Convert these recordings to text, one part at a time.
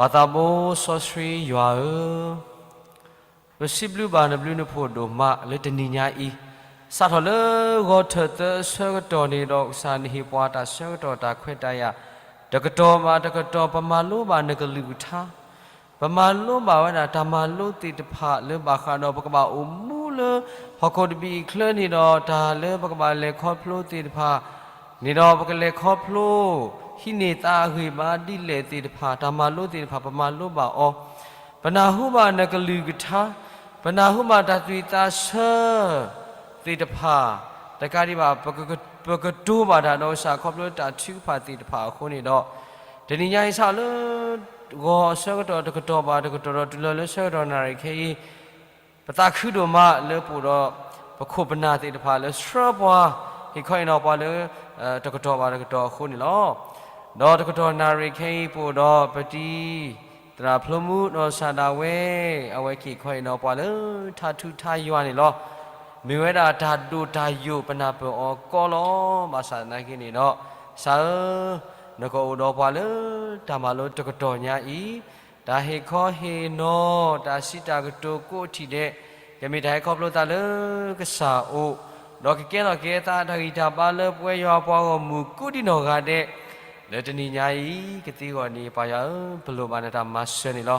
ပၢ်သးဘိစီဆှံယွၤဧၢ, ပစံးဘျုးဘၣ်နဘျုးနဖှိၣ်ဒိၣ်မးလၢတနံၤညါအံၤ, စးထီၣ်လၢဂီၤထၢၣ်သၢအဆၢကတီၢ်န့ၣ်ဒီး ကစၢ်နဟ့ၣ်ပှၤတၢ်ဆၢကတီၢ်တၢ်ခွဲးတၢ်ယာ် တကတီၢ်ဘၣ်တကတီၢ် ပမၤလိဘၣ်နကလုၢ်ကထါ ပမၤလိဘၣ်ဝဲဒၣ်တၢ်မၤလိသ့ၣ်တဖၣ်လၢဘၣ်ဃးဒီးပကဘၣ်အိၣ်မူလၢ ဟီၣ်ခိၣ်တဘ့ၣ်အံၤအချၢန့ၣ်ဒီး တၢ်လၢပကဘၣ်လဲၤခီဖျိသ့ၣ်တဖၣ်န့ၣ်ဒီး ပကလဲၤခီဖျိ ဟံးန့ၢ်သးအဂံၢ်ဘါဒ်လဲၣ်သ့ၣ်တဖၣ် တၢ်မၤလိသ့ၣ်တဖၣ် ပမၤလိဘၣ်အီၤ, ပနၢ်ဟူဘၣ်နကလုၢ်ကထါ, ပနၢ်ဟူဘၣ်တၢ်သွံၣ်သးဆၢသ့ၣ်တဖၣ်, တကးဒံးဘၣ် ပက ပကတိၤဘၣ်တၢ်ဒီးကစၢ်ခီဖျိတၢ်ထုကဖၣ်သ့ၣ်တဖၣ်အဃိန့ၣ်ဒီး, တနံၤညါအံၤစးလၢ ဂီၤအဆၢကတီၢ်တကတီၢ်ဘၣ်တကတီၢ်ဒီးတုၤလီၤလၢဆၢကတီၢ်နၣ်ရံၣ်ခဲအံၤ, ပသးခုဒိၣ်မးလၢပအိၣ်ဒီး ပခိၣ်ပနၢ်သ့ၣ်တဖၣ်လၢဆှၢပှၤ ဟ့ၣ်ခီဟ့ၣ်နီၤပှၤလၢ တကတီၢ်ဘၣ်တကတီၢ်အဃိန့ၣ်လီၤ. ဒီးတကတီၢ်နၣ်ရံၣ်ခဲအံၤ ပအိၣ်ဒီးပတံၤ သရၣ်ဖျိမူနီၢ်စၢ်ဒၣ်ဝဲ, အဝဲကဟ့ၣ်ခီဟ့ၣ်နီၤပှၤလၢထါထူထါယွၤန့ၣ်လီၤ. မ့ၢ်ဝဲဒၣ်တၢ်ဒိၣ်တၢ်ယိာ်ပနၢ်ပၢၢ်အီၤကီလီၤ. ဘၣ်ဆၣ်သနာ်က့န့ၣ်ဒီး ကစၢ်ဧၢ, နကအိၣ်ဒီးပှၤလၢတၢ်မၤလိတကတီၢ်ညါအံၤ, တၢ်ဟ့ၣ်ခီဟ့ၣ်နီၤ တၢ်စံးတၢ်ကတိၤကိးထံၣ်ဒဲး, ကမ့ၢ်တၢ်ဟဲခီဖျိသးလၢကစၢ်အအိၣ်, ဒီးကကဲထီၣ်ကဲသးတၢ်ဂံၢ်တၢ်ဘါလၢပဝဲယွၤအပှၤဂီၢ်မုၢ်ကိးဒံနီၢ်ဂၤဒဲး, လၢတနံၤညါအံၤ ကသ့အဂီၢ်န့ၣ် ပၢ်ယွၤဧၢ, ပလိၣ်ဘၣ်နတၢ်မၤစၢၤန့ၣ်လီၤ.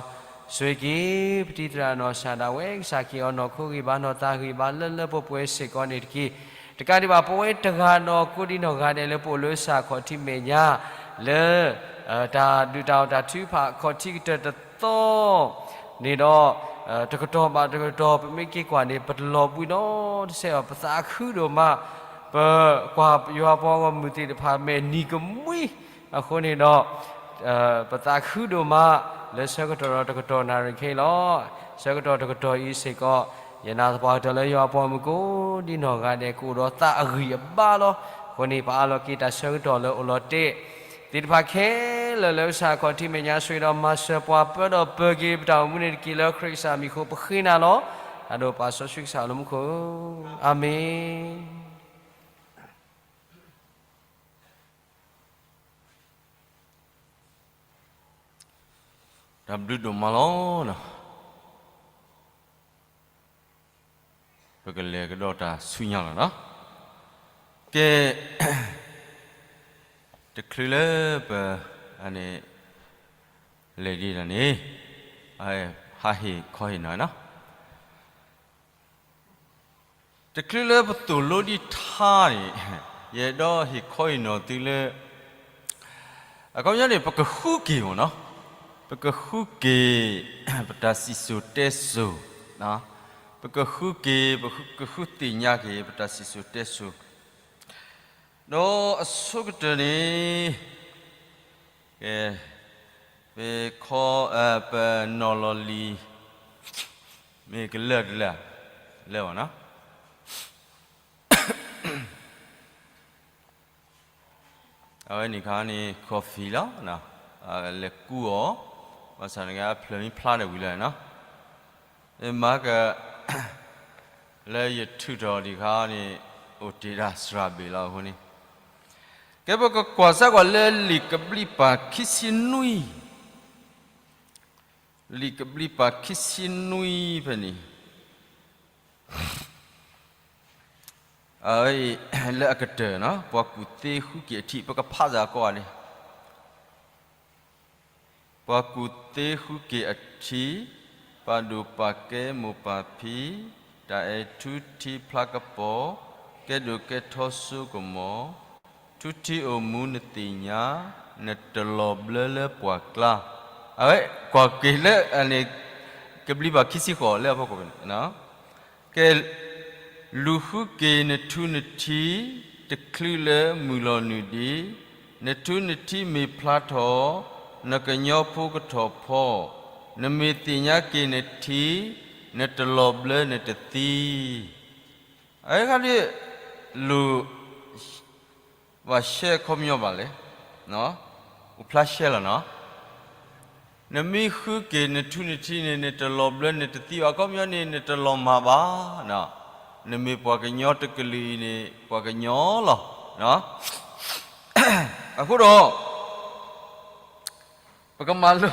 ဆိၣ်ဂ့ၤက့ၤ ပတံၤသရၣ်နီၢ်စၢ်ဒၣ်ဝဲ ကစၢ်ကဟ့ၣ်အီၤနီၢ်ခိဂံၢ်ဘါနီၢ်သးဂံၢ်ဘါလၢလၢပှဲၤပှဲၤစ့ၢ်ကီးန့ၣ်တက့ၢ်. တကးဒံးဘၣ် ပဝဲတဂၤနီၢ်ကိးဒံနီၢ်ဂၤဒဲးလၢပအိၣ်လၢကစၢ်ခီၣ်ထံးမဲာ်ညါ လၢ တၢ်ဒုၣ်တၢ်အီၣ်တၢ်ထုကဖၣ်ခီၣ်ထံးကတၢၢ်တသီ န့ၣ်ဒီး တကတီၢ်ဘၣ်တကတီၢ် ပမ့ၢ်က့ၤကွၢ်န့ၣ် ပတလီၤဘှံးနီတစဲးဘၣ် ပသးခုဒိၣ်မး, ပကွၢ်ယွၤပှၤဂီၢ်မုၢ်သ့ၣ်တဖၣ်မဲာ်နံၤကမှံအဃိန့ၣ်ဒီး ပသးခုဒိၣ်မး လၢဆၢကတီၢ်ဒီးတကတီၢ်နၣ်ရံၣ်ခဲအံၤလီၤ. ဆၢကတီၢ်တကတီၢ်အံၤစ့ၢ်ကီး ယနာ်သပှၢ်ကတၢၢ်လၢယွၤအပှၤဂီၢ်မုၢ်ကိးဒံနီၢ်ဂၤဒဲး ကအိၣ်ဒီးသးအဂံၢ်အဘါလီၤ. အဃိန့ၣ် ပအၢၣ်လီၤက့ၤတၢ်ဆၢကတီၢ်လၢအိၣ်လီၤတဲာ်သ့ၣ်တဖၣ်ခဲလၢာ်လၢကစၢ်ခီၣ်ထံးမဲာ်ညါ ဆိၣ်ဂ့ၤဒီးမၤစၢၤပှၤပၢဒီးပၢၤက့ၤပတၢ်အိၣ်မူန့ၣ်တက့ၢ် လၢခရံာ်ကစၢ်မံၤအဃိ ပဃ့နၤလီၤ. တၢ်ဒိၣ်ပၢ်စီဆှံကစၢ်လၢမူခိၣ်, အၤမ့ၣ်. တၢ်ဘျုးဒိၣ်မးလီၤ. ပကလဲၤကဒီးတၢ်ဆူညါလီၤနီၤ. ကဲ, တချုးလၢပ, အန့ၣ်, လဲၤဒ်န့ၣ်, ဟးဟ့ၣ်ခီဟ့ၣ်နီၤနီၤ. တချုးလၢပသိၣ်လိဒံးထါန့ၣ်, ယအဲၣ်ဒိးဟ့ၣ်ခီဟ့ၣ်နီၤသုလၢ အခီပညီန့ၣ် ပကဃုက့ၤမ့ၢ်နီၤ, ပကဃုက့ၤ ပတၢ်စံၣ်စိၤတဲစိၤ, ပကဃုက့ၤ, ပကဃုသ့ၣ်ညါက့ၤ ပတၢ်စံၣ်စိၤတဲစိၤ, ဒီးအဆိကတၢၢ်န့ၣ် ကဲ, ပခီ, ပနီၤလီၤလံာ်, မ့ၢ်ကလၢာ်တလၢာ်, လၢာ်ဘၣ်နီၤ. အဝဲန့ၣ်ခါန့ၣ် coffee လီၤ, လဲၤကူအီၤ, ဘၣ်ဆၣ်န့ၣ် အဖျၢၣ်မ့ၢ်ဖျါဒီးဝံၤလီၤနီၤ. မၤက လၢယထုးထီၣ်ဒံးခါန့ၣ် အိၣ်တ့ၢ်ဒၣ်စှၤဘ့ၣ်လီၤအဃိန့ၣ်, ကဲပကကွၢ်စၢ်ကွၢ်လၢလံာ်ကဘျံးပၤခံဆံနွံ, လံာ်ကဘျံးပၤခံဆံနွံဖဲန့ၣ် လၢအကတၢၢ်နီၤ, ပှၤကူၣ်သ့ဃုက့ၤအထံး, ပကဖးစၢ်အကိးဂၤဒဲး, ပှၤကူၣ်သ့ဃုက့ၤအထံး, ပာ်ဒိၣ်ပာ်ကဲမိၢ်ပၢ်ဖံ, တၢ်အဲၣ်ထူထံဖျါကပီၤ, ကဲဒိၣ်ကဲထီစိကမီၤ, ထူထံအိၣ်မူနသ့ၣ်ညါ, နတလီၤဘျၢလၢပှၢ်ကျါ, အဝဲကွၢ်က့ၤလၢန့ၣ် ကဘျံးပၤခံဆံဃိးလၢအဖီခိၣ်န့ၣ် ကဲ, လူၤဃုက့ၤနထူနထံ, တချုးလၢမုၢ်လီၤနုာ်ဒံး, နထူနထံမ့ၢ်ဖျါထီၣ်, နကညီဖိကထီၣ်ဖီ, နမ့ၢ်သ့ၣ်ညါက့ၤနထံ, နတလီၤဘျၢနတသံ, အဝဲခါဒ် လူၤ ဘၣ်ရှဲအခီပညီဘၣ်လဲၣ်, အိၣ်ဖျါရှဲလီၤနီၤ. နမ့ၢ်ဃုက့ၤနထူနထံန့ၣ် နတလီၤဘျၢနတသံဘၣ်, အခီပညီန့ၣ် နတလီၤမၢ်ဘၣ်, နမ့ၢ်ပှၤကညီတကလုာ်အံၤန့ၣ် ပှၤကညီလီၤ. အဃိဒီး ပကမၤလိ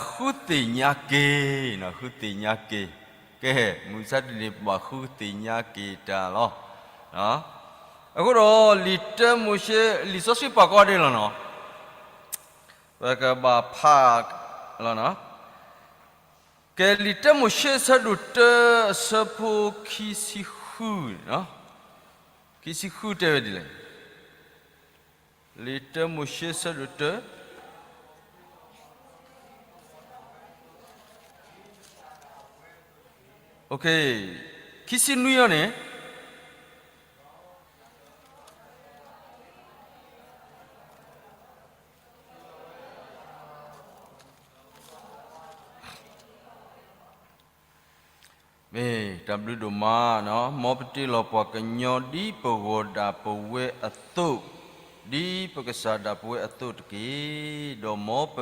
ဃုသ့ၣ်ညါက့ၤ, ဃုသ့ၣ်ညါက့ၤ, ကဲ, မုၢ်မဆါတနံၤ ပဘၣ်ဃုသ့ၣ်ညါက့ၤတၢ်လီၤ. အဃိဒီး လံာ်တၢမိၤၡ့, လံာ်စီဆှံပာ်ကီဒ်လီၤနီၤ, ပကဘၣ်ဖးလီၤနီၤ. ကဲ လံာ်တၢမိၤၡ့ အဆၢဒိၣ်တၢ အဆၢဖိခံဆံဃု, ခံဆံဃုတဲဝဲဒ်လဲၣ်. လံာ်တၢမိၤၡ့ အဆၢဒိၣ်တၢ ခံဆံနွံအံၤန့ၣ်, မ့ၢ်, တၢ်ဘျုးဒိၣ်မးနီၤ, မ်ပတ့လီၤပှၤကညီဒ်ပဂီၢ်ဒၣ်ပဝဲအသိး, ဒ်ပကစၢ်ဒၣ်ပဝဲအသိးတက့ၢ်. ဒီးမ်ပ,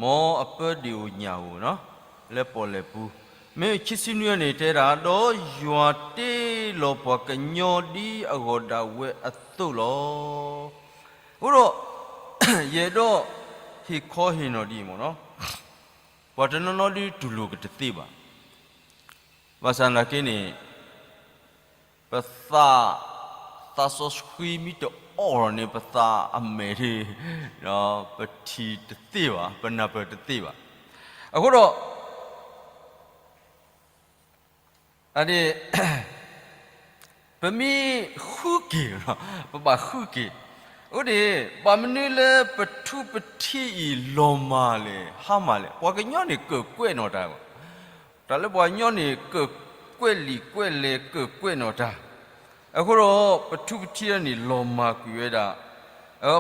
မ်အပၢဒ့ၣ်ဧိၤညၣ်ဧိၤနီၤ, လၢပီၣ်လဲၣ်ပူၤ, မ့ၢ်ခံဆံနွံန့ၣ်တဲဒၣ်, ဒီးယွၤတ့လီၤပှၤကညီဒ်အဂီၢ်ဒၣ်ဝဲအသိးလီၤ. အဃိဒီး ယအဲၣ်ဒိးဟ့ၣ်ခီဟ့ၣ်နီၤဒ်အံၤမ့ၢ်နီၤ, ပှၤတနီၤနီၤဒ်တူၢ်လိာ်ကတသ့ဘၣ်. ဘၣ်ဆၣ်သနာ်က့န့ၣ်, ပသး, သးစီဆှံမ့ၢ်တအိၣ်ထီၣ်န့ၣ် ပသးအမဲာ်ဒ်, ပထံၣ်တသ့ဘၣ်, ပနၢ်ပၢၢ်တသ့ဘၣ်. အဃိဒီး အန့ၣ်, ပမ့ၢ်ဃုက့ၤ, ပဘၣ်ဃုက့ၤ, အဃိန့ၣ် ဘၣ်မနုၤလၢပထူပထံအံၤလီၤမၢ်လဲၣ် ဟါမၢ်လဲၣ်. ပှၤကညီန့ၣ်ကၢၣ်ကွဲးနီၢ်တၢ်ဘၣ်. တၢ်လၢပှၤကညီန့ၣ် ကၢၣ်ကွဲးလံာ်ကွဲးလဲၢ် ကၢၣ်ကွဲးနီၢ်တၢ်. အဃိဒီး ပထူပထံန့ၣ်လီၤမၢ်ကွံာ်ဝဲဒၣ်,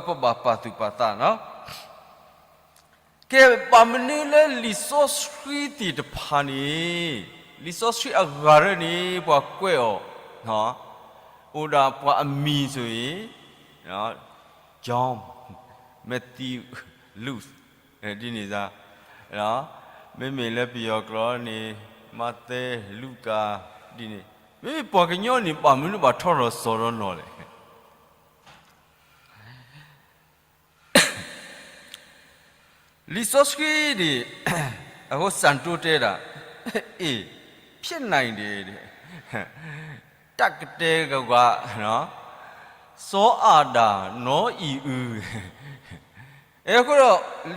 ပဘၣ်ပာ်သူၣ်ပာ်သးနီၤ. ကဲ ဘၣ်မနုၤလၢလံာ်စီဆှံသ့ၣ်တဖၣ်န့ၣ်, လံာ်စီဆှံအဂၤရၢန့ၣ် ပှၤကွဲးအီၤ, အိၣ်ဒၣ်ပှၤအမံၤဆိၣ်အံၤ, John, Matthew, Luke, ဒ်န့ၣ်သၢ, မ့မ့ၢ်လၢပယီၤကျိာ်န့ၣ် မးသဲ, လူၤကၤ, ဒ်န့ၣ်, မ့မ့ၢ်ပှၤကညီန့ၣ် ဘၣ်မနုၤဘၣ်ထီၣ်ထီၣ်စီၤဒီးနီၢ်လဲၣ်. လံာ်စီဆှံန့ၣ်, အဃိစံးတိတဲဒၣ်, အ့ၣ်, ဖျဲးနံၤဒဲး, တၢ်ကတဲကဝါ, စီၤအၤဒၣ်, နီၢ်အံၣ်အု, အဃိ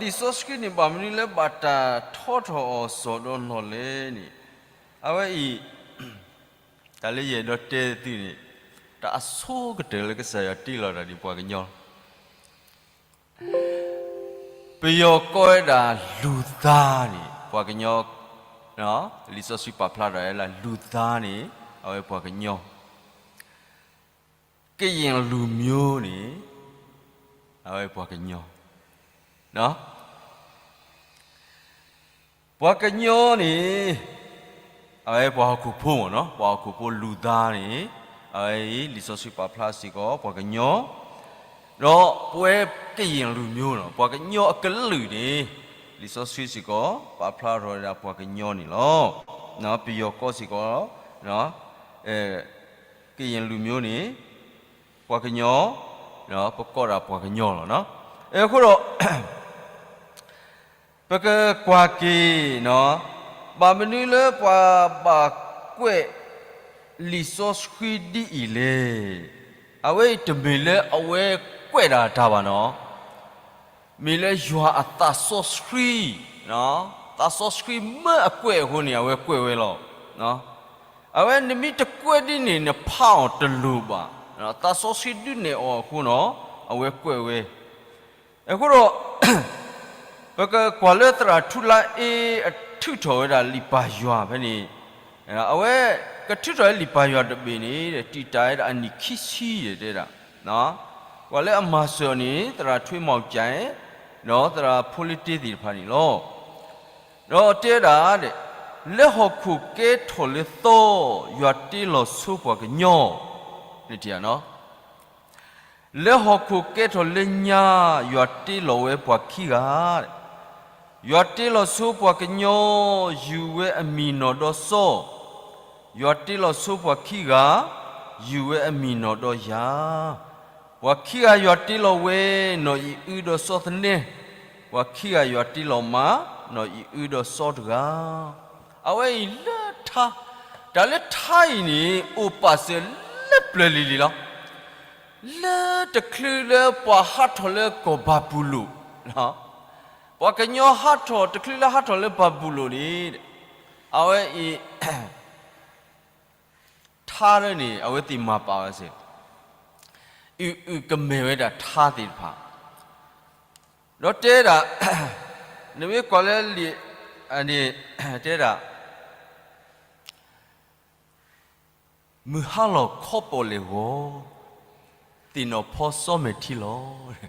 ဒီး လံာ်စီဆှံန့ၣ် ဘၣ်မနုၤလၢဘၣ်တၢ်ထီၣ်ထီၣ်အီၤစီၤဒီးနီၢ်လဲၣ်န့ၣ်, အဝဲအံၤ တၢ်လၢယအဲၣ်ဒိးတဲသုန့ၣ်, တၢ်အဆိကတၢၢ်လၢကစၢ်ယွၤတ့လီၤတၢ်ဒ်ပှၤကညီလီၤ. ပယီၤကိးဝဲဒၣ်လူၤသါန့ၣ် ပှၤကညီ, လံာ်စီဆှံပာ်ဖျါထီၣ်ဝဲလၢလူၤသါန့ၣ် အဝဲပှၤကညီ, ကယဲၢ်လူၤမျိုးန့ၣ် အဝဲပှၤကညီ ပှၤကညီန့ၣ် အဝဲပှၤဟီၣ်ခိၣ်ဖိမ့ၢ်နီၤ, ပှၤဟီၣ်ခိၣ်ဖိလူၤသါန့ၣ်, အဝဲအံၤ လံာ်စီဆှံပာ်ဖျါစ့ၢ်ကီး ပှၤကညီ, ဒီးပဝဲကယဲၢ်လူၤမျိုးနီၤ, ပှၤကညီအကလုာ်န့ၣ်, လံာ်စီဆှံစ့ၢ်ကီး ပာ်ဖျါထီၣ်ဝဲဒၣ်ပှၤကညီန့ၣ်လီၤ. ပယီၤကိးစ့ၢ်ကီး ကယဲၢ်လူၤမျိုးန့ၣ် ပှၤကညီ, ပကိးဒၣ်ပှၤကညီလီၤ. အဃိဒီး ပကကွၢ်က့ၤ, ဘၣ်မနုၤလၢပှၤဘၣ်ကွဲးလံာ်စီဆှံဒ်အံၤလဲၣ်. အဝဲအံၤတမ့ၢ်လၢအဝဲကွဲးဒၣ်တၢ်ဘၣ်နီၤ, မ့ၢ်လၢယွၤအသးစီဆှံ, သးစီဆှံမၢအကွဲးအဃိန့ၣ် အဝဲကွဲးဝဲလီၤ. အဝဲနမ့ၢ်တကွဲးဒ်န့ၣ် နဖးအီၤတလိၤဘၣ်. သးစီဆှံဒုးနဲၣ်အီၤအဃိနီၤ, အဝဲကွဲးဝဲ. အဃိဒီး ပကကွၢ်လၢသရၣ်ထူလါအ့အထုးထီၣ်ဝဲဒၣ်လံာ်ပၢ်ယွၤဖဲန့ၣ်, အဝဲကထုးထီၣ်ဝဲလံာ်ပၢ်ယွၤတဘ့ၣ်န့ၣ် တံာ်တာ်ဝဲဒၣ်အနံၣ်ခံဆံတဲဒၣ်, ပှၤလၢအမၤစၢၤအီၤန့ၣ် သရၣ်ထွ့မီၣ်ကၠဲ, ဒီးသရၣ်ဖိလ့တ့သ့ၣ်တဖၣ်န့ၣ်လီၤ. ဒီးတဲဒၣ်, လၢဟီၣ်ခိၣ်ကဲထီၣ်လၢသီ, ယွၤတ့လီၤဆိပှၤကညီ, နထံၣ်ဧါနီၤ လၢဟီၣ်ခိၣ်ကဲထီၣ်လၢညါ, ယွၤတ့လီၤဝဲပှၤခံဂၤ, ယွၤတ့လီၤဆိပှၤကညီ, ယူၤဝဲအမံၤနီၢ်ဒီးစီၤ, ယွၤတ့လီၤဆိပှၤခံဂၤ, ယူၤဝဲအမံၤနီၢ်ဒီးယၤ, ပှၤခံဂၤယွၤတ့လီၤဝဲ, နီၢ်အံၣ်အုဒီးစီၤသနဲ, ပှၤခံဂၤယွၤတ့လီၤမး နီၢ်အံၤအုဒီးစီတဂၤ. အဝဲအံၤလၢထါ, တၢ်လၢထါအံၤန့ၣ် အိၣ်ပာ်စၢၤလၢပျၢၤလံၤလံၤလီၤ. လၢတချုးလၢပှၤဟးထီၣ်လၢကီၢ်ဘၤဘူလိၣ်, ပှၤကညီဟးထီၣ် တချုးလၢဟးထီၣ်လၢဘၤဘူလိၣ်န့ၣ်, အဝဲအံၤ ထါလၢန့ၣ် အဝဲသ့ၣ်မၤပာ်ဝဲစ့ၢ်, အုၣ်အုၣ်ကမဲာ်ဝဲဒၣ်ထါသ့ၣ်တဖၣ်, ဒီးတဲဒၣ်, နမ့ၢ်ကွၢ်လၢလံာ်န့ၣ် တဲဒၣ်, မုၢ်ဟါလီၤခီပီၣ်လဲၣ်ဂီၤ, သ့ၣ်နီၣ်ဖီစီမဲာ်ထံလီၤ.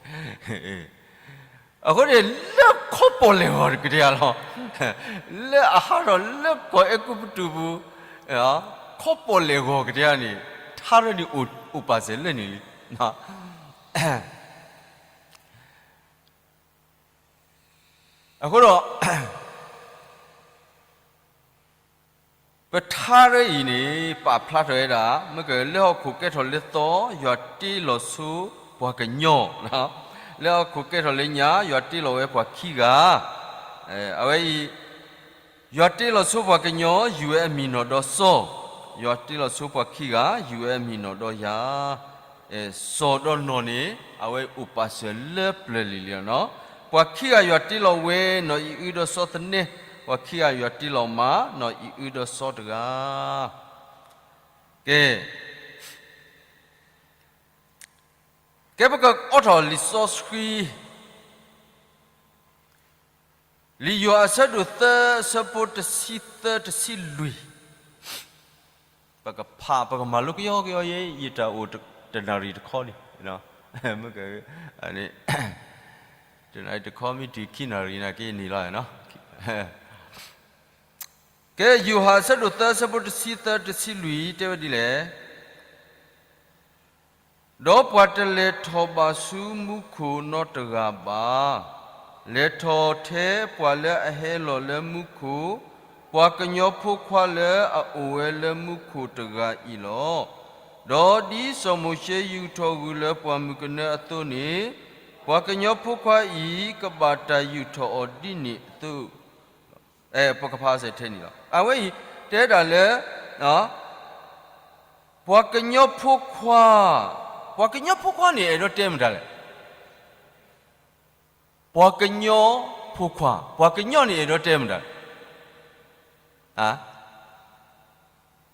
အဃိန့ၣ် လၢခီပီၣ်လဲၣ်ဂီၤကတၢၢ်လီၤ. လၢအဟးထီၣ်လၢကီၢ်အဲၤကူပတူးပူၤ, ခီပီၣ်လဲၣ်ဂီၤကတၢၢ်န့ၣ် ထါရၢန့ၣ်အိၣ်ပာ်စၢၤလၢန့ၣ်လံ. အဃိဒီး ပထါရၢအံၤန့ၣ် ပာ်ဖျါထီၣ်ဝဲဒၣ် မ့ၢ်ကလၢဟီၣ်ခိၣ်ကဲထီၣ်လၢသီ ယွၤတ့လီၤဆိပှၤကညီ, လၢဟီၣ်ခိၣ်ကဲထီၣ်လၢညါ ယွၤတ့လီၤဝဲပှၤခံဂၤ, အဝဲအံၤ ယွၤတ့လီၤဆိပှၤကညီ ယူၤဝဲအမံၤနီၢ်ဒီးစီၤ, ယွၤတ့လီၤဆိပှၤခံဂၤ ယူၤဝဲအမံၤနီၢ်ဒီးယၤ, စီၤဒီးနီၢ်န့ၣ် အဝဲအိၣ်ပာ်စၢၤလၢပျၢၤလံၤလံၤလီၤ. ပှၤခံဂၤယွၤတ့လီၤဝဲ နီၢ်အံၤအုဒီးစီသနဲ, ပှၤခံဂၤယွၤတ့လီၤမး နီၢ်အံၤအုဒီးစီတဂၤ. ကဲ, ကဲပကအိးထီၣ်လံာ်စီဆှံ လံာ်ယိၤဟၣ်အဆၢဒိၣ်သၢ အဆၢဖိတဆံသၢ တဆံလွံၢ်, ပကဖး ပကမၤလိကယီကယီယဲ ယတၢ်အိၣ်တနၣ်ရံၣ်တခီန့ၣ်, မ့ၢ်က, တနၣ်ရံၣ်တခီမ့ၢ်တုၤခံနၣ်ရံၣ်နာ်က့န့ၣ်လီၤ. ကဲ ယိၤဟၣ်အဆၢဒိၣ်သၢ အဆၢဖိတဆံသၢ တဆံလွံၢ် တဲဝဲဒ်လဲၣ်. ဒီးပှၤတလဲၤထီၣ်ဘၣ်ဆူမူခိၣ်နီတဂၤဘၣ်. လဲၤထီၣ်ထဲပှၤလၢအဟဲလီၤလၢမူခိၣ်, ပှၤကညီဖိခွါလၢအအိၣ်ဝဲလၢမူခိၣ်တဂၤအံၤလီၤ. ဒီးဒ်စီၤမိၤၡ့ယူာ်ထီၣ်ဂုၢ်လၢပှၢ်မုၢ်ကနၢအသိးန့ၣ်, ပှၤကညီဖိခွါအံၤ ကဘၣ်တၢ်ယူာ်ထီၣ်အီၤဒ်န့ၣ်အသိး, ပကဖးစဲးထဲန့ၣ်လီၤ. အဝဲအံၤတဲဒၣ်လၢ ပှၤကညီဖိခွါ, ပှၤကညီဖိခွါန့ၣ် အဲၣ်ဒိးတဲမတၤလဲၣ်. ပှၤကညီဖိခွါ, ပှၤကညီန့ၣ် အဲၣ်ဒိးတဲမတၤလဲၣ်.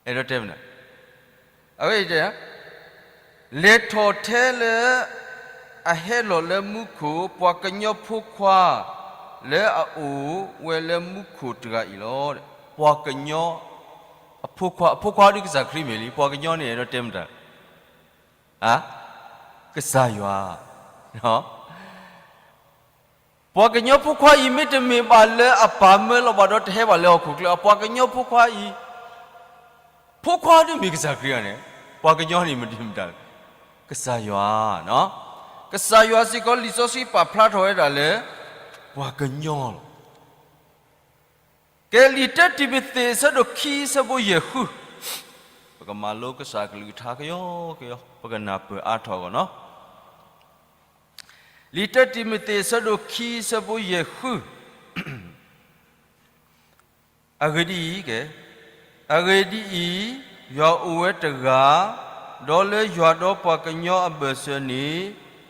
အဲၣ်ဒိးတဲမတၤ, အဝဲအံၤတဲ လဲၤထီၣ်ထဲလၢ အဟဲလီၤလၢမူခိၣ်, ပှၤကညီဖိခွါ လၢအအိၣ်ဝဲလၢမူခိၣ်တဂၤအံၤလီၤ. ပှၤကညီအဖိခွါ, အဖိခွါဒ်ကစၢ်ခရံာ်မ့ၢ်လံ, ပှၤကညီန့ၣ် အဲၣ်ဒိးတဲမတၤ, ကစၢ်ယွၤ. ပှၤကညီဖိခွါအံၤ မ့တမ့ၢ်ဘၣ်လၢအပၢ်မၢလီၤဘၣ်ဒီးတဟဲဘၣ်လၢဟီၣ်ခိၣ်ချၢ, ပှၤကညီဖိခွါအံၤ, ဖိခွါဒ်မ့ၢ်ကစၢ်ခရံာ်န့ၣ်, ပှၤကညီန့ၣ်မတၤလဲၣ်, ကစၢ်ယွၤ, ကစၢ်ယွၤစ့ၢ်ကီး လံာ်စီဆှံပာ်ဖျါထီၣ်ဝဲဒၣ်လၢ ပှၤကညီလီၤ. ကဲ လံာ်တၢတံၤမသ့း အဆၢဒိၣ်ခံ အဆၢဖိယဲၢ်ဃု, ပကမၤလိကစၢ်ကလုၢ်ကထါကယီကယီ, ပကနၢ်ပၢၢ်အါထီၣ်အဂီၢ်နီၤ. လံာ်တၢတံၤမသ့း အဆၢဒိၣ်ခံ အဆၢဖိယဲၢ်ဃု, အဂ့ၢ်ဒ်အံၤ, ကဲ, အဂ့ၢ်ဒ်အံၤ, ယွၤအိၣ်ဝဲတဂၤ, ဒီးလၢယွၤဒီးပှၤကညီအဘၢၣ်စၢၤန့ၣ်,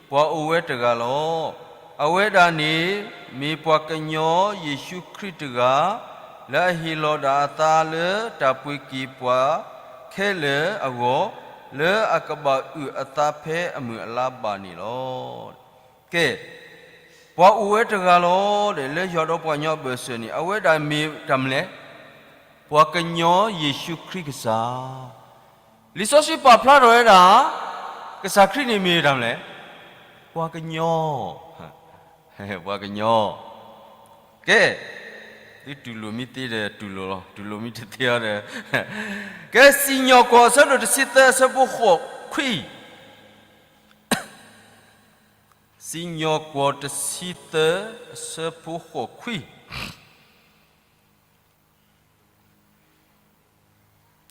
ပှၤအိၣ်ဝဲတဂၤလီၤ. အဝဲဒၣ်န့ၣ် မ့ၢ်ပှၤကညီယ့ၣ်ၡူးခရံာ်တဂၤ, လၢအဟ့ၣ်လီၤဒၣ်အသးလၢတၢ်ပှ့ၤက့ၤပှၤခဲလၢာ်အဂီၢ်, လၢအကဘၣ်အုၣ်အသးဖဲအမုၢ်အလါဘၣ်န့ၣ်လီၤ. ကဲ, ပှၤအိၣ်ဝဲတဂၤလီၤဒီး လၢယွၤဒီးပှၤကညီအဘၢၣ်စၢၤန့ၣ်, အဝဲဒၣ်မ့ၢ်တၢ်မနုၤလဲၣ်, ပှၤကညီယ့ၣ်ၡူးခရံာ်ကစၢ်. လံာ်စီဆှံပာ်ဖျါထီၣ်ဝဲဒၣ်, ကစၢ်ခရံာ်န့ၣ်မ့ၢ်တၢ်မနုၤလဲၣ်, ပှၤကညီ, ပှၤကညီ. ကဲ, သုတူၢ်လိာ်မ့ၢ်သ့ဒီးတူၢ်လိာ်လီၤ, တူၢ်လိာ်မ့ၢ်တသ့ဒီး, ကဲ, စံၣ်ညီၣ်ကွီၢ် အဆၢဒိၣ်တဆံသၢ အဆၢဖိဃိးခွံ, စံၣ်ညီၣ်ကွီၢ်တဆံသၢ အဆၢဖိဃိးခွံ.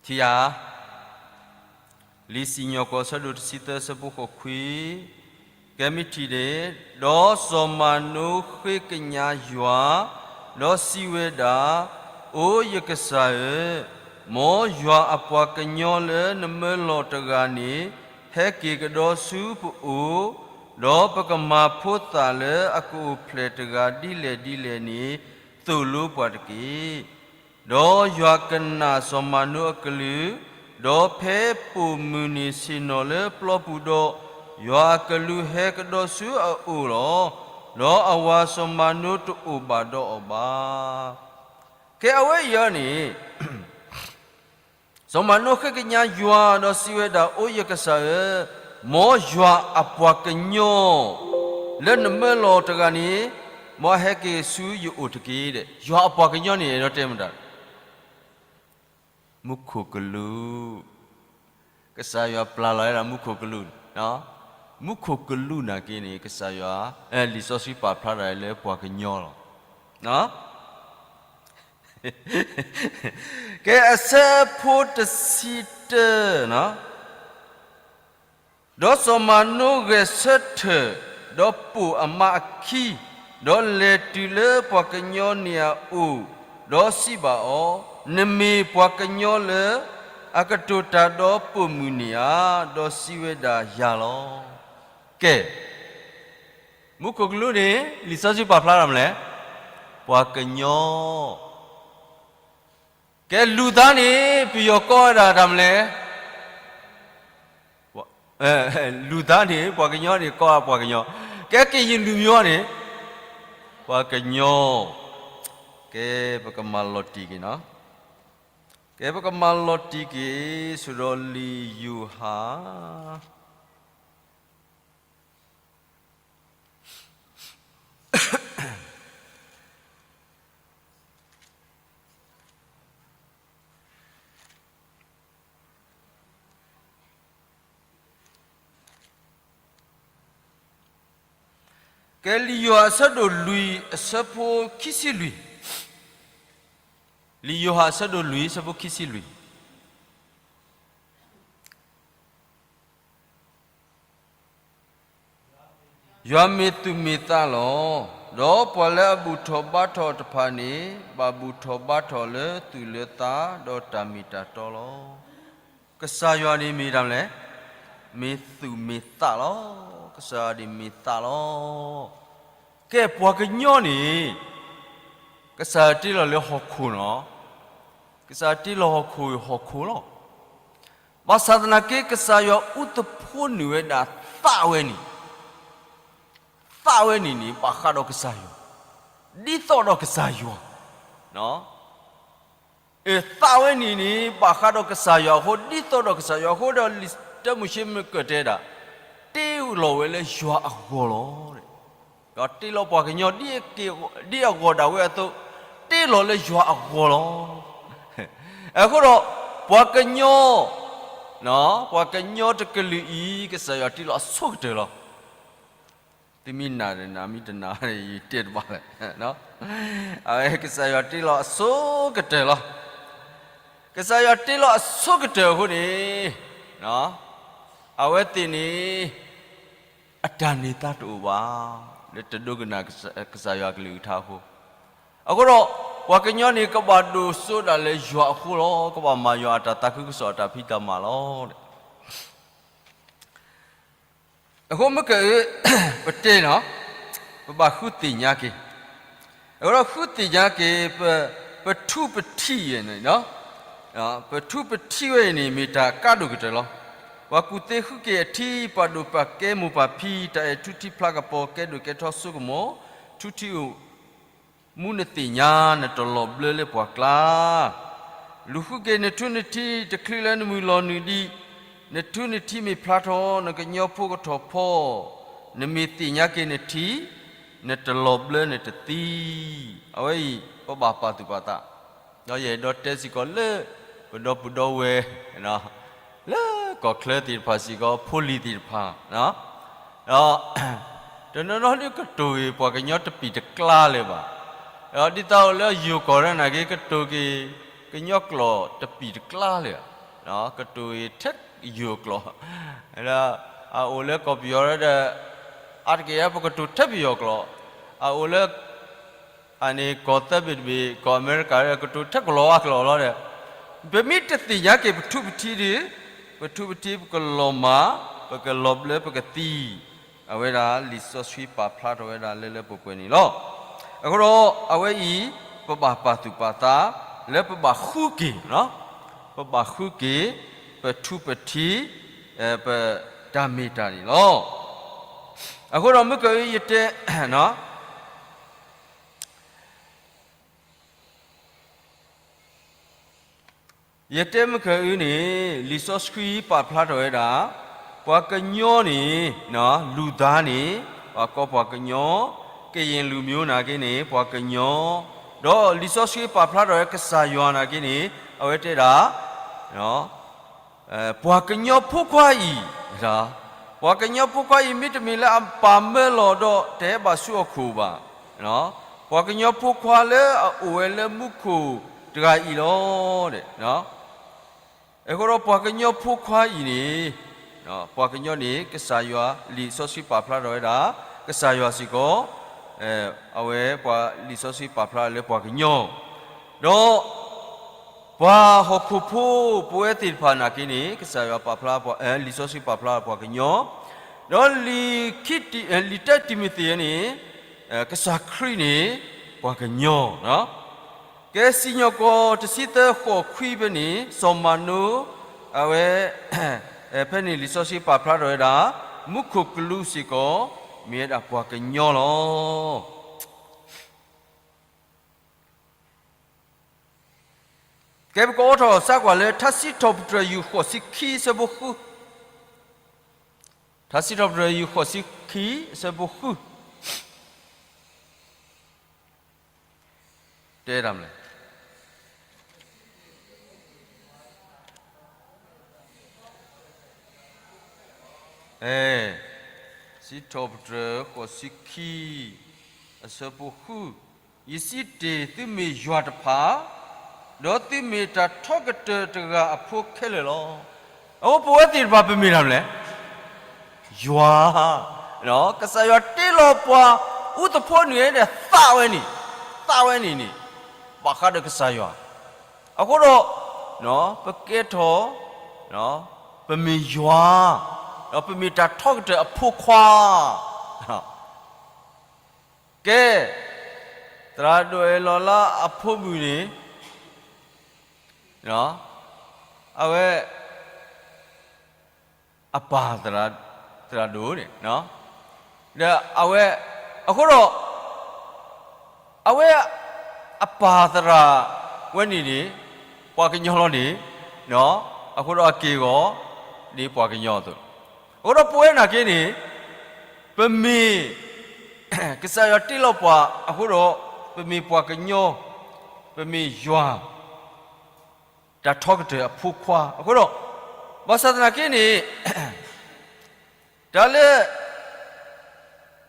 ထံၣ်ဧါ, လံာ်စံၣ်ညီၣ်ကွီၢ် အဆၢဒိၣ်တဆံသၢ အဆၢဖိဃိးခွံ, ကဲမ့ၢ်ထံၣ်န့ၣ်, ဒီးစီၤမၤနိဃ့ကညးယွၤ, ဒီးစံးဝဲဒၣ်, အိယကစၢ်ဧၢ, မ်ယွၤအပှၤကညီလၢနမၢလီၤတဂၤန့ၣ် ဟဲက့ၤကဒီးဆူပအိၣ်, ဒီးပကမၤဖိသၣ်လၢအကအိၣ်ဖျဲၣ်တဂၤဒ်လဲၣ်ဒ်လဲၣ်န့ၣ် သိၣ်လိပှၤတက့ၢ်. ဒီးယွၤကနာ်စီၤမၤနိအကလုၢ်, ဒီးဖဲပိာ်မုၣ်န့ၣ်ဆ့ၣ်နီၤလၢပျီပူၤဒီး, ယွၤအကလူးဟဲကဒီးဆူအအိၣ်လီၤ. ဒီးအဝၤစီၤမၤနိတအိၣ်ဘၣ်ဒီးအီၤဘၣ်. ကဲအဝဲအံၤန့ၣ် စီၤမၤနိဃ့ကညးယွၤဒီးစံးဝဲဒၣ်, အိယကစၢ်ဧၢ, မ်ယွၤအပှၤကညီ လၢနမၢလီၤတဂၤန့ၣ်, မ်အဟဲက့ၤဆူယအိၣ်တက့ၢ်. ယွၤအပှၤကညီန့ၣ် အဲၣ်ဒိးတဲမတၤ မူခိၣ်ကလူး, ကစၢ်ယွၤပျၢ်လီၤဝဲဒၣ်မူခိၣ်ကလူး, မူခိၣ်ကလူးနာ်က့န့ၣ် ကစၢ်ယွၤ, လံာ်စီဆှံပာ်ဖျါတၢ်လၢပှၤကညီလီၤ. ကဲအဆၢဖိတဆံတၢ, ဒီးစီၤမၤနိဂဲၤဆၢထၢၣ်, ဒီးပိာ်အမါအခံ, ဒီးလဲၤတုၤလၢပှၤကညီန့ၣ်အအိၣ်, ဒီးစံးဘၣ်အီၤ, နမ့ၢ်ပှၤကညီလၢ အကတိၤတၢ်ဒီးပိာ်မုၣ်န့ၣ်ဧါ, ဒီးစံးဝဲဒၣ်ယၤလီၤ. ကဲ, မူခိၣ်ကလူးန့ၣ် လံာ်စီဆှံပာ်ဖျါတၢ်မနုၤလဲၣ်, ပှၤကညီ ကဲလူၤသးန့ၣ် ပယီၤကိးဝဲဒၣ်တၢ်မနုၤလဲၣ်, လူၤသးန့ၣ် ပှၤကညီန့ၣ် ကိးပှၤကညီ, ကဲက့ၤယလူၤမံၤန့ၣ်, ပှၤကညီ, ကဲပကမၤလီၤတံၢ်က့ၤနီၤ, ကဲပကမၤလီၤတံၢ်က့ၤ ဆိဒီးလံာ်ယိၤဟၣ် ကဲလံာ်ယိၤဟၣ်အဆၢဒိၣ်လွံၢ်အဆၢဖိခံဆံလွံၢ်, လံာ်ယိၤဟၣ်အဆၢဒိၣ်လွံၢ်အဆၢဖိခံဆံလွံၢ်. ယွၤမ့ၢ်သူၣ်မ့ၢ်သးလီၤ. ဒီးပှၤလၢအဘူၣ်ထီၣ်ဘါထီၣ်တဖၣ်န့ၣ် ဘၣ်ဘူၣ်ထီၣ်ဘါထီၣ်လၢသူၣ်လၢသး ဒီးတၢ်မ့ၢ်တၢ်တီလီၤ. ကစၢ်ယွၤန့ၣ်မ့ၢ်တၢ်မနုၤလဲၣ်, မ့ၢ်သူၣ်မ့ၢ်သးလီၤ. ကစၢ်ယွၤန့ၣ်မ့ၢ်သးလီၤ. ကဲပှၤကညီန့ၣ် ကစၢ်ယွၤတ့လီၤလၢဟီၣ်ခိၣ်နီၤ, ကစၢ်ယွၤတ့လီၤဟီၣ်ခိၣ်လီၤ. ဘၣ်ဆၣ်သနာ်က့ ကစၢ်ယွၤအူသဖှိနုာ်ဝဲဒၣ်သးဝဲန့ၣ်, သးဝဲန့ၣ်န့ၣ် ဘၣ်ဃးဒီးကစၢ်ယွၤ, ဒ်သိးဒီးကစၢ်ယွၤ အသးဝဲန့ၣ်န့ၣ် ဘၣ်ဃးဒီးကစၢ်ယွၤအဃိ, ဒ်သိးဒီးကစၢ်ယွၤအဃိဒီး လံာ်တၢမိၤၡ့မုၢ်ကၢၢ်တဲဒၣ်, တ့လီၤဝဲလၢယွၤအဂီၢ်လီၤ. ဒီးတ့လီၤပှၤကညီ ဒ်အဂီၢ်ဒၣ်ဝဲအသိး, တ့လီၤလၢယွၤအဂီၢ်လီၤ. အဃိဒီး ပှၤကညီ, ပှၤကညီတကလုာ်အံၤ ကစၢ်ယွၤတ့လီၤအဆိကတၢၢ်လီၤ. သုမ့ၢ်နာ်ဒီးနာ် မ့ၢ်တနာ်ဒီး ယတဲတဘၣ်လၢၤ. အဝဲကစၢ်ယွၤတ့လီၤအဆိကတၢၢ်လီၤ. ကစၢ်ယွၤတ့လီၤအဆိကတၢၢ်အဃိန့ၣ်, အဝဲသ့ၣ်န့ၣ် အတၢ်န့ၢ်သါတအိၣ်ဘၣ်, လၢတဒိကနၣ်ကစၢ်ယွၤကလုၢ်ကထါအဃိ. အဃိဒီး ပှၤကညီန့ၣ် ကဘၣ်ဒိၣ်စိဒၣ်လၢယွၤအဃိလီၤ. ကဘၣ်မၤယွၤအတၢ်သးခုကစီၣ်အတၢ်ဖံးတၢ်မၤလီၤ. အဃိမ့ၢ်က, ပတဲလီၤ, ပဘၣ်ဃုသ့ၣ်ညါက့ၤ, အဃိဒီးဃုသ့ၣ်ညါက့ၤ, ပထူပထံး, ပထူပထံးဝဲအံၤန့ၣ် မ့ၢ်တၢ်ကါဒိၣ်ကတၢၢ်လီၤ. ပှၤကူၣ်သ့ဃုက့ၤအထံ, ပာ်ဒိၣ်ပာ်ကဲမိၢ်ပၢ်ဖံ, တၢ်အဲၣ်ထူထံဖျါကပီၤ, ကဲဒိၣ်ကဲထီစိကမီၤ, ထူထံအိၣ် မူနသ့ၣ်ညါ, နတလီၤဘျၢလၢပှၤကျါ, လူၤဃုက့ၤနထူနထံ, တချုးလၢနမုၢ်လီၤနုာ်ဒံး, နထူနထံမ့ၢ်ဖျါထီၣ်, နကညီဖိကထီၣ်ဖီ, နမ့ၢ်သ့ၣ်ညါက့ၤနထံ, နတလီၤဘျၢနတသံ. အဝဲအံၤ ပဘၣ်ပာ်သူၣ်ပာ်သး, ဒီးယအဲၣ်ဒိးတဲစ့ၢ်ကီးလၢ ပဒီပုၢ်ဒီဝဲၢ် လၢကီၢ်ချၢသ့ၣ်တဖၣ်စ့ၢ်ကီး ဖိလံၤသ့ၣ်တဖၣ်, ဒီး တနီၤနီၤဒ်ကတိၤဂ့ၤ ပှၤကညီတပံာ်တကျါလၢၤဘၣ်. ဒီးဒ်သိးအိၣ်လၢယိၤကီၢ်ရၢနာ်က့ ကတိၤက့ၤ ကညီကျိာ်တပံာ်တကျါလၢၤ, ကတိၤဂ့ၤထဲယိၤကျိာ်, ဒီးအအိၣ်လၢကီၢ်ပယီၤဒီး အါတက့ၢ်ပကတိၤထဲပယီၤကျိာ်, အအိၣ်လၢ အန့ၣ်ကီၢ်သၢဘ့ၣ်တဘ့ၣ် ကီၢ်အမဲရကၤ ကတိၤထဲကလီၤဝါကလီၤလီၤဒီး, ပမ့ၢ်တသ့ၣ်ညါက့ၤပထူပထံဒီး, ပထူပထံပကလီၤမၢ်, ပကလီၤဘျၢပကသံ, အဝဲဒၣ်လံာ်စီဆှံပာ်ဖျါထီၣ်ဝဲဒၣ်လၢလၢပှဲၤပှဲၤန့ၣ်လီၤ. အဃိဒီးအဝဲအံၤ ပဘၣ်ပာ်သူၣ်ပာ်သး လၢပဘၣ်ဃုက့ၤ, ပဘၣ်ဃုက့ၤ ပထူပထံ ပတၢ်မ့ၢ်တၢ်န့ၣ်လီၤ. အဃိဒီးမုၢ်ကၢအံၤယတဲ ယတဲမုၢ်ကၢအံၤန့ၣ် လံာ်စီဆှံပာ်ဖျါထီၣ်ဝဲဒၣ် ပှၤကညီန့ၣ် လူသားန့ၣ် ပှၤကိးပှၤကညီ, ကရင်လူမျိုးနာ်က့န့ၣ် ပှၤကညီ, ဒီးလံာ်စီဆှံပာ်ဖျါထီၣ်ဝဲကစၢ်ယွၤနာ်က့န့ၣ် အဝဲတဲဒၣ် ပှၤကညီဖိခွါအံၤ, ပှၤကညီဖိခွါအံၤ မ့တမ့ၢ်လၢအပာ်မၢလီၤဒီးတဟဲဘၣ်ဆူဟီၣ်ခိၣ်ဘၣ်. ပှၤကညီဖိခွါလၢအအိၣ်ဝဲလၢမူခိၣ်တဂၤအံၤလီၤ. အဃိဒီးပှၤကညီဖိခွါအံၤန့ၣ်, ပှၤကညီန့ၣ် ကစၢ်ယွၤ လံာ်စီဆှံပာ်ဖျါထီၣ်ဝဲဒၣ် ကစၢ်ယွၤစ့ၢ်ကီး, အဝဲပှၤလံာ်စီဆှံပာ်ဖျါလၢပှၤကညီ, ဒီး ပှၤဟီၣ်ခိၣ်ဖိ ပဝဲသ့ၣ်တဖၣ်နာ်က့န့ၣ် ကစၢ်ယွၤပာ်ဖျါ, လံာ်စီဆှံပာ်ဖျါပှၤကညီ, ဒီးလံာ်တံၤမသ့းန့ၣ် ကစၢ်ခရံာ်န့ၣ် ပှၤကညီ, ကဲစံၣ်ညီၣ်ကွီၢ်တဆံသၢဃိးခွံဖဲန့ၣ် စီၤမၤနိ အဝဲ ဖဲန့ၣ်လံာ်စီဆှံပာ်ဖျါထီၣ်ဝဲဒၣ် မူခိၣ်ကလူးစ့ၢ်ကီး မ့ၢ်ဝဲဒၣ်ပှၤကညီလီၤ. ကဲပကအိးထီၣ်စၢ်ကွၢ်လၢ ထါစံးထီၣ်ပတြၢၤ ယူၢ်ဃိးဆံခံ အဆၢဖိဃု, ထါစံးထီၣ်ပတြၢၤ ယူၢ်ဃိးဆံခံ အဆၢဖိဃု, တဲဒၣ်မလဲၣ်. အဲ, စံးထီၣ်ပတြၢၤ ဃိးဆံခံ အဆၢဖိဃု, ယစံးတ့ၢ် သုမ့ၢ်ယွၤတဖၣ်, ဒီးသုမ့ၢ်တၢ်ထီကတၢၢ်တဂၤအဖိခဲလၢာ်လီၤ. အဃိပဝဲသ့ၣ်တဖၣ်ပမ့ၢ်တၢ်မလဲၣ်, ယွၤ, ကစၢ်ယွၤတ့လီၤပှၤ အူသဖှိနုာ်ဝဲန့ၣ် သးဝဲန့ၣ်, သးဝဲန့ၣ်န့ၣ်, ဘၣ်ဃးဒီးကစၢ်ယွၤ, အဃိဒီး ပကဲထီၣ် ပမ့ၢ်ယွၤ, ဒီးပမ့ၢ်တၢ်ထီကတၢၢ်အဖိခွါ, ကဲ, သရၣ်ဒိၣ်အဲၣ်လီၤလါအဖိမုၣ်န့ၣ်, အဝဲ အပၢ်သရၣ်ဒိၣ်န့ၣ်, ဒီးအဝဲ, အဃိဒီး အဝဲအပၢ်သရၣ်ဝဲန့ၣ်န့ၣ် ပှၤကညီလီၤန့ၣ်, အဃိဒီးအက့ၢ်အဂီၤန့ၣ်ပှၤကညီအသိး, အဃိဒီးပဝဲနာ်က့န့ၣ် ပမ့ၢ် ကစၢ်ယွၤတ့လီၤပှၤအဃိဒီး ပမ့ၢ်ပှၤကညီ, ပမ့ၢ်ယွၤ တၢ်ထီကတၢၢ်အဖိခွါအဃိဒီး, ဘၣ်ဆၣ်သနာ်က့န့ၣ် တၢ်လၢ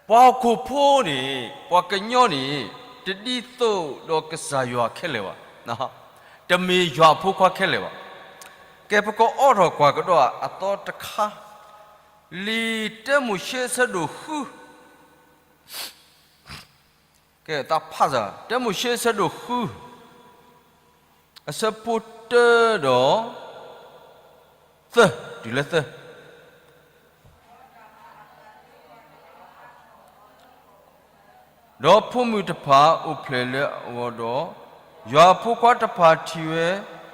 ပှၤဟီၣ်ခိၣ်ဖိန့ၣ် ပှၤကညီန့ၣ် တဒ်သိးဒီးကစၢ်ယွၤခဲလၢာ်ဘၣ်, တမ့ၢ်ယွၤအဖိခွါခဲလၢာ်ဘၣ်. ကဲပကအိးထီၣ်ကွၢ်ကဒီးအသီတခါ, လံာ်တၢမိၤၡ့အဆၢဒိၣ်ဃု ကဲ, တၢ်ဖးစၢ်, တၢမိၤၡ့အဆၢဒိၣ်ဃု, အဆၢဖိတၢဒီး သၢ, တုၤလၢသၢ, ဒီးဖိမုၣ်တဖၣ်အိၣ်ဖျဲၣ်လၢအဂီၢ်ဒီး, ယွၤအဖိခွါတဖၣ်ထံၣ်ဝဲ,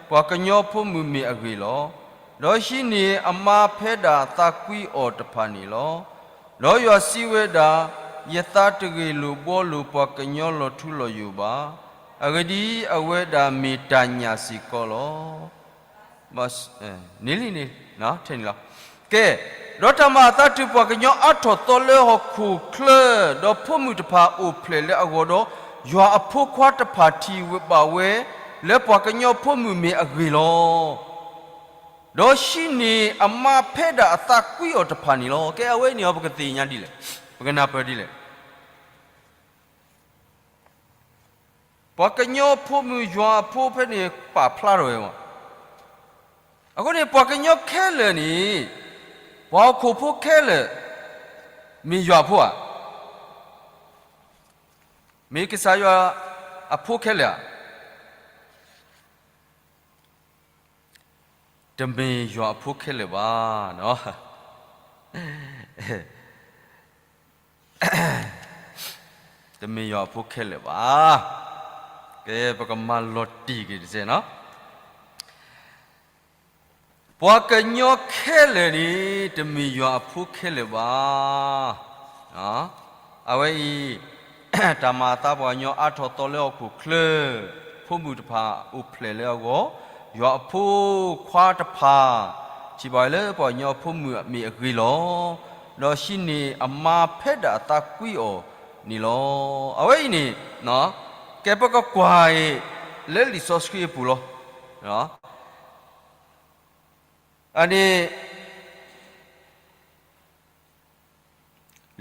ပှၤကညီဖိမုၣ်မ့ၢ်အဂ့ၢ်လီၤ. ဒီးဟံးန့ၢ်အမါဖဲဒၣ်အသးကွံအီၤတဖၣ်န့ၣ်လီၤ. ဒီးယွၤစံးဝဲဒၣ်, ယသးတဂ့ၢ်လိာ်ဘှီလိာ်ပှၤကညီလီၤထူလီၤယိာ်ဘၣ်. အဂ့ၢ်ဒ်အံၤ, အဝဲဒၣ်မ့ၢ်တၢ်ညၣ်စ့ၢ်ကီးလီၤ. န့ၣ်လံန့ၣ်, ထဲန့ၣ်လီၤ. ကဲ, ဒီးတၢ်မၤအသးတုၤပှၤကညီအါထီၣ်သီလၢဟီၣ်ခိၣ်ချၢ, ဒီးဖိမုၣ်တဖၣ်အိၣ်ဖျဲၣ်လၢအဂီၢ်ဒီး, ယွၤအဖိခွါတဖၣ်ထံၣ်ဘၣ်ဝဲ, လၢပှၤကညီဖိမုၣ်မ့ၢ်အဂ့ၢ်လီၤ. ဒီးဟံးန့ၢ်အမါဖဲဒၣ်အသးကွံအီၤတဖၣ်န့ၣ်လီၤ. ကဲအဝဲန့ၣ်အီၤ ပကသ့ၣ်ညါဒ်လဲၣ်, ပကနၢ်ပၢၢ်ဒ်လဲၣ်. ပှၤကညီဖိမုၣ်ယွၤအဖိဖဲန့ၣ်ပာ်ဖျါထီၣ်ဝဲမး. အဃိန့ၣ် ပှၤကညီခဲလၢာ်န့ၣ်, ပှၤဟီၣ်ခိၣ်ဖိခဲလၢာ်, မ့ၢ်ယွၤအဖိဧါ. မ့ၢ်ကစၢ်ယွၤ အဖိခဲလၢာ်ဧါ. တမ့ၢ်ယွၤအဖိခဲလၢာ်ဘၣ်. တမ့ၢ်ယွၤအဖိခဲလၢာ်ဘၣ်. ကဲ ပကမၤလီၤတံၢ်က့ၤတစဲးနီၤ. ပှၤကညီခဲလၢာ်န့ၣ် တမ့ၢ်ယွၤအဖိခဲလၢာ်ဘၣ်. အဝဲအံၤ တၢ်မၤအသးပှၤကညီအါထီၣ်သီလၢဟီၣ်ခိၣ်ချၢ, ဖိမုၣ်တဖၣ်အိၣ်ဖျဲၣ်လၢအဂီၢ်, ယွၤအဖိခွါတဖၣ် ထံၣ်ဘၣ်ဝဲလၢပှၤကညီအဖိမုၣ်အမ့ၢ်အဂ့ၤလီၤ. ဒီးဟံးန့ၢ်အမါဖဲဒၣ်အသးကွံအီၤန့ၣ်လီၤ. အဝဲအံၤန့ၣ် ကဲပကကွၢ်အံၤ လၢလံာ်စီဆှံအပူၤလီၤ. အန့ၣ်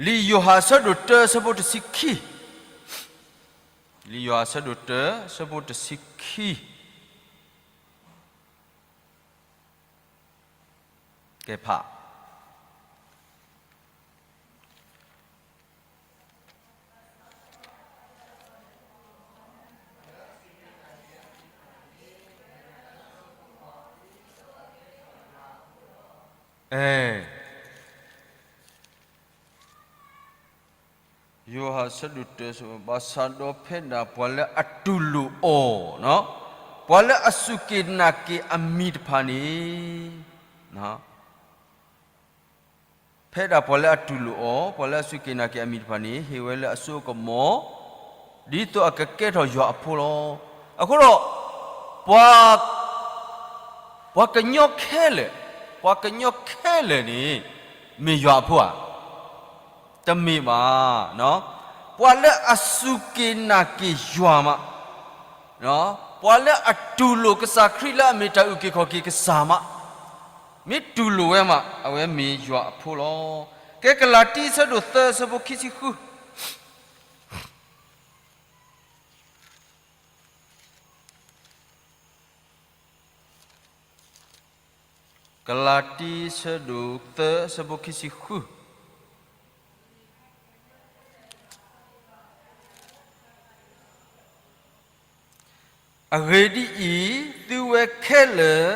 လံာ်ယိၤဟၣ်အဆၢဒိၣ်တၢအဆၢဖိတဆံခံ, လံာ်ယိၤဟၣ်အဆၢဒိၣ်တၢအဆၢဖိတဆံခံ, ကဲဖး အဲ ယိၤဟၣ်အဆၢဒိၣ်တၢ ဘၣ်ဆၣ်ဒီးဖဲဒၣ် ပှၤလၢအတူၢ်လိာ်အီၤ, ပှၤလၢအစူၢ်က့ၤနာ်က့ၤအမံၤတဖၣ်န့ၣ်, ဖဲဒၣ်ပှၤလၢအတူၢ်လိာ်အီၤ, ပှၤလၢအစူၢ်က့ၤနာ်က့ၤအမံၤတဖၣ်န့ၣ် ဟ့ၣ်ဝဲလၢအစိအကမီၤ ဒ်သိးအကကဲထီၣ်ယွၤအဖိလီၤ. အဃိဒီး ပှၤ ပှၤကညီခဲလၢာ်, ပှၤကညီခဲလၢာ်န့ၣ် မ့ၢ်ယွၤအဖိဧါ. တမ့ၢ်ဘၣ်. ပှၤလၢအစူၢ်က့ၤနာ်က့ၤယွၤမး, ပှၤလၢအတူၢ်လိာ်ကစၢ်ခရံာ်လၢအမ့ၢ်တၢ်အုၣ်က့ၤခီၣ်က့ၤကစၢ်မး, မ့ၢ်တူၢ်လိာ်ဝဲမး အဝဲမ့ၢ်ယွၤအဖိလီၤ. ကဲကလၤတံ အဆၢဒိၣ်သၢ အဆၢဖိခံဆံဃု ကလၤတံ အဆၢဒိၣ်သၢ အဆၢဖိခံဆံဃု. အဂ့ၢ်ဒ်အံၤ, သုဝဲခဲလၢာ်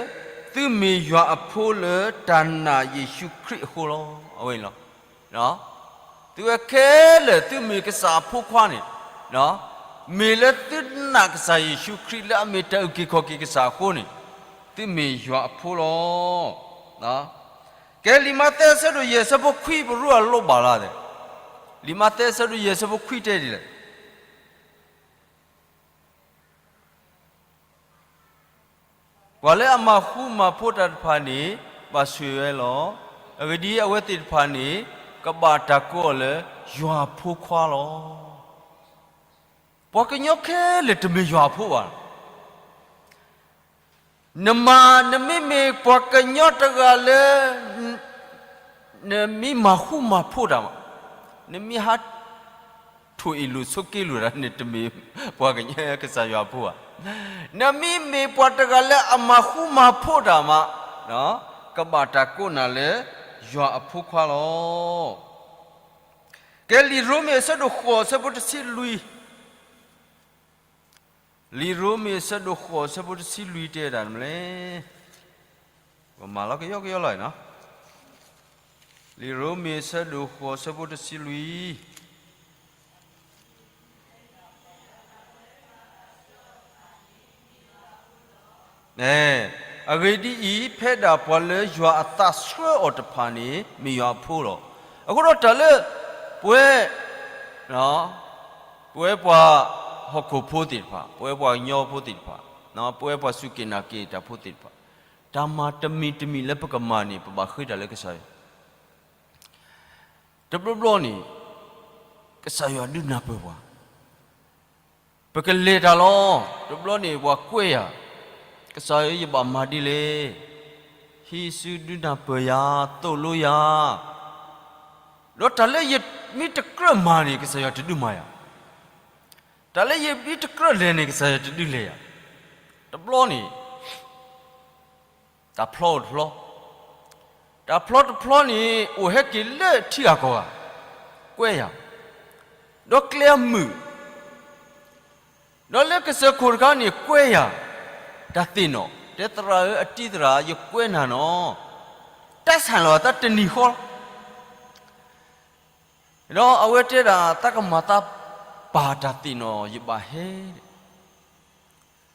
သုမ့ၢ်ယွၤအဖိလၢတၢ်နာ်ယ့ၣ်ၡူးခရံာ်အဃိလီၤ. အဝဲအံၤလီၤ. သုဝဲခဲလၢာ် သုမ့ၢ်ကစၢ်အဖိခွါန့ၣ်, မ့ၢ်လၢသုနာ်ကစၢ်ယ့ၣ်ၡူးခရံာ်လၢအမ့ၢ်တၢ်အုၣ်က့ၤခီၣ်က့ၤကစၢ်အဃိန့ၣ်, သုမ့ၢ်ယွၤအဖိလီၤ. ကဲလံာ်မးသဲ အဆၢဒိၣ်ယဲၢ် အဆၢဖိခွံ ပရူအလိၣ်ဘၣ်လီၤ. လံာ်မးသဲ အဆၢဒိၣ်ယဲၢ် အဆၢဖိခွံ တဲဒ်လဲၣ်. ပှၤလၢအမၤဃူမၤဖိးတၢ်တဖၣ်န့ၣ် ဘၣ်ဆိၣ်ဂ့ၤဝဲလီၤ. အဂ့ၢ်ဒ်အံၤ, အဝဲသ့ၣ်တဖၣ်န့ၣ် ကဘၣ်တၢ်ကိးအီၤလၢ ယွၤအဖိခွါလီၤ. ပှၤကညီခဲလၢာ်တမ့ၢ်ယွၤအဖိဘၣ်. နမၤ နမ့မ့ၢ်ပှၤကညီတဂၤလၢ နမ့ၢ်မၤဃူမၤဖိးတၢ်မး, နမ့ၢ်ဟး ထိၣ်အ့ၣ်လိာ်ဆိးက့လိာ်တၢ်န့ၣ် တမ့ၢ်ပှၤကညီကစၢ်ယွၤအဖိဘၣ်. နမ့မ့ၢ်ပှၤတဂၤလၢအမၤဃူမၤဖိးတၢ်မး, ကဘၣ်တၢ်ကိးနၤလၢ ယွၤအဖိခွါလီၤ. ကဲလံာ်ရိမ့ၤ အဆၢဒိၣ်ဃိး အဆၢဖိတဆံလွံၢ် လံာ်ရိမ့ၤ အဆၢဒိၣ်ဃိး အဆၢဖိတဆံလွံၢ် တဲဒၣ်မနုၤလဲၣ်. ပမၤလီၤကယီကယီလီၤနီၤ. လံာ်ရိမ့ၤ အဆၢဒိၣ်ဃိး အဆၢဖိတဆံလွံၢ် အဂ့ၢ်ဒ်အံၤ, ဖဲဒၣ်ပှၤလၢယွၤအသးဆှၢအီၤတဖၣ်န့ၣ် မ့ၢ်ယွၤအဖိလီၤ. အဃိဒီးတၢ်လၢ ပဝဲ ပဝဲပှၤဟီၣ်ခိၣ်ဖိသ့ၣ်တဖၣ်, ပဝဲပှၤကညီဖိသ့ၣ်တဖၣ်, ပဝဲပှၤစူၢ်က့ၤနာ်က့ၤတၢ်ဖိသ့ၣ်တဖၣ်, တၢ်မၤတမံၤတမံၤလၢပကမၤန့ၣ် ပဘၣ်ဃ့တၢ်လၢကစၢ်ယွၤ. တဘျီဘျီန့ၣ် ကစၢ်ယွၤဒုးနၢ်ပၢၢ်ပှၤ ပကလဲၤတၢ်လီၤ. တဘျီန့ၣ် ပှၤကွဲယၤ, ကစၢ်ယွၤ ယဘၣ်မၤဒ်လဲၣ်, ဟံးစုဒုးနၢ်ပၢၢ်ယၤ, သိၣ်လိယၤ, ဒီးတၢ်လၢယမ့ၢ်တကြၢးမၤန့ၣ် ကစၢ်ယွၤတဒုးမၤယၤ, တၢ်လၢယမ့ၢ်တကြၢးလဲၤန့ၣ် ကစၢ်ယွၤတဒုးလဲၤယၤ. တဘျီန့ၣ် တၢ်ဖျီအိၣ်တဖျီ, တၢ်ဖျီတဖျီန့ၣ် အိၣ်ဟဲက့ၤလၢထံဂၤကီၢ်ဂၤ, ကွဲယၤ, ဒီးကျဲအမုာ်, ဒီးလၢကစၢၢ်ခိၣ်တခါန့ၣ် ကွဲယၤတၢ်သ့ၣ်နီၣ်, တဲသရၣ်ဧၢ အတံၤသရၣ် ယကွဲနၤနီၤ, တၢ်ဆၣ်လီၤတၢ်တနံၤဃီလီၤ. ဒီးအဝဲတဲဒၣ် သးကမၤသးပာ်တၢ်သ့ၣ်နီၣ် ယဘၣ်ဟဲ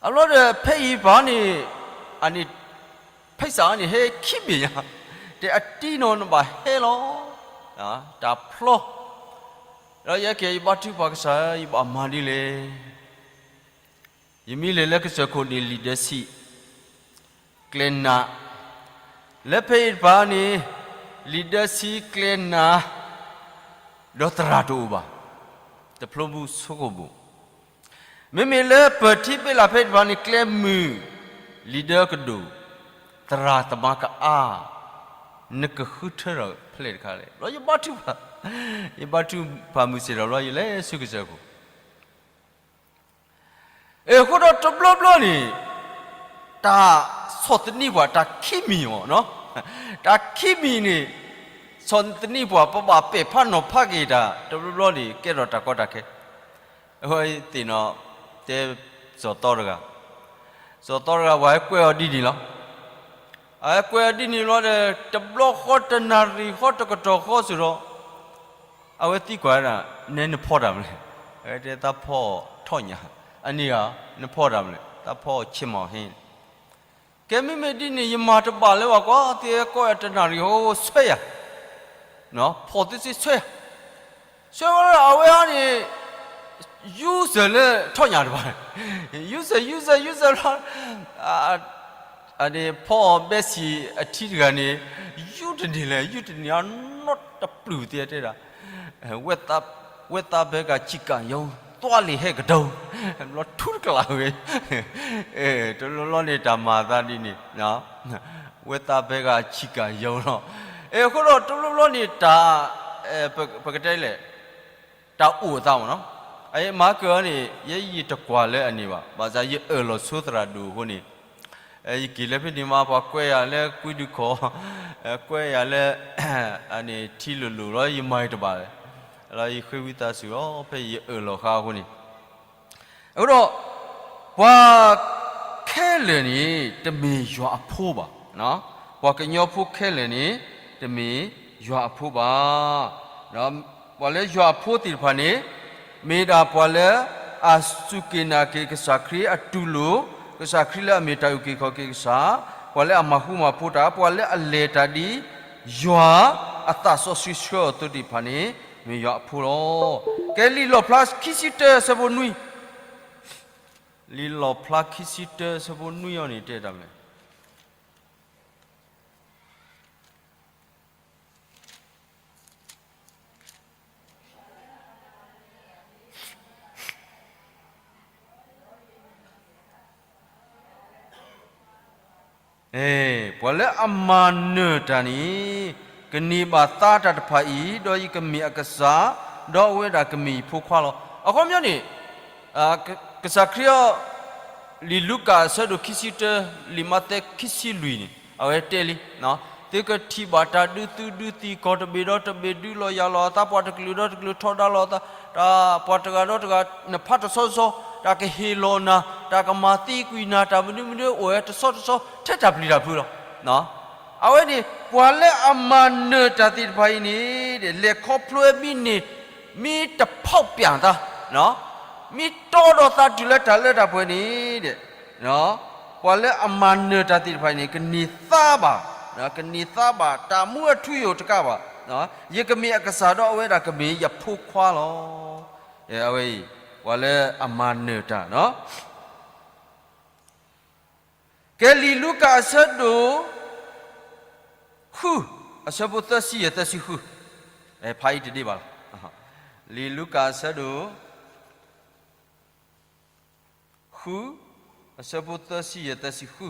အဘျီဒီး ဖဲအံၤပၢ်န့ၣ် အန့ၣ် ဖဲစးန့ၣ် ဟဲခံဘ့ၣ်ညါ, တဲအတံၤနီၤ နဘၣ်ဟဲလီၤ, တၢ်ဖျီ, ဒီးယဲက့ၤ ယဘါထုကဖၣ်ကစၢ် ယဘၣ်မၤဒ်လဲၣ်, ယမ့ၢ်လဲၤလၢကစၢၢ်ခိၣ်န့ၣ် လံာ်ဒၢဆံး ကျဲနး, လၢဖဲအံၤတပၤန့ၣ် လံာ်ဒၢဆံးကျဲနး ဒီးသရၣ်တအိၣ်ဘၣ်, တဖျိမူဆိကမိၣ်, မ့မ့ၢ်လၢပၢၢ်ထံဘ့ၣ်လၢ်ဖဲအံၤတပၤန့ၣ် ကျဲမုၢ် လံာ်ဒၢကဒိၣ်, သရၣ်သမါကအါ, နကဃုထၢထီၣ်ဖဲလဲၣ်တခါလဲၣ်. ဘျီယဘါထုကဖၣ်, ယဘါထုကဖၣ်မုၢ်ဆ့ၣ်ထီၣ်ဘျီ ယလဲၤဆူကစၢၢ်ခိၣ် အဃိဒီးတဘျီဘျီန့ၣ် တၢ်ဆီၣ်သနံးပှၤ တၢ်ခံမံၤအီၤ, တၢ်ခံမံၤန့ၣ် ဆီၣ်သနံးပှၤ ပဘၣ်ပဲာ်ဖးနီၤဖးက့ၤတၢ် တဘျီဘျီန့ၣ် ကဲထီၣ်တၢ်ကီတၢ်ခဲ, အဝဲသ့ၣ်နီၣ် တဲစီၤသီတဂၤ, စီၤသီတဂၤ ပှၤဟဲကွဲအီၤဒ်န့ၣ်လီၤ. အဟဲကွဲအီၤဒ်န့ၣ်လီၤဒီး တဘျီဃီ တနၣ်ရံၣ်ဃီ တကတီၢ်ဃီစ့ၢ်ဒီး အဝဲသံကွၢ်ဝဲဒၣ် နဲနဖီတၢ်မနုၤလဲၣ်, အဝဲတဲသးဖီထီၣ်ညၣ်, အန့ၣ်ဧါ, နဖီတၢ်မနုၤလဲၣ်, သးဖီဆ့ၣ်မီၣ်ဟ့, ကဲမ့မ့ၢ်ဒ်န့ၣ် ယမၤတဘၣ်လၢၤဘၣ်ကွၢ်, သုဟဲကွဲအီၤတနၣ်ရံၣ်ဃီ ဆွဲယၤ, ဖီၣ်သုစ့ဆွဲယၤ, ဆွဲဝဲဒီးအဝဲအံၤန့ၣ် ယူစၢၤလၢထီၣ်ညၣ်တဖၣ်, ယူစၢၤ ယူစၢၤ ယူစၢၤလီၤ, အန့ၣ်ဖီအီၤဘဲဆံးအထံတဂၤန့ၣ် ယူတန့ၢ်လဲၣ်, ယူတန့ၢ်အနီတပျုၢ်သ့တဲဒၣ်, ဝဲသးဖဲကဆံးကၣ်ယိၤ သွါလံာ်ဟဲကဒီး, ဘျီထူတကလးဝဲ, တဘျီဘျီန့ၣ် တၢ်မၤသးဒ်န့ၣ်, ဝဲသးဖဲကဆံးကၣ်ယိၤလီၤ. အဃိဒီးတဘျီဘျီန့ၣ်တၢ် ပကတဲလဲၣ်, တၢ်အိၣ်အသးမ့ၢ်နီၤ, အမၤကၢၤန့ၣ် ယဲယတကွၢ်လၢအန့ၣ်ဘၣ်, ဘၣ်ဆၣ်ယအၢၣ်လီၤဆိသရၣ်ဒိၣ်အဃိန့ၣ်, ယက့ၤလၢဖဲန့ၣ်မး ပှၤကွဲယၤလၢကွံဒုးခီၣ်, ကွဲယၤလၢ အန့ၣ်ထံလိၤလိၤလီၤ, ယမၤတဘၣ်, လီၤယဃ့ဝံသးစူၤလီၤ ဖဲယအၢၣ်လီၤဃာ်အဃိန့ၣ်, အဃိဒီး ပှၤခဲလၢာ်န့ၣ် တမ့ၢ်ယွၤအဖိဘၣ်, ပှၤကညီဖိခဲလၢာ်န့ၣ် တမ့ၢ်ယွၤအဖိဘၣ်. ပှၤလၢယွၤအဖိသ့ၣ်တဖၣ်န့ၣ် မ့ၢ်ဒၣ်ပှၤလၢအစူၢ်က့ၤနာ်က့ၤကစၢ်ခရံာ်အတူၢ်လိာ်, ကစၢ်ခရံာ်လၢအမ့ၢ်တၢ်အုၣ်က့ၤခီၣ်က့ၤကစၢ်, ပှၤလၢအမၤဃူမၤဖိးတၢ်, ပှၤလၢအလဲၤတၢ်ဒ်ယွၤအသးစီဆှံဆှၢအီၤအသိးသ့ၣ်တဖၣ်န့ၣ် မ့ၢ်ယွၤအဖိလီၤ. ကဲလံာ်လီၣ်ဖျါခံဆံတၢအဆၢဖိနွံ, လံာ်လီၣ်ဖျါခံဆံတၢအဆၢဖိနွံအံၤန့ၣ် တဲတၢ်မနုၤလဲၣ်. ပှၤလၢအမၤနၢၤတၢ်န့ၣ် ကန့ၢ်ဘၣ်သါတၢ်တဖၣ်အံၤ, ဒီးယကမ့ၢ်အကစၢ်, ဒီးအဝဲဒၣ်ကမ့ၢ်ယဖိခွါလီၤ. အခီပညီန့ၣ် ကစၢ်ခရံာ်အ လံာ်လူၤကၣ်အဆၢဒိၣ်ခံဆံတၢ, လံာ်မးသဲခံဆံလွံၢ်န့ၣ် အဝဲတဲလံ, သုကထံၣ်ဘၣ်တၢ်ဒုးသုဒုးသံၣ်ကီၢ်တဘ့ၣ်ဒီးတဘ့ၣ်, ဒုးလီၤယၤလီၤအသး, ပှၤတကလုာ်ဒီးတကလုာ်ထီဒါလီၤအသး, တၢ်ပှၤတဂၤဒီးတဂၤ နဖးတဆီဆီ, တၢ်ကဟ့ၣ်လီၤနၤ, တၢ်ကမၤသံကွံာ်နၤ, တၢ်မနုၤမနုၤအိၣ်ဝဲတဆီတဆီ ထဲတၢ်ပျံၤတၢ်ဖုးလီၤ. အဝဲန့ၣ် ပှၤလၢအမၤနၢၤတၢ်သ့ၣ်တဖၣ်အံၤန့ၣ် လဲၤခီဖျိမ့ၢ်န့ၣ် မ့ၢ်တဖီၣ်ပျၢ်သး, မ့ၢ်တီဒီးသးတုၤလၢတၢ်လၢတၢ်ပှဲၤန့ၣ်, ပှၤလၢအမၤနၢၤတၢ်သ့ၣ်တဖၣ်အံၤန့ၣ် ကန့ၢ်သါဘၣ်, ကန့ၢ်သါဘၣ် တၢ်မူအထူအယိာ်တကးဘၣ်, ယကမ့ၢ်အကစၢ်ဒီးအဝဲဒၣ်ကမ့ၢ်ယဖိခွါလီၤ. အဝဲအံၤ ပှၤလၢအမၤနၢၤတၢ် ကဲလံာ်လူၤကၣ်အဆၢဒိၣ် ဃု, အဆၢဖိသၢဆံယဲၢ်သၢဆံဃု, ဖးအံၤတဒ့ၣ်ဘၣ်လီၤ. လံာ်လူၤကၣ်အဆၢဒိၣ် ဃု, အဆၢဖိသၢဆံယဲၢ်သၢဆံဃု.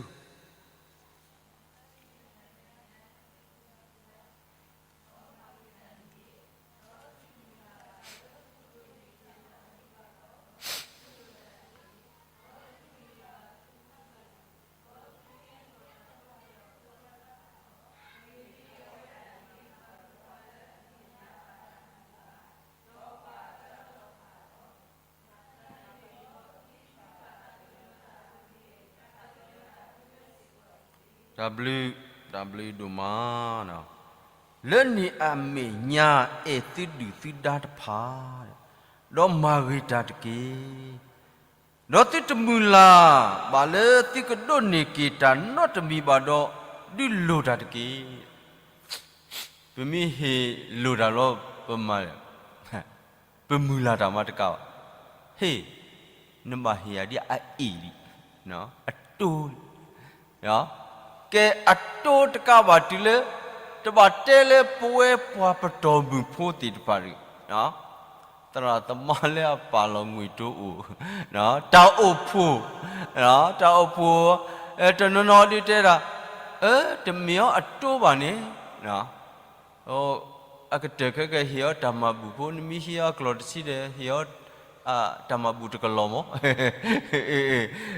တၢ်ဘျုး, တၢ်ဘျုးဒိၣ်မး, လၢန့ၣ်အမဲာ်ညါ အဲၣ်သုဒုၣ်သုဒါတဖၣ်, ဒီးမၤဂ့ၤတၢ်တက့ၢ်. ဒီးသုတမုၢ်လၢ်ဘၣ်လၢသုကဒိးန့ၢ်က့ၤတၢ်နီတမံၤဘၣ်ဒီး ဒုးလိၢ်တၢ်တက့ၢ်. ပမ့ၢ်ဟ့ၣ်လိၢ်တၢ်လီၤ ပမၤလဲၣ်, ပမုၢ်လၢ်တၢ်မၤတကးဘၣ်. ဟ့ၣ်, နဘၣ်ဟ့ၣ်ယၤဒ်အအ့ၣ်လံ, အတိလံ. ကဲအတိတကးဘၣ်တုၤလၢ တဘၣ်တဲလၢပဝဲပှၤပတီၢ်မုၢ်ဖိသ့ၣ်တဖၣ်န့ၣ်, သရၣ်သမါလၢအပာ်လီၤငွေ့တိအိၣ်, တၢ်အိၣ်ဖှိၣ်, တၢ်အိၣ်ဖှိၣ်, တနီၤနီၤဒုးတဲဒၣ်, တမ့ၢ်အီၤအတိဘၣ်န့ၣ်, အကတၢၢ်ခဲကဟ့ၣ်အီၤတၢ်မၤဘူၣ်ဖိ, နမ့ၢ်ဟံးအီၤအကျီၢ်တဆံဒီး ဟ့ၣ်အီၤတၢ်မၤဘူၣ်တကလီၢ်မး.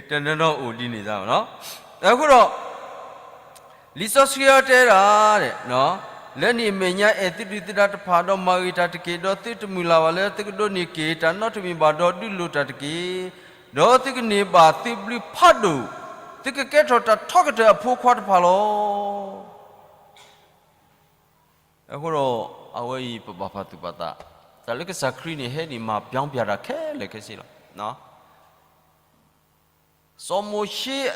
တနီၤနီၤအိၣ်ဒ်န့ၣ်သး. အဃိဒီး လံာ်စီဆှံအံၤတဲဒၣ်, လၢန့ၣ်အမဲာ်ညါ အဲၣ်သုဒုၣ်သုဒါတဖၣ် ဒီးမၤဂ့ၤတၢ်တက့ၢ်. ဒီးသုတမုၢ်လၢ်ဘၣ်လၢသုကဒိးန့ၢ်က့ၤတၢ်နီတမံၤဘၣ်ဒီး ဒုးလိၢ်တၢ်တက့ၢ်. ဒီးသုကန့ၢ်ဘၣ်သုဘျုးဖးဒိၣ်, သုကကဲထီၣ်တၢ်ထီကတၢၢ်အဖိခွါတဖၣ်လီၤ. အဃိဒီး အဝဲအံၤပဘၣ်ပာ်သူၣ်ပာ်သး, တၢ်လၢကစၢ်ခရံာ်န့ၣ် ဟဲန့ၣ်မၤပျီပျၢ်တၢ်ခဲလၢာ်ခဲဆ့လီၤ. စီၤမိၤၡ့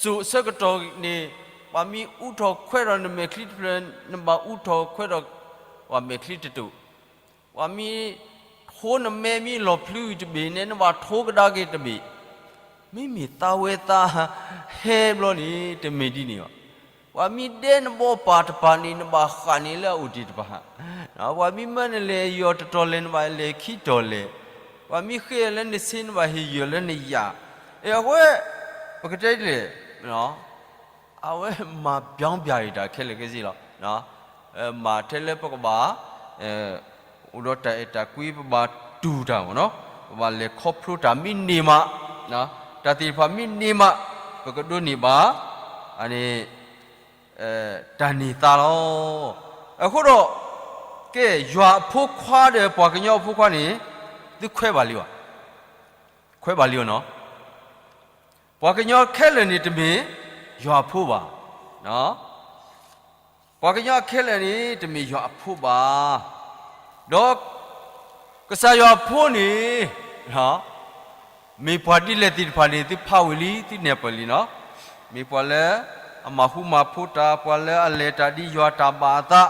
စိၤအဆၢကတီၢ်န့ၣ်, ပှၤမ့ၢ်အူထီၣ်ခွဲးထီၣ်နမဲာ်ချံတဖျၢၣ်, နဘၣ်အူထီၣ်ခွဲးထီၣ် ပှၤမဲာ်ချံတတိာ်, ပှၤမ့ၢ်ထိနမဲမ့ၢ်လီၤဖျူဂ့ၤတဘ့ၣ်န့ၣ် နဘၣ်ထိကဒါက့ၤတဘ့ၣ်. မ့မ့ၢ်သးဝဲသးဟဲဘျီန့ၣ် တမ့ၢ်ဒ်န့ၣ်ဘၣ်. ပှၤမ့ၢ်ဒဲနဘီပၢ်တပၤန့ၣ် နဘၣ်ဃၣ်န့ၢ်လၢအအိၣ်တ့ၢ်တပၤ, ပှၤမ့ၢ်မၢနလဲၤယီၤတတီၤလဲၣ် နဘၣ်လဲၤခံတီၤလဲၣ်, ပှၤမ့ၢ်ဃ့လၢနဆ့ နဘၣ်ဟ့ၣ်ယီၤလၢနယာ်. အဃိ ပကတဲဒ်လဲၣ်, အဝဲမၤပျီပျၢ်အံၤတၢ်ခဲလၢာ်ခဲဆ့လီၤ. မၤထဲလၢပကဘၣ် အိၣ်ဒီးတၢ်အဲၣ်တၢ်ကွံ ပဘၣ်တူၢ်တၢ်မ့ၢ်နီၤ, ပဘၣ်လဲၤခီဖျိတၢ်မ့ၢ်န့ၢ်မး, တၢ်သ့ၣ်တဖၣ်မ့ၢ်န့ၢ်မး ပကဒိးန့ၢ်ဘၣ် အန့ၣ် တၢ်န့ၢ်သါလီၤ. အဃိဒီး ကဲ ယွၤအဖိခွါဒီးပှၤကညီအဖိခွါန့ၣ် သုခွဲးဘၣ်လံဧါ, ခွဲးဘၣ်လံဧါနီၤ. ပှၤကညီခဲလၢာ်န့ၣ်တမ့ၢ်ယွၤအဖိဘၣ်, ပှၤကညီခဲလၢာ်န့ၣ် တမ့ၢ်ယွၤအဖိဘၣ်. ဒီးကစၢ်ယွၤအဖိန့ၣ် မ့ၢ်ပှၤဒ်လဲၣ်သ့ၣ်တဖၣ်န့ၣ် သုဖးဝံၤလံ သုနဲၣ်ပၢၢ်လံနီၤ. မ့ၢ်ပှၤလၢအမၤဃူမၤဖိးတၢ်, ပှၤလၢအလဲၤတၢ်ဒ်ယွၤတၢ်ဘၣ်အသး,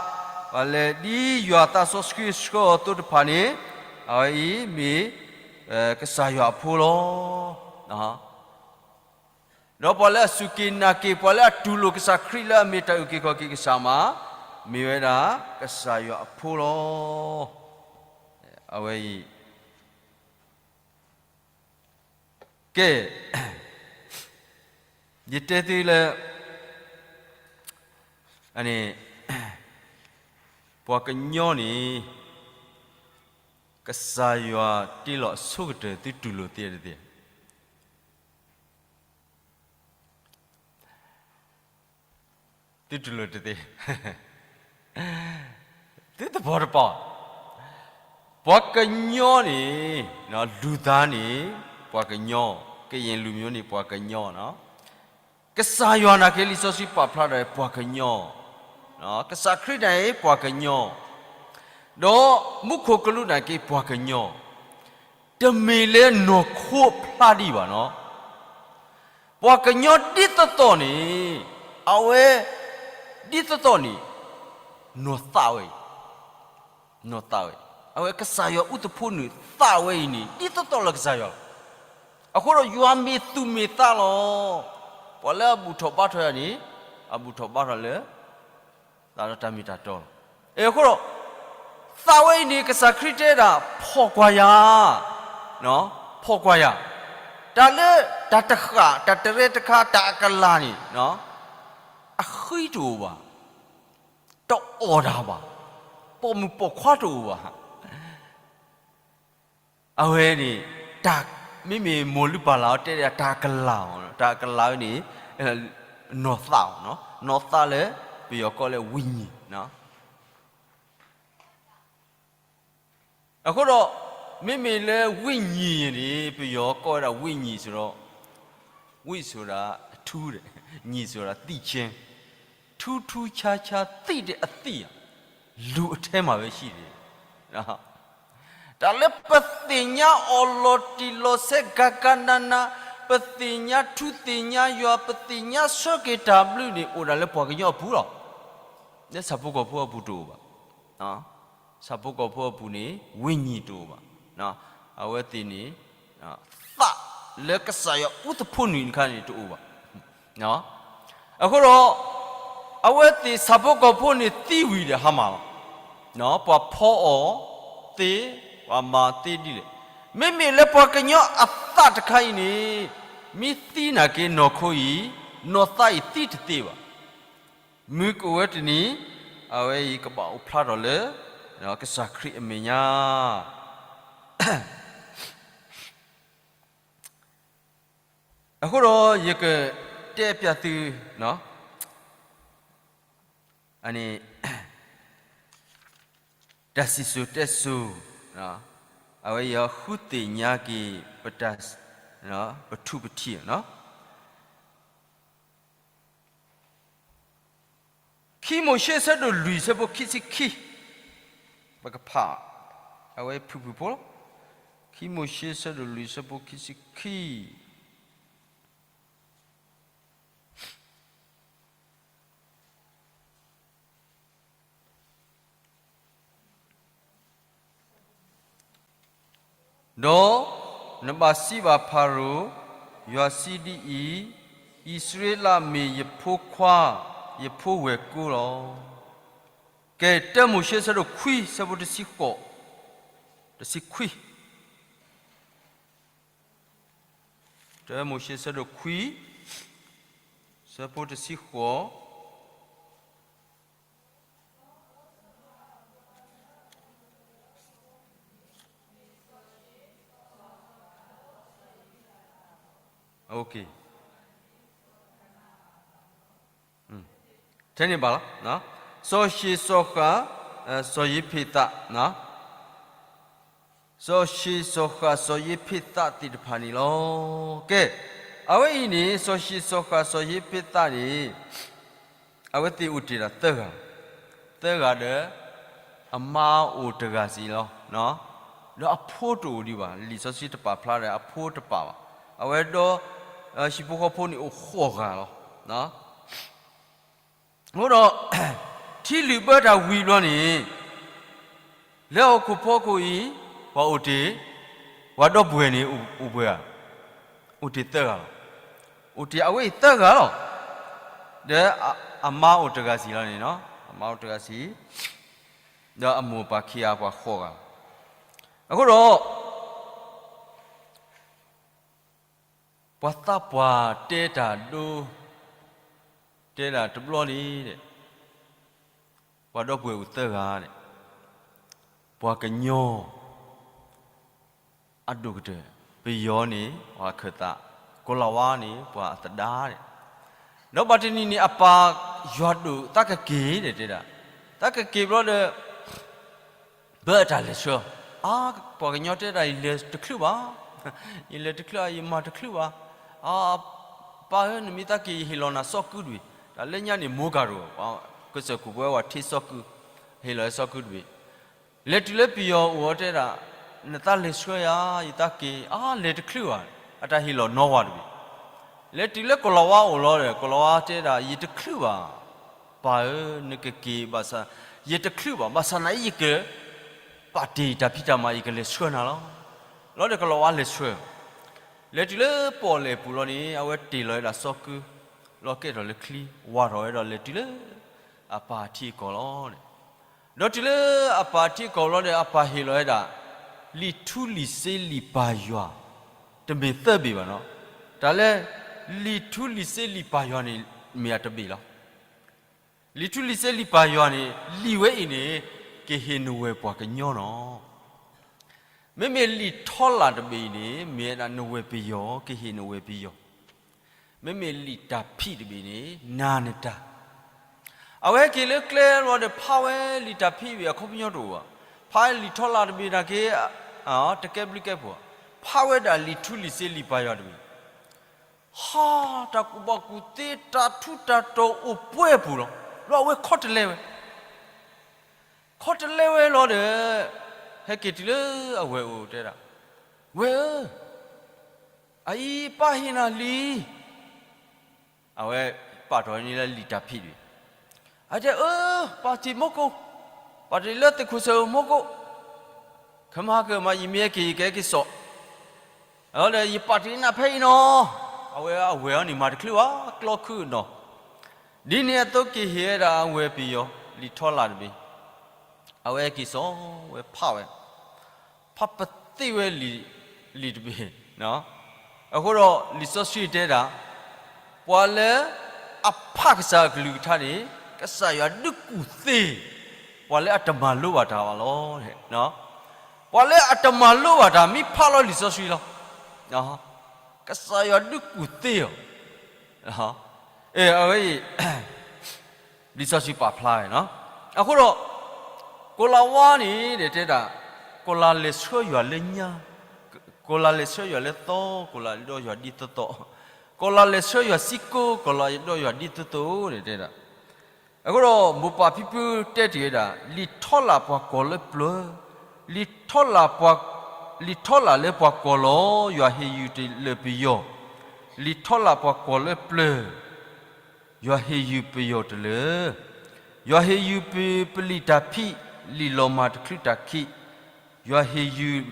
ပှၤလၢဒ်ယွၤသးစီဆှံဆှၢအီၤအသိးတဖၣ်န့ၣ်, အဝဲအံၤမ့ၢ် ကစၢ်ယွၤအဖိလီၤ. ဒီးပှၤလၢအစူၢ်က့ၤနာ်က့ၤ ပှၤလၢအတူၢ်လိာ်ကစၢ်ခရံာ်လၢအမ့ၢ်တၢ်အုၣ်က့ၤခီၣ်က့ၤကစၢ်မး, မ့ၢ်ဝဲဒၣ်ကစၢ်ယွၤအဖိလီၤ. အဝဲအံၤ ကဲ, ယတဲသုလၢ အန့ၣ် ပှၤကညီန့ၣ် ကစၢ်ယွၤတ့လီၤအဆိကတၢၢ် သုတူၢ်လိာ်သ့တသ့. သုတူၢ်လိာ်တသ့. သုသပီၤတပီၤ, ပှၤကညီန့ၣ်, လူသားန့ၣ် ပှၤကညီ, ကရင်လူမျိုးန့ၣ် ပှၤကညီ, ကစၢ်ယွၤနာ်က့ လံာ်စီဆှံပာ်ဖျါဒီးပှၤကညီ, ကစၢ်ခရံာ်န့ၣ် ပှၤကညီ, ဒီးမူခိၣ်ကလူးနာ်က့ ပှၤကညီ, တမ့ၢ်လၢနီၢ်ခိအဖျါဒံးဘၣ်နီၤ. ပှၤကညီဒ်သိးသိးန့ၣ်, အဝဲ ဒ်သိးသိးန့ၣ်, နီၢ်သးဝဲအံၤ, နီၢ်သးဝဲ, အဝဲကစၢ်ယွၤအူသဖှိနုာ်သးဝဲအံၤန့ၣ် ဒ်သိးသိးလၢကစၢ်ယွၤလီၤ. အဃိဒီးယွၤမ့ၢ်သူၣ်မ့ၢ်သးလီၤ. ပှၤလၢအဘူၣ်ထီၣ်ဘါထီၣ်ယၤန့ၣ်, အဘူၣ်ထီၣ်ဘါထီၣ်လၢ သးဒီးတၢ်မ့ၢ်တၢ်တီလီၤ. အဃိဒီး သးဝဲအံၤန့ၣ် ကစၢ်ခရံာ်တဲဒၣ် ဖီၣ်ကွၢ်ယၤ, ဖီၣ်ကွၢ်ယၤ, တၢ်လၢတၢ်တဃၣ် တၢ်တရဲတခါ တၢ်အကလၤန့ၣ် အဃံတအိၣ်ဘၣ်, တအီၣ်တၢ်ဘၣ်, ပိာ်မုၣ်ပိာ်ခွါတအိၣ်ဘၣ်. အဝဲန့ၣ် တၢ် မ့မ့ၢ်မိၢ်လုၢ်ပၢ်လၢ်အီၤတဲဒၣ် တၢ်ကလၤအီၤ, တၢ်ကလၤဝဲန့ၣ် နီၢ်သးအီၤ, နီၢ်သးလၢ ပယီၤကိးလၢ ဝိညာဉ်. အဃိဒီး မ့မ့ၢ်လၢ ဝိညာဉ် န့ၣ် ပယီၤကိးဝဲဒၣ် ဝိညာဉ် စ့ၢ်ဒီး ဝံဆိုတာ ထူတယ်, ညီဆိုတာ သီချင်း, ထူးထူးခြားခြား သီတဲ့ အသီး လူအထဲမှာပဲရှိတယ်. တၢ်လၢပသ့ၣ်ညါအီၤလီၤတံၢ်လီၤဆဲး ဂၤဂၤနၤနၤ, ပသ့ၣ်ညါထူသ့ၣ်ညါယွၤ, ပသ့ၣ်ညါဆၢက့ၤတၢ်ဘျုးန့ၣ် အိၣ်ဒၣ်လၢပှၤကညီအပူၤလီၤ. လၢဆၣ်ဖိကီၢ်ဖိအပူၤတအိၣ်ဘၣ်. ဆၣ်ဖိကီၢ်ဖိအပူၤန့ၣ် ဝိညာဉ်တအိၣ်ဘၣ်. အဝဲသ့ၣ်န့ၣ် သးလၢကစၢ်ယွၤအူသဖှိနုာ်တခါန့ၣ်တအိၣ်ဘၣ်. အဃိဒီး အဝဲသ့ၣ်ဆၣ်ဖိကီၢ်ဖိန့ၣ်သံဝံၤဒီးဟါမၢ်လီၤ. ပှၤဖီအီၤသ့, ပှၤမၤသ့ဒ်လဲၣ်. မ့မ့ၢ်လၢပှၤကညီအသးတခါအံၤန့ၣ် မ့ၢ်သံနာ်က့နီၢ်ခိအံၤ, နီၢ်သးအံၤသံတသ့ဘၣ်. မုၢ်ကအိၣ်ဝဲတနံၤ အဝဲအံၤကဘၣ်အိၣ်ဖျါထီၣ်လၢ ကစၢ်ခရံာ်အမဲာ်ညါ. အဃိဒီးယကတဲပျးသု အန့ၣ် တၢ်စံၣ်စိၤတဲစိၤ အဝဲအံၤဃုသ့ၣ်ညါက့ၤ ပတၢ် ပထူးပထံး ခံမိၤၡ့ဆၢဒိၣ်လွံၢ်ဆၢဖိခံဆံခံ, ပကဖး အဝဲဖုၣ်ဖုၣ်ဖိလီၤ. ခံမိၤၡ့ဆၢဒိၣ်လွံၢ်ဆၢဖိခံဆံခံ. ဒီးနဘၣ်စံးဘၣ်ဖၤရိၤ, ယွၤစံးဒ်အံၤ, အံၣ်စရ့လးမ့ၢ်ယဖိခွါ, ယဖိဝဲၢ်ကိလီၤ. ကဲ, တၢမိၤၡ့ဆၢဒိၣ်ခွံဆၢဖိတဆံဃိး, တဆံခွံ. တၢမိၤၡ့ဆၢဒိၣ်ခွံ ဆၢဖိတဆံဃိး. ထဲန့ၣ်ဘၣ်လီၤ. စီၤၡ့ၣ်စီၤဃၣ် စီၤယ့းဖ့းသး စီၤၡ့ၣ်စီၤဃၣ်စီၤယ့းဖ့းသးသ့ၣ်တဖၣ်န့ၣ်လီၤ. ကဲ, အဝဲအံၤန့ၣ် စီၤၡ့ၣ်စီၤဃၣ်စီၤယ့းဖ့းသးန့ၣ် အဝဲသ့ၣ်အိၣ်တ့ၢ်ဒၣ်သၢဂၤ, သၢဂၤဒီး အမါအိၣ်တဂၤစံးလီၤ. ဒီးအဖိတအိၣ်ဒံးဘၣ်, လံာ်စီဆှံတပာ်ဖျါဒီးအဖိတပာ်ဘၣ်. အဝဲဒီး ဟံၣ်ဖိဃီဖိန့ၣ်အိၣ်ဃိးဂၤလီၤ. အဃိဒီး ထံလုၢ်ဘၢတၢ်ဝံၤဘျီန့ၣ် လၢဟီၣ်ခိၣ်ဖီခိၣ်အံၤ ပှၤအိၣ်တ့ၢ်, ပှၤဒီပုၢ်ဝဲၢ်န့ၣ်အိၣ်ပှဲၤဧါ, အိၣ်တ့ၢ်သၢဂၤလီၤ. အိၣ်တ့ၢ်အဝဲအံၤသၢဂၤလီၤ. ဒီးအမါအိၣ်တဂၤစံးလီၤန့ၣ်, အမါအိၣ်တဂၤစံး, ဒီးအမိၢ်အပၢ်ခံဂၤပှၤဃိးဂၤ. အဃိဒီး ပှၤသးပှၢ်တဲတၢ်ဒိ, တဲဒၣ်တဘျီန့ၣ်, ပှၤဒီပုၢ်ဝဲၢ်အိၣ်သၢဂၤန့ၣ်, ပှၤကညီ အဒိၣ်ကတၢၢ်, ပယီၤန့ၣ် ပှၤခၢၣ်သး, ကီၤလၤဝါန့ၣ် ပှၤအသဒါန့ၣ်, ဒီးဘၣ်တနံၤန့ၣ် အပၢ်ယွၤဒိၣ်သးကက့ၤန့ၣ်တဲဒၣ်, သးကက့ၤဘျီဒီး ဘၢအတၢ်လဲၤဆှၢ, အါ, ပှၤကညီတဲဒၣ် ယလဲၤတချုးဘၣ်, ယလဲၤတချုးဘၣ်, ယမၤတချုးဘၣ်, အါ, ပၢ်ဧၢ နမ့ၢ်သးက့ၤ ယဟ့ၣ်လီၤနၤစီကုတဘ့ၣ်, တၢ်လၢညါန့ၣ် မိၢ်ကၤရိၤ, ကစၢၢ်ခိၣ်ပဝဲဝဲထ့စီကု, ဟ့ၣ်လီၤစီကုတဘ့ၣ်, လဲၤတုၤလၢပယီၤအိၣ်အီၤတဲဒၣ်, နသးလဲၤဆှၢယၤ, ယသးက့ၤ, အါ, လဲၤတချုးဘၣ်, အတၢ်ဟ့ၣ်လီၤနီၢ်ဝၤတဘ့ၣ်, လဲၤတုၤလၢကီၤလၤဝါအိၣ်လီၤဒီး ကီၤလၤဝါတဲဒၣ် ယတချုးဘၣ်, ပၢ်ဧၢ နကက့ၤဘၣ်ဆၣ်, ယတချုးဘၣ်, ဘၣ်ဆၣ်နာ်အံၤယက ပာ်တ့ၢ်တၢ်ဖံးတၢ်မၤ ယကလဲၤဆှၢနၤလီၤ. လီၤဒီးကီၤလၤဝါလဲၤဆှၢ, လဲၤတုၤလၢပီၣ်လဲၣ်ပူၤလီၤန့ၣ် အဝဲတ့ၢ်လီၤဝဲဒၣ်စီကု, လီၤကဲထီၣ်လၢချံ, ဝၤထီၣ်ဝဲဒီးလဲၤတုၤလၢ အပၢ်ထံကီၢ်လီၤ. ဒီးတုၤလၢအပၢ်ထံကီၢ်လီၤဒီး အပၢ်ဟ့ၣ်လီၤဝဲဒၣ် လံာ်ထူလံာ်စ့လံာ်ပၢ်ယွၤ, တမ့ၢ်သၢဘ့ၣ်ဘၣ်နီၤ, တၢ်လၢ လံာ်ထူလံာ်စ့လံာ်ပၢ်ယွၤန့ၣ် မ့ၢ်အတဘ့ၣ်လီၤ. လံာ်ထူလံာ်စ့လံာ်ပၢ်ယွၤန့ၣ် လံာ်ဝဲအံၤန့ၣ် ကဟ့ၣ်နဝဲၢ်ပှၤကညီနီၤ. မ့မ့ၢ်လံာ်ထီလာ်တဘ့ၣ်အံၤန့ၣ် မ့ၢ်ဝဲဒၣ်နဝဲၢ်ပယီၤ, ကဟ့ၣ်နဝဲၢ်ပယီၤ. မ့မ့ၢ်လံာ်တၢ်ဖံးတဘ့ၣ်န့ၣ် နၤနတၢ်. အဝဲဟဲက့ၤလၢကျဲလီၤဒီး ဖးဝဲလံာ်တၢ်ဖံးတဘ့ၣ် အခီပညီတအိၣ်ဘၣ်. ဖးလံာ်ထီလာ်တဘ့ၣ်နာ်က့ တကဲဘျုးကဲဖှိၣ်, ဖးဝဲဒၣ်လံာ်ထူလံာ်စ့လံာ်ပၢ်ယွၤတဘ့ၣ်. ဟါ, တၢ်ကူၣ်ဘၣ်ကူၣ်သ့ တၢ်ထူးတၢ်တီၤအိၣ်ပှဲၤပူၤလီၤ. လီၤအဝဲခီတလဲဝဲ, ခီတလဲဝဲလီၤဒီး ဟဲက့ၤတုၤလၢအဝဲၢ်အိၣ်တဲဒၣ်, ဝဲၢ်ဧၢ, အအံၤပၢ်ဟ့ၣ်နၤလံာ်, အဝဲပာ်ထီၣ်န့ၢ်လၢလံာ်တၢ်ဖံးတဘ့ၣ်, အတဲအၢ, ပာ်တ့ၢ်မူကိၣ်, ပာ်တ့ၢ်လၢသ့ၣ်ခိၣ်စၢၣ်ဧၢမူကိၣ်, ခဲမဟါကမး ယမ့ၢ်ဟဲက့ၤ ယကဟဲက့ၤစိာ် ဒီးယပာ်တ့ၢ်နၤဖဲအံၤနီၤ, အဝဲအဝဲၢ်အီၤန့ၣ် မၤတချုးဘၣ် ကျီခုၣ်နီၤ, ဒ်န့ၣ်အသိးက့ၤဟ့ၣ်ဝဲဒၣ်အဝဲၢ်ပယီၤ လံာ်ထီလာ်တဘ့ၣ်, အဝဲဟဲက့ၤစိာ်ဝဲဖးဝဲ, ဖးပသ့ၣ်ဝဲလံာ်တဘ့ၣ်, အဃိဒီးလံာ်စီဆှံတဲဒၣ်, ပှၤလၢအဖးကစၢ်အကလုၢ်ကထါန့ၣ် ကစၢ်ယွၤဒုးကူၣ်သ့, ပှၤလၢအတမၤလိဘၣ်တၢ်ဘၣ်လီၤ. ပှၤလၢအတမၤလိဘၣ်တၢ် မ့ၢ်ဖးလီၤလံာ်စီဆှံလီၤ. ကစၢ်ယွၤဒုးကူၣ်သ့အီၤ, အဝဲအံၤ လံာ်စီဆှံပာ်ဖျါဝဲ, အဃိဒီး ကိၤလၤဝါန့ၣ်တဲဒၣ်, ကိၤလၤလဲၤဆှၢယွၤလၢညါ, ကိၤလၤလဲၤဆှၢယွၤလၢသီ, ကိၤလၤဒီးယွၤဒ်သိးသိး, ကိၤလၤလဲၤဆှၢယွၤဆံကိ, ကိၤလၤဒီးယွၤဒ်သိးသိးန့ၣ်တဲဒၣ်, အဃိဒီးမိၢ်ပၢ်ဖံဖုတဲတ့ၢ်ဝဲဒၣ်, လံာ်ထီလာ်ပှၤကိးလၢပျၢၤ, လံာ်ထီလာ်လၢပှၤကိးလီၤ, ယွၤဟ့ၣ်ယုၢ်တလၢာ်ပယီၤ, လံာ်ထီလာ်ပှၤကိးလၢပျၢၤ, ယွၤဟ့ၣ်ယုၢ်ပယီၤတလၢာ်, ယွၤဟ့ၣ်ယုၢ်ပလံာ်တၢ်ဖံး, လံာ်လီၤမၢ်တချုးတၢ်ခံး, ယွၤဟ့ၣ်ယုၢ်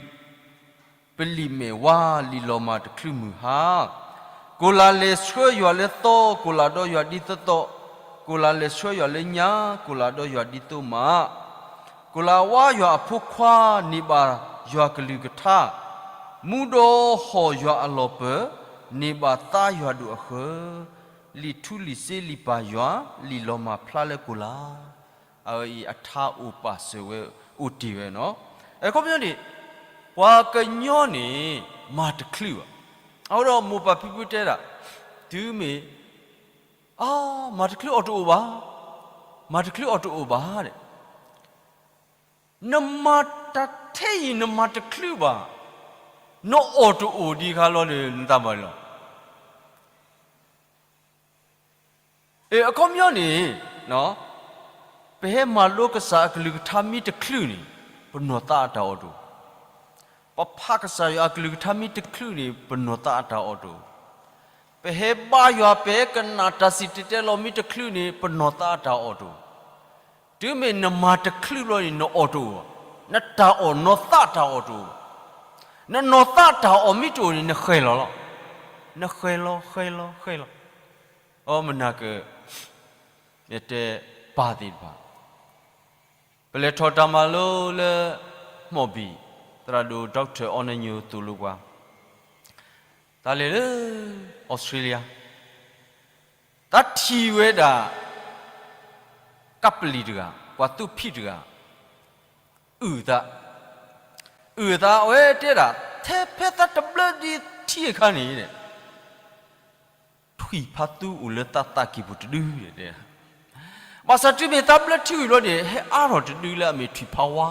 ပလံာ်မဲာ်ဝါ, လံာ်လီၤမၢ်တချုးမုၢ်ဟါ, ကိၤလၤလဲၤဆှၢယွၤလၢသီ, ကိၤလၤဒီးယွၤဒ်သိးသိး, ကိၤလၤလဲၤဆှၢယွၤလၢညါ, ကိၤလၤဒီးယွၤဒ်သိးမး, ကိၤလၤဝါယွၤအဖိခွါ, န့ၢ်ဘၣ်ယွၤကလုၢ်ကထါ, မူဒီးဟီၣ်ယွၤအလီၢ်ပၢၢ်, န့ၢ်ဘၣ်သါယွၤဒိၣ်အဃၢၤ, လံာ်ထူလံာ်စ့လံာ်ပၢ်ယွၤ, လံာ်လီၤမၢ်ဖျါလၢကိၤလၤ အဝဲအံၤအထါအိၣ်ပာ်စၢၤဝဲအိၣ်တ့ၢ်ဝဲနီၤ. အခီပညီန့ၣ် ပှၤကညီန့ၣ် မၤတချုးဘၣ်. အဃိဒီးမိၢ်ပၢ်ဖံဖုတဲဒၣ်, တုၤမ့ၢ် အါ, မၤတချုးအီၤတအိၣ်ဘၣ်, မၤတချုးအီၤတအိၣ်ဘၣ်ဒီး, နမၤတၢ်ထဲအံၤ နမၤတချုးဘၣ်, နအီၣ်တအိၣ်ဒံးခါလီၤဒီး နသးမၤလီၤ. အခီပညီန့ၣ်, ပဟဲမၤလိကစၢ်အကလုၢ်ကထါမ့ၢ်တချုးန့ၣ်, ပနီၢ်သးအတၢ်အီၣ်တအိၣ်, ပဖးကစၢ်ယွၤအကလုၢ်ကထါမ့ၢ်တချုးန့ၣ် ပနီၢ်သးအတၢ်အီၣ်တအိၣ်, ပဟဲဘါယွၤ ပဟဲကနၣ်တၢ်စံၣ်တဲၤတဲလီၤမ့ၢ်တချုးန့ၣ် ပနီၢ်သးအတၢ်အီၣ်တအိၣ်, တုၤမ့ၢ်နမၤတချုးဘျီန့ၣ် နအီၣ်တအိၣ်ဘၣ်, နတၢ်အီၣ်နီၢ်သးတၢ်အီၣ်တအိၣ်ဘၣ်, နနီၢ်သးတၢ်အီၣ်မ့ၢ်တအိၣ်န့ၣ် နဃဲၤလီၤလီၤ, နဃဲၤလီၤ ဃဲၤလီၤ ဃဲၤလီၤ. အမနၤက ယတဲပၢ်သ့ၣ်တဖၣ်, ပလဲၤထီၣ်တၢ်မၤလိလၢ မှော်ဘီ, သရၣ်ဒိၣ် Doctor အီနညိသိၣ်လိပှၤ, တၢ်လဲၤလၢ အီစထြ့လယါ, တၢ်ထံၣ်ဝဲဒၣ် ကပလံၤတဂၤ, ပှၤသူးဖံးတဂၤ, အုၣ်သး, အုၣ်သး အဝဲတဲဒၣ်, ထဲဖဲသးတဘျၢဒံးထံအခါန့ၣ် ထွံၣ်ဖးသူအိၣ်လၢသးသးကံၢ်ပူၤတဒု, ဘၣ်ဆၣ်တုၤမ့ၢ်သးဘျၢထံဝံၤဘျီန့ၣ် ဟဲအါထီၣ်တဒုလၢအမ့ၢ်ထွံၣ်ဖးဝါ,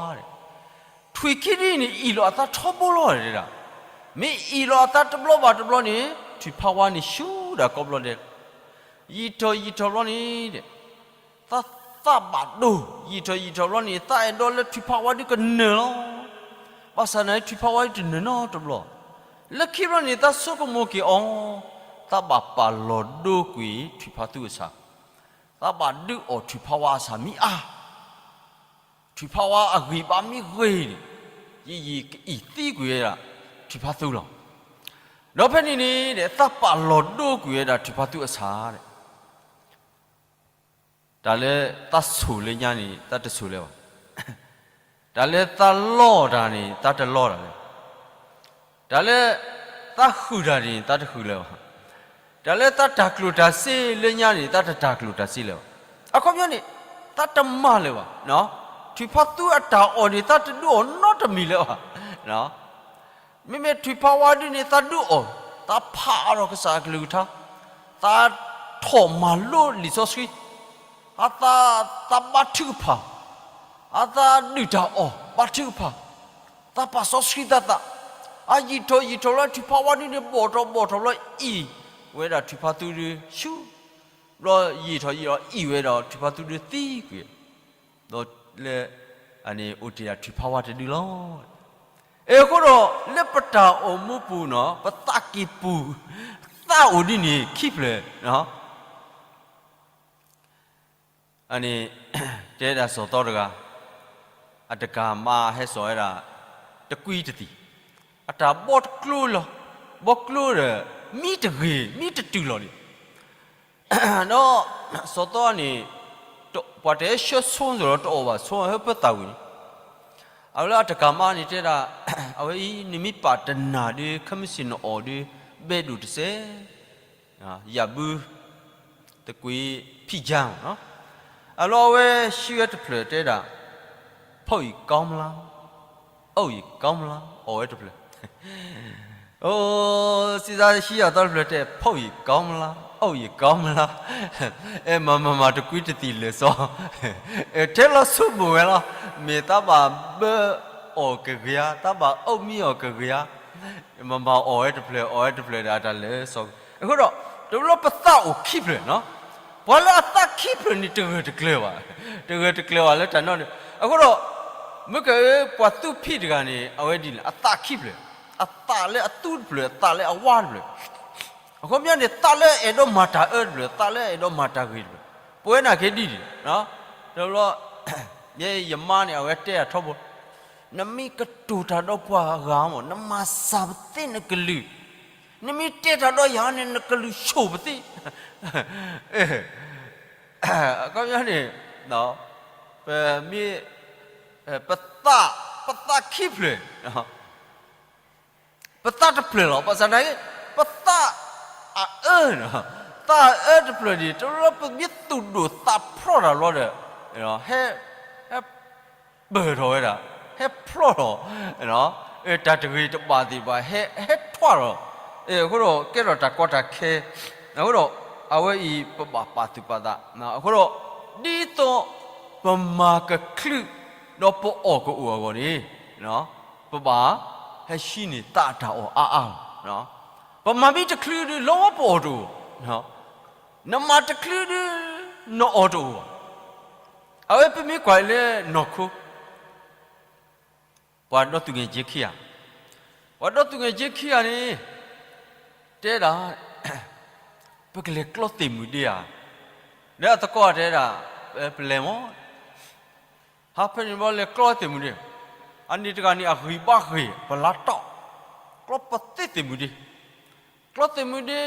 ထွံၣ်ခံဒ်န့ၣ် အ့ၣ်လိာ်အသးထီဘိလီၤတဲဒၣ်, မ့ၢ်အ့ၣ်လိာ်အသးတဘျီဘၣ်တဘျီန့ၣ် ထွံၣ်ဖးဝါန့ၣ် ဆူၣ်ဒၣ်ကိးဘျီဒဲး, ယံာ်ထီၣ်ယံာ်ထီၣ်ဘျီန့ၣ် သးသးဘၣ်ဒိ, ယံာ်ထီၣ်ယံာ်ထီၣ်ဘျီန့ၣ် သးအဲၣ်ဒိးလၢထွံၣ်ဖးဝါဒုကနၢၤလီၤ. ဘၣ်ဆၣ်န့ၣ် ထွံၣ်ဖးဝါဒုတနၢၤနီတဘျီ, လၢခံဘျီန့ၣ် သးဆိကမိၣ်က့ၤအီၤ, သးဘၣ်ပာ်လီၤဒိကွံာ်ထွံၣ်ဖးသူအဆၣ်, သးဘၣ်ဒုးအီၣ်ထွံၣ်ဖးဝါအဆၣ်မ့ၢ်အါ, ထွံၣ်ဖးဝါအဂံၢ်ဘါမ့ၢ်ဂ့ၤန့ၣ်, ယယံာ်ကအံၣ်သံကွံာ်ဝဲဒၣ် ထွံၣ်ဖးသူလီၤ. ဒီးဖဲန့ၣ်န့ၣ် သးပာ်လီၤဒိကွံာ်ဝဲဒၣ်ထွံၣ်ဖးသူအဆၣ် တၢ်လၢသးဆိၣ်လၢညါန့ၣ် သးတဆိၣ်လၢၤဘၣ်, တၢ်လၢသးလီတၢ်န့ၣ် သးတလီတၢ်လၢၤ, တၢ်လၢသးဃုာ်တၢ်န့ၣ် သးတဃုာ်လၢၤဘၣ်, တၢ်လၢသးတၢ်ကျိၣ်တၢ်စ့လၢညါန့ၣ် သးတတၢ်ကျိၣ်တၢ်စ့လၢၤဘၣ်. အခီပညီန့ၣ် သးတမၤလၢၤဘၣ်, ထွံၣ်ဖးသူအတၢ်အီၣ်န့ၣ် သးတဒုးအီၣ်နီတမံၤလၢၤဘၣ်. မ့မ့ၢ်ထွံၣ်ဖးဝါဒုန့ၣ် သးဒုးအီၣ်, သးဖးအါထီၣ်ကစၢ်အကလုၢ်ကထါ, သးထီၣ်မၤလိလံာ်စီဆှံ, အသး, သးဘါထုကဖၣ်, အသးဒုၣ်တၢ်အီၣ်ဘါထုကဖၣ်, သးပာ်စီဆှံသးသး, အယံာ်ထီၣ်ယံာ်ထီၣ်လၢထွံၣ်ဖးဝါဒုန့ၣ် ဘီၣ်ထီၣ်ဘီၣ်ထီၣ်လၢအံၤ ဝဲဒၣ်ထုးဖးသူဒုဆူ, ဘျီယံာ်ထီၣ်ယံာ်ထီၣ်အံၣ်ဝဲဒီးထုးဖးသူဒုသံကွံာ်, ဒီးလၢ အန့ၣ်အိၣ်တ့ၢ်ဒၣ်ထုးဖးဝါတဒုလီၤ. အဃိဒီး လၢပတၢ်အိၣ်မူပူၤနီၤ ပသးကံၢ်ပူၤ သးအိၣ်ဒ်န့ၣ်ခံဖျၢၣ်, အန့ၣ် တဲဒၣ်စီၤသီတဂၤ, အတကၤမါဟဲစိာ်ဝဲဒၣ် တကွံတသံၣ်, အတၢ်ဘီတကျိလီၤ, ဘီကျိဒီး မံတဂ့ၤ မံတတုၤလီၤန့ၣ်, ဒီး စီၤသီန့ၣ် ပှၤတဟဲဆှၢဆိဒီးတအီၣ်ဘၣ်ဆိဟၢဖၢသးဝံၤန့ၣ်, အဝဲလၢအတကၤမါန့ၣ်တဲဒၣ်, အဝဲအံၤ နမ့ၢ်ပာ်တနၤဒီး ခဲမုၢ်ဆ့ၣ်နအီၣ်ဒီး ဘဲဒိၣ်တစဲး ယၤဘု တကွံဖံးကၠါမးနီၤ, အလီၢ်အဝဲဟံးဝဲတဖျၢၣ်တဲဒၣ်, ဖီၣ်အံၤကီမလါ, အီၣ်အံၤကီမလါ အီၣ်ဝဲတဖျၢၣ်, အိ စံးသးဟံးအသီတဖျၢၣ်တဲ ဖီၣ်အံၤကီမလါ အီၣ်အံၤကီမလါ, အဲ မၤမၤမၤတကွံတသံၣ်လၢာ်စီ, အဲ ထဲလီၤဆိကမိၣ်ဝဲလီၤ, မ့ၢ်သးဘၣ်ဘၢအီၣ်ကဂ့ၤဧါ, သးဘၣ်အီၣ်မံအီၣ်ကဂ့ၤဧါ, မၤမၤအီၣ်ဝဲတဖျၢၣ် အီၣ်ဝဲတဖျၢၣ်ဒီးအတၢ်လၢာ်စီ, အဃိဒီး တဘျီပသးအိၣ်ခံဖျၢၣ်နီၤ, ပှၤလၢအသးခံဖျၢၣ်န့ၣ် တဂၢၢ်တကျၢၤဘၣ်, တဂၢၢ်တကျၢၤဘၣ်လၢတၢ်နီတမံၤ, အဃိဒီး မုၢ်ကၢၢ်ဧၢ ပှၤသူဖံးတဂၤန့ၣ် အဝဲဒ်လဲၣ် အသးခံဖျၢၣ်, အသးလၢအသူတဖျၢၣ် အသးလၢအဝါတဖျၢၣ်, အခီပညီန့ၣ် သးလၢအအဲၣ်ဒိးမၤတၢ်အၢတဖျၢၣ် သးလၢအအဲၣ်ဒိးမၤတၢ်ဂ့ၤတဖျၢၣ်, ပဝဲနာ်က့ဒ်န့ၣ်, တဘျီ ယဲယမါန့ၣ် အဝဲတဲအထီဘိ, နမ့ၢ်ကတိၤတၢ်ဒီးပှၤဂၤမး နမၤစၢ်ပသ့နကလုၢ်, နမ့ၢ်တဲတၢ်ဒီးယၤန့ၣ် နကလုၢ်ဆိၣ်ပသ့, အခီပညီန့ၣ် ပမ့ၢ် ပသး ပသးခံဖျၢၣ်, ပသးတဖျၢၣ်လီၤ. ဘၣ်ဆၣ်သနာ်က့ ပသးအအၢ, သးအအၢတဖျၢၣ်န့ၣ် တဘျီပမ့ၢ်သူၣ်ဒိၣ်သးဖျိးတၢ်ဘျီဒီး ဟဲ ဟဲပၢၢ်ထီၣ်ဝဲဒၣ်, ဟဲဖျိးထီၣ်, တၢ်တဂ့ၤတဘၣ်သ့ၣ်တဖၣ် ဟဲ ဟဲထွးထီၣ်, အဃိဒီးကဲထီၣ်တၢ်ကီတၢ်ခဲ, အဃိဒီး အဝဲအံၤပဘၣ်ပာ်သူၣ်ပာ်သး, အဃိဒီး ဒ်သိးပမၤကချုး ဒီးပအီၣ်ကအိၣ်အဂီၢ်န့ၣ် ပဘၣ်ဟဲဟံးန့ၢ်သးအတၢ်အီၣ်အါအါလီၤ. ပမၤမ့ၢ်တချုးဒီး လီၤဝဲပအီၣ်တအိၣ်, နမၤတချုးဒီး နအီၣ်တအိၣ်ဘၣ်. အဝဲပမ့ၢ်ကွၢ်လၢနီၢ်ခိ ပှၤဒီသူၣ်ငယ်ချင်းခံဂၤ, ပှၤဒီသူၣ်ငယ်ချင်းခံဂၤန့ၣ် တဲဒၣ် ပကလဲၤကျီသ့ၣ်မုၢ်ဒ့ဧါ, ဒီးအသကိးတဲဒၣ် ပလဲၤမး, ဟးဖဲန့ၣ်ဘျီလဲၤကျီသ့ၣ်မုၢ်ဒ့, အန့ၣ်တဂၤန့ၣ် အဂံၢ်ဘါဂ့ၤ ပလါတီၢ်, ကျီပသ့သ့ၣ်မုၢ်ဒ့ ကျီသ့ၣ်မုၢ်ဒ့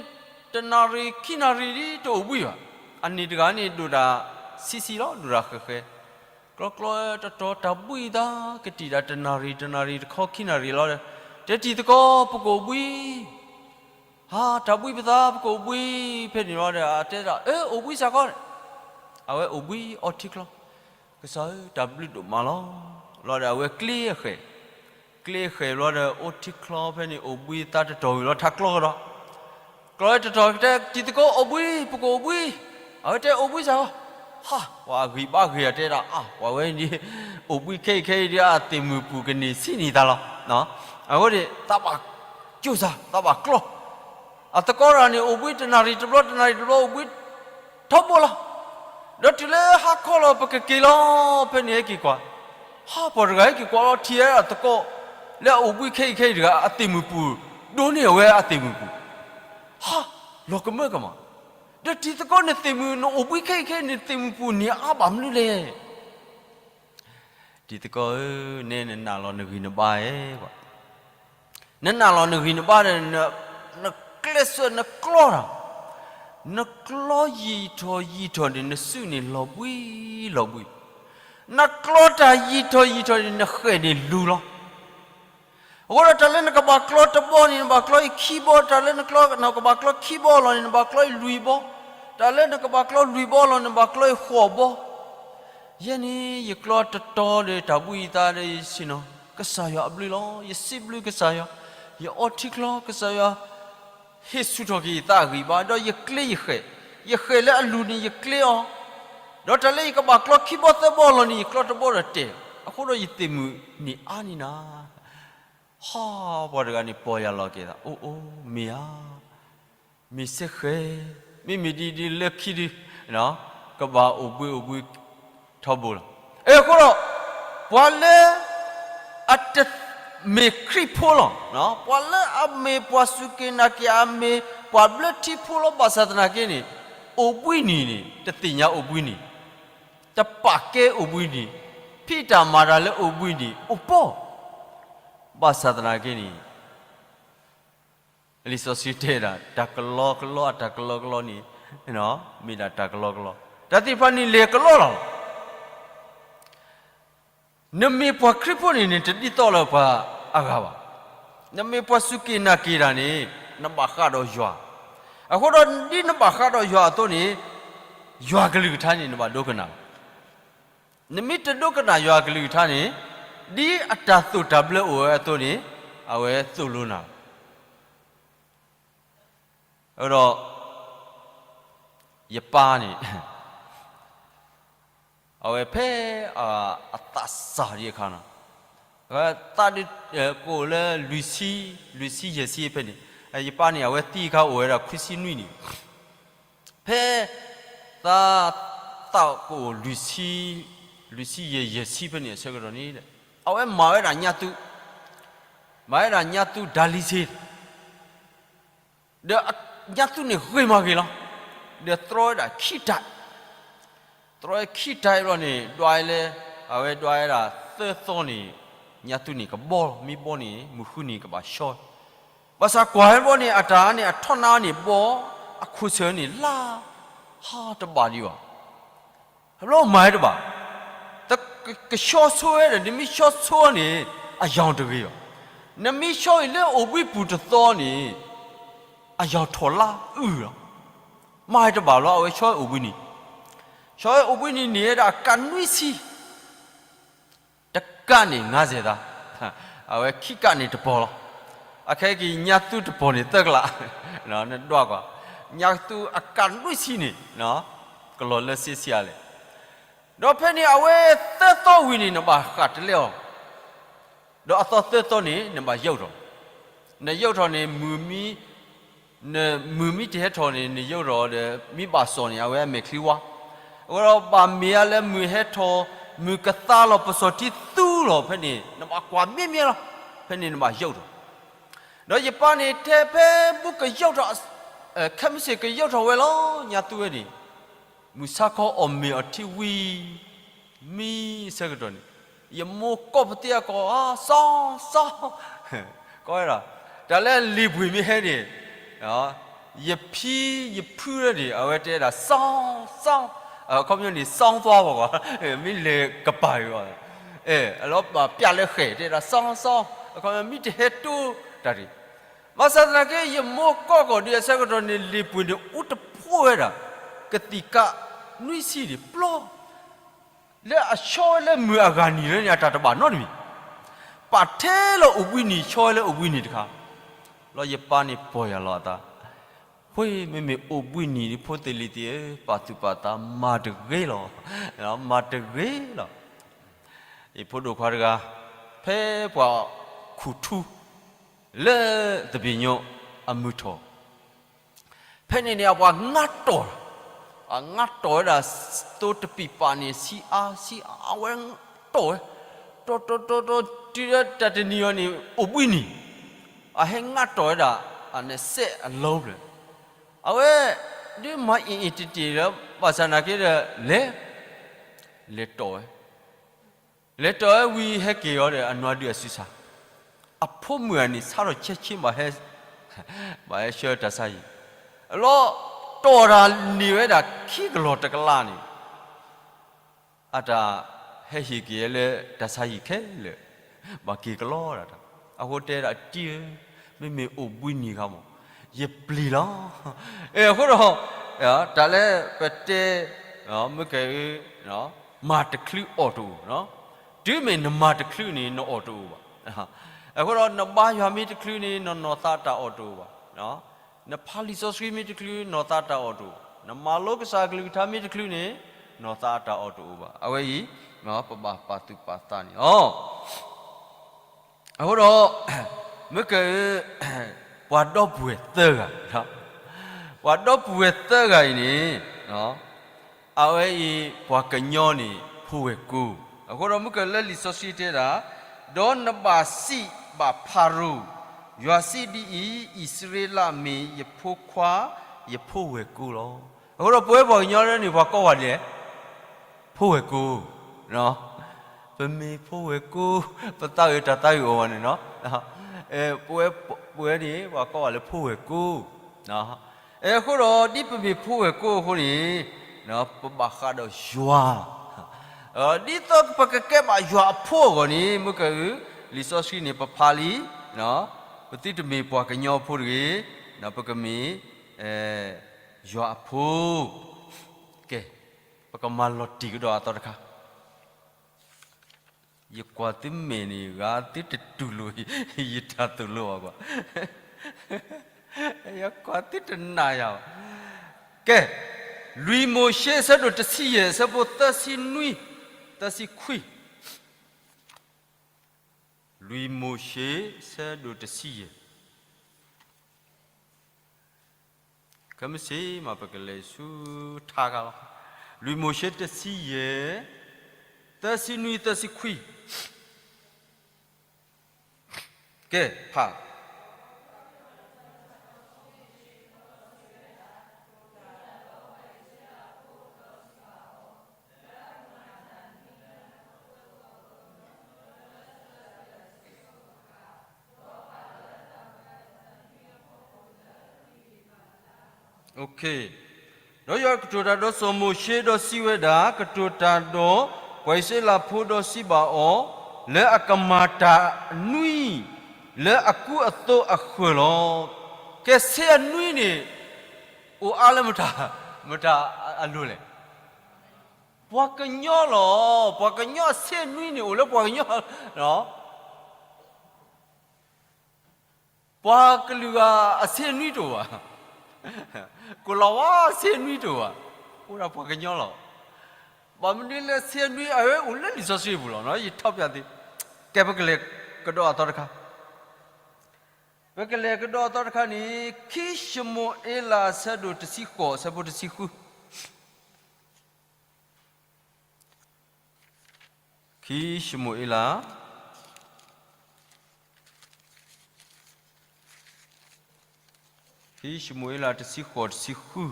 တနၣ်ရံၣ်ခံနၣ်ရံၣ်ဒ်တအိၣ်ဘှံးဘၣ်. အန့ၣ်တဂၤန့ၣ်ဒိၣ်တၢ်ဆံးဆံးလီၤ, ဒိၣ်တၢ်ဃဲးဃဲး, ကျီကျီတတီၤတၢ်ဘှံးသး ကတံၢ်ဒၣ်တနၣ်ရံၣ်တနၣ်ရံၣ်တခီခံနၣ်ရံၣ်လီၤဒီး တဲတံၤသကိး ပကအိၣ်ဘှံး, ဟးတၢ်ဘှံးပသး ပကအိၣ်ဘှံး, ဖဲန့ၣ်လီၤဒီး အတဲဒၣ် အၢ အိၣ်ဘှံးစ့ၢ်ကီး, အဝဲအိၣ်ဘှံးအီထံချီ, ကစၢ်ဧၢ တၢ်ဘျုးဒိၣ်မးလီၤ. လီၤဒီးအဝဲကျ့အဃဲး, ကျ့အဃဲးဘျီဒီး အိၣ်ထံချီဖဲန့ၣ် အိၣ်ဘှံးသးတတီၤဝံၤလီၤ ထးကျီကဒီး, ကျီတတီၤတဲတံၤသကိး အိၣ်ဘှံး ပကအိၣ်ဘှံး, အဝဲတဲအိၣ်ဘှံးစ့ၢ်ကီး, ဟါ ပှၤအဂံၢ်ဘါဂ့ၤအတဲဒၣ် အါ ပှၤဝဲဒ် အိၣ်ဘှံးခဲအံၤခဲအံၤဒ် အသ့ၣ်မုၢ်ပူၤကန့ၢ်ဆံးန့ၢ်သးလီၤ. အဃိန့ၣ် သးဘၣ်ကၠိၣ်စၢ် သးဘၣ်ကျီ အသကိးတဂၤန့ၣ် အိၣ်ဘှံးတနၣ်ရံၣ်တဘျီ တနၣ်ရံၣ်တဘျီ အိၣ်ဘှံးထီဘိလီၤ. ဒီးတုၤလၢဟါခီလီၤ ပကက့ၤလီၤ ဖဲန့ၣ်ဟဲက့ၤကွၢ်, ဟါ ပှၤတဂၤဟဲက့ၤကွၢ်လီၤ ထံၣ်ဝဲအသကိး လၢအအိၣ်ဘှံးခဲအံၤခဲအံၤတဂၤ အသ့ၣ်မုၢ်ပူၤ ဒိးန့ၢ်အဝဲအသ့ၣ်မုၢ်ပူၤ, ဟါ လီၤကမၢကမၣ်, ဒီးတံၤသကိး နသ့ၣ်မုၢ် နအိၣ်ဘှံးခဲအံၤခဲအံၤ နသ့ၣ်မုၢ်ပူၤန့ၣ်အါဘၣ်မနုၤလဲၣ်. တံၤသကိးဧၢ, နဲနနာ်လီၤနဂံၢ်နဘါဧါ, နနာ်လီၤနဂံၢ်နဘါဒီး နကျဲးစၢးနကျီတၢ်, နကျီယံာ်ထီၣ်ယံာ်ထီၣ်န့ၣ် နစုန့ၣ်လီၤဘှံးလီၤဘှံး, နကျီတၢ်ယံာ်ထီၣ်ယံာ်ထီၣ်န့ၣ် နဃဲၣ်န့ၣ်လူၤလီၤ. အဃိဒီးတၢ်လၢနကဘၣ်ကျီတဘီန့ၣ် နဘၣ်ကျီအံၤခံဘီ, တၢ်လၢနကဘၣ်ကျီခံဘီလီၤန့ၣ် နဘၣ်ကျီအံၤလွံၢ်ဘီ, တၢ်လၢနကဘၣ်ကျီလွံၢ်ဘီလီၤ နဘၣ်ကျီအံၤဃိးဘီ. ယဲန့ၣ် ယကျီတတီၤဒီးတၢ်ဘှံးယသးဒီးယဆ့ၣ်နီၤ, ကစၢ်ယွၤအဘျုးလီၤ. ယစံးဘျုးကစၢ်ယွၤ, ယအီထံချီ ကစၢ်ယွၤ ဟ့ၣ်ဆူၣ်ထီၣ်က့ၤယသးအဂံၢ်ဘါ, ဒီးယကျ့ယဃဲၣ်, ယဃဲၣ်လၢအလူၤန့ၣ် ယကျ့အီၤ, ဒီးတၢ်လၢယကဘၣ်ကျီခံဘီသၢဘီလီၤန့ၣ် ယကျီတဘီဒီးတဲာ်, အဃိဒီးယသ့ၣ်မုၢ်န့ၣ်အါန့ၢ်နၤ. ဟါ ပှၤတဂၤန့ၣ် ပီၢ်ယၢ်လီၤက့ၤသး, အိၣ်အိၣ် မ့ၢ်ဧါ. မ့ၢ်စ့ၢ်ဃဲ, မ့မ့ၢ်ဒ်ဒ်လၢခံဒု, ကဘၣ်အိၣ်ဘှံးအိၣ်ဘှံးထီဘိလီၤ. အဃိဒီး, ပှၤလၢ အတမ့ၢ်ခရံာ်ဖိလီၤ. ပှၤလၢအမ့ၢ်ပှၤစူၢ်က့ၤနာ်က့ၤ အမ့ၢ်ပှၤဘျၢထံဖိလီၤ. ဘၣ်ဆၣ်သနာ်က့န့ၣ်, အိၣ်ဘှံးနံၤန့ၣ် တသ့ၣ်ညါအိၣ်ဘှံးနံၤ, တပာ်ကဲအိၣ်ဘှံးနံၤ, ဖံးတၢ်မၤတၢ်လၢအိၣ်ဘှံးနံၤအိၣ်ပီၢ်. ဘၣ်ဆၣ်သနာ်က့န့ၣ် လံာ်စီဆှံတဲဒၣ် တၢ်ကလီကလီ အတၢ်ကလီကလီန့ၣ်, မ့ၢ်ဒၣ်တၢ်ကလီကလီ, တၢ်သ့ၣ်တဖၣ်န့ၣ်လဲၤကလီလီၤ. နမ့ၢ်ပှၤခရံာ်ဖိန့ၣ်န့ၣ် တဒ်သိးလၢပှၤအဂၤဘၣ်. နမ့ၢ်ပှၤစူၢ်က့ၤနာ်က့ၤတၢ်န့ၣ် နဘၣ်ဃးဒီးယွၤ, အဃိဒီးဒ်နဘၣ်ဃးဒီးယွၤအသိးန့ၣ်, ယွၤကလုၢ်ကထါန့ၣ် နဘၣ်ဒိကနၣ်လီၤ. နမ့ၢ်တဒိကနၣ်ယွၤကလုၢ်ကထါန့ၣ်, ဒ်အတၢ်သိၣ်တၢ်ဘျၢအိၣ်ဝဲအသိးန့ၣ်, အဝဲသိၣ်လိနၤလီၤ. အဃိဒီး ယပၢ်န့ၣ် အဝဲဖဲ အသးစၢ်ဒံးအခါန့ၣ်, သးဒုးကအိၣ်လၢ လွံၢ်ဆံယဲၢ်ဆံဖဲန့ၣ်, ယပၢ်န့ၣ် အဝဲသံအခါအိၣ်ဝဲဒၣ်ခွံဆံနွံနံၣ်, ဖဲ သး သးကအိၣ် လွံၢ်ဆံယဲၢ် ယဲၢ်ဆံဖဲန့ၣ်အဆၢကတီၢ်န့ၣ်, အဝဲမၤဝဲဒၣ်ညါသူ, မၤဝဲဒၣ်ညါသူ dialysis ဒီးညါသူန့ၣ်ဂ့ၤမးဂ့ၤလီၤ, ဒီးတြီဝဲဒၣ်ခံတၢ်, တြီဝဲခံတၢ်ဘျီန့ၣ် ဒွးဝဲလၢ, အဝဲဒွးဝဲဒၣ်သၢသီန့ၣ်, ညါသူန့ၣ်ကဘီလီၤ, မ့ၢ်ဘီန့ၣ် မုၢ်ဃုနံၤကဘၣ်ဆှီ, ဘၣ်ဆၣ်ကွၢ်ဝဲဘီန့ၣ် အတၢ်န့ၣ် အထီၣ်နါန့ၣ်ဘီ, အခိၣ်ဆၢၣ်န့ၣ်လါ, ဟါတဘၣ်ဒံးဘၣ် ဘျီမၤဝဲတဘၣ်, ကဆှီဆိဝဲဒီး နမ့ၢ်ဆှီဆိန့ၣ် အရောင်တဂ့ၤဘၣ်, နမ့ၢ်ဆှီအံၤလၢအိၣ်ဘှံးပူၤတသီန့ၣ် အရောင်ထီၣ်လါအုၣ်လီၤ, မၤဝဲတဘၣ်လီၤ, အဝဲဆှီဝဲအိၣ်ဘှံးနံၤ, ဆှီဝဲအိၣ်ဘှံးနံၤန့ၣ်ဝဲဒၣ်အကးနွံဆံ တကးန့ၣ် ငါးဆယ်သး, အဝဲခံကးန့ၣ်တပီၤလီၤ, အခဲက့ၤညါသူတပီၤန့ၣ်သၢကလး, နဒွးကွၢ်, ညါသူအကးနွံဆံန့ၣ်, ကလီၤလၢစ့ဆံးအါလဲၣ်, ဒီးဖဲန့ၣ်အဝဲသၢသီဝံၤန့ၣ် နဘၣ်ဃးတလဲအီၤ, ဒီးအသီသၢသီန့ၣ် နဘၣ်ယုၢ်ထီၣ်, နယုၢ်ထီၣ်န့ၣ် မုၢ်မံ နမုၢ်မံတဟဲထီၣ်န့ၣ် နယုၢ်ထီၣ်ဒီး မံဘၣ်စီၣ်န့ၣ် အဝဲအမဲာ်ချံဝါ, အဃိဒီးဘၣ်မ့ၢ်အါလၢမုၢ်ဟဲထီၣ်, မုၢ်ကသါလီၤ ပစီၤထံသူလီၤဖဲန့ၣ် နဘၣ်ကွၢ်မ့ၢ်မ့ၢ်လီၤ, ဖဲန့ၣ်နဘၣ်ယုၢ်ထီၣ်, ဒီးယပၢ်န့ၣ် ထဲဖဲဘူကယုၢ်ထီၣ်, ခဲမုၢ်ဆ့ၣ်ကယုၢ်ထီၣ်ဝဲလီၤ ညါသူဝဲန့ၣ်, မုၢ်ဆါခီအီၣ်မ့ၤအီထံဝံၤ မံအဆၢကတီၢ်န့ၣ်, ယမိၢ်ကိးပသ့အကိး, စီၤ, စီၤ, ကိးဝဲဒၣ်, တၢ်လၢလံာ်ပှ့ၤမ့ၢ်ဟဲန့ၣ်, ယဖံယဖုန့ၣ် အဝဲတဲဒၣ် စီၤ, စီၤ, အခီပညီန့ၣ် စီၤသွါဘၣ်ကွၢ်, မ့ၢ်လဲၤကပၤအီၤ, လီၤပျၢ်လၢဃဲၣ် တဲဒၣ် စီၤ, စီၤ, အခီပညီမ့ၢ်တဟဲတိၢ်တၢ်တဂ့ၤ, ဘၣ်ဆၣ်သနာ်က့ ယမိၢ်ကိးကီၢ်ဒုးအဆၢကတီၢ်န့ၣ် လံာ်ပှ့ၤန့ၣ် အူတဖိးဝဲဒၣ်, ကသံၣ်ကးနွံဆံန့ၣ်ပျီ လၢအဆှီဝဲလၢမုၢ်အဂၤနံၤလၢန့ၣ် အတၢ်တဘၣ်နီတမံၤ, ပာ်ထဲလီၤအိၣ်ဘှံးနံၤ ဆှီဝဲလၢအိၣ်ဘှံးနံၤတခါ, လီၤယပၢ်န့ၣ်ပီၢ်ယၢ်လီၤအသး, ဃိမ့မ့ၢ်အိၣ်ဘှံးနံၤဒ်ဖိသ့ၣ်လံၤသ့ၣ်ဧၢ, ပာ်သူၣ်ပာ်သးမၤတဂ့ၤလီၤ, မၤတဂ့ၤလီၤ. ယဖိဒိၣ်ခွါတဂၤ, ဖဲပှၤခူၣ်ထူ လၢသဘ့ၣ်ညိအမုၢ်ထီၣ် ဖဲန့ၣ်န့ၣ် အပှၤငါတီၢ်, အငါတီၢ်ဝဲဒၣ်သိတပံာ်ပာ်န့ၣ် ဆံးအါဆံးအါ အဝဲတီၢ်ဝဲ, တီၢ်တီၢ်တီၢ်တီၢ် တုၤလၢတၢ်တနံၤအံၤန့ၣ် အိၣ်ဘှံးနံၤ, အဟဲငါတီၢ်ဝဲဒၣ် အနစဲးအလီဖျၢၣ်, အဝဲ ဒ်မၤအ့ၣ်အ့ၣ်တ့ၢ်တ့ၢ်လၢ ဘၣ်ဆၣ်နာ်က့ဒီး လဲၤ, လဲၤတီၢ်ဝဲ လဲၤတီၢ်ဝဲဝံၤဟဲက့ၤအီၤဒီး အနွားဒုးအစုဆါ, အဖိမုၣ်အန့ၣ် ဆါထီၣ်ဆဲးဆ့ ဘၣ်ဟဲဆှၢတၢ်ဆါဟံၣ်, လီၤတီၢ်တၢ်န့ၢ်ဝဲဒၣ်ခံကလီၢ်တကလးန့ၣ်, အတၢ်ဟဲဟ့ၣ်က့ၤလၢတၢ်ဆါဟံၣ်ခဲလၢာ်, ဘၣ်က့ၤကလီတၢ်, အဃိတဲဒၣ်တံၢ်ဧၢ, မ့မ့ၢ်အိၣ်ဘှံးနံၤခါမး, ယပျံၤလီၤ. အဃိဒီး တၢ်လၢပတဲ မ့ၢ်ကဲ မၤတချုးအီၣ်တအိၣ်, တုၤမ့ၢ်နမၤတချုးန့ၣ် နအီၣ်တအိၣ်ဘၣ်. အဃိဒီးနဘါယွၤမ့ၢ်တချုးန့ၣ် နနီၢ်သးတၢ်အီၣ်တအိၣ်ဘၣ်. နဖးလံာ်စီဆှံမ့ၢ်တချုး နီၢ်သးတၢ်အီၣ်တအိၣ်, နမၤလိကစၢ်ကလုၢ်ကထါမ့ၢ်တချုးန့ၣ် နီၢ်သးတၢ်အီၣ်တအိၣ်ဘၣ်. အဝဲအံၤ ပဘၣ်ပာ်သူၣ်ပာ်သးန့ၣ်လီၤ. အဃိဒီး မ့ၢ်ကဲ ပှၤဒီပုၢ်ဝဲၢ်သၢဂၤ, ပှၤဒီပုၢ်ဝဲၢ်သၢဂၤအံၤန့ၣ်, အဝဲအံၤပှၤကညီန့ၣ် ဖိဝဲၢ်ကိ, အဃိဒီးမုၢ်ကလၢလံာ်စီဆှံတဲဒၣ်, ဒီးနဘၣ်စံးဘၣ်ဖၤရိၤ, ယွၤစံးဒ်အံၤ, အံၣ်စရ့လးမ့ၢ်ယဖိခွါ, ယဖိဝဲၢ်ကိလီၤ. အဃိဒီးပဝဲပှၤကညီန့ၣ် ပှၤကိးဝဲဒ်လဲၣ်, ဖိဝဲၢ်ကိ, ပမ့ၢ်ဖိဝဲၢ်ကိ, ပသးအုးတၢ်သးအုးအီၤဘၣ်န့ၣ်, ပဝဲ, ပဝဲန့ၣ် ပှၤကိးဝဲလၢဖိဝဲၢ်ကိ, အဃိဒီးဒ်ပမ့ၢ်ဖိဝဲၢ်ကိအဃိန့ၣ်, ပဘၣ်ဃးဒီးယွၤ, ဒ်သိးပကကဲဘၣ်ယွၤအဖိအဂီၢ်န့ၣ် မုၢ်ကလၢ လံာ်စီဆှံန့ၣ် ပဖးလံ, ပသုတမ့ၢ်ပှၤကညီဖိတဂ့ၤ, ပကမ့ၢ်ယွၤအဖိ, ကဲ, ပကမၤလီၤတံၢ်ကဒီးအသီတခါ, ယကွၢ်သုမဲာ်န့ၣ် ဂၤသုတတူၢ်လိာ်ယတၢ်သိၣ်လိဘၣ်ကွၢ်, ယကွၢ်သုတနၢ်ယၤဘၣ်, ကဲ, လွံၢ်မိၤၡ့ အဆၢဒိၣ်တဆံယဲၢ် အဆၢဖိသၢဆံနွံ, သၢဆံခွံ, လွံၢ်မိၤၡ့ အဆၢဒိၣ်တဆံယဲၢ်, ခဲမုၢ်ဆ့ၣ်မး ပကလဲၤဆူထါခါလီၤ, လွံၢ်မိၤၡ့တဆံယဲၢ်, သၢဆံနွံ သၢဆံခွံ, ကဲ, ဖး ဒီးယွၤကတိၤတၢ်ဒီးစီၤမိၤၡ့ ဒီးစံးဝဲဒၣ်, ကတိၤတၢ်ဒီးပှၤအံၣ်စရ့လးဖိ ဒီးစံးဘၣ်အီၤ, လၢအကမၤတၢ်အနွံ လၢအကူအသိးအဃၢၤလီၤ. ကဲ ဆ့အနွံန့ၣ် အိၣ်အါလၢမတၤ, မတၤအလိၤလဲၣ်. ပှၤကညီလီၤ. ပှၤကညီအဆ့အနွံန့ၣ် အိၣ်လၢပှၤကညီလီၤ. ပှၤကလုာ်ဂၤအဆ့အနွံတအိၣ်ဘၣ်. ကိၤလၤဝါအဆ့အနွံတအိၣ်ဘၣ်. အိၣ်ဒၣ်ပှၤကညီလီၤ. ဘၣ်မနုၤလၢဆ့အနွံ အဝဲအိၣ်လၢလံာ်စီဆှံပူၤလီၤ. ယထီၣ်ပျးသု, ကဲ ပကလဲၤကဒီးအသီတခါ, ပကလဲၤကဒီးအသီတခါန့ၣ် ခံၡမူၤအ့လး အဆၢဒိၣ်တဆံဃိး အဆၢဖိတဆံဃု. ခံၡမူၤအ့လး, ခံၡမူၤအ့လး တဆံဃိး တဆံဃု. ခံ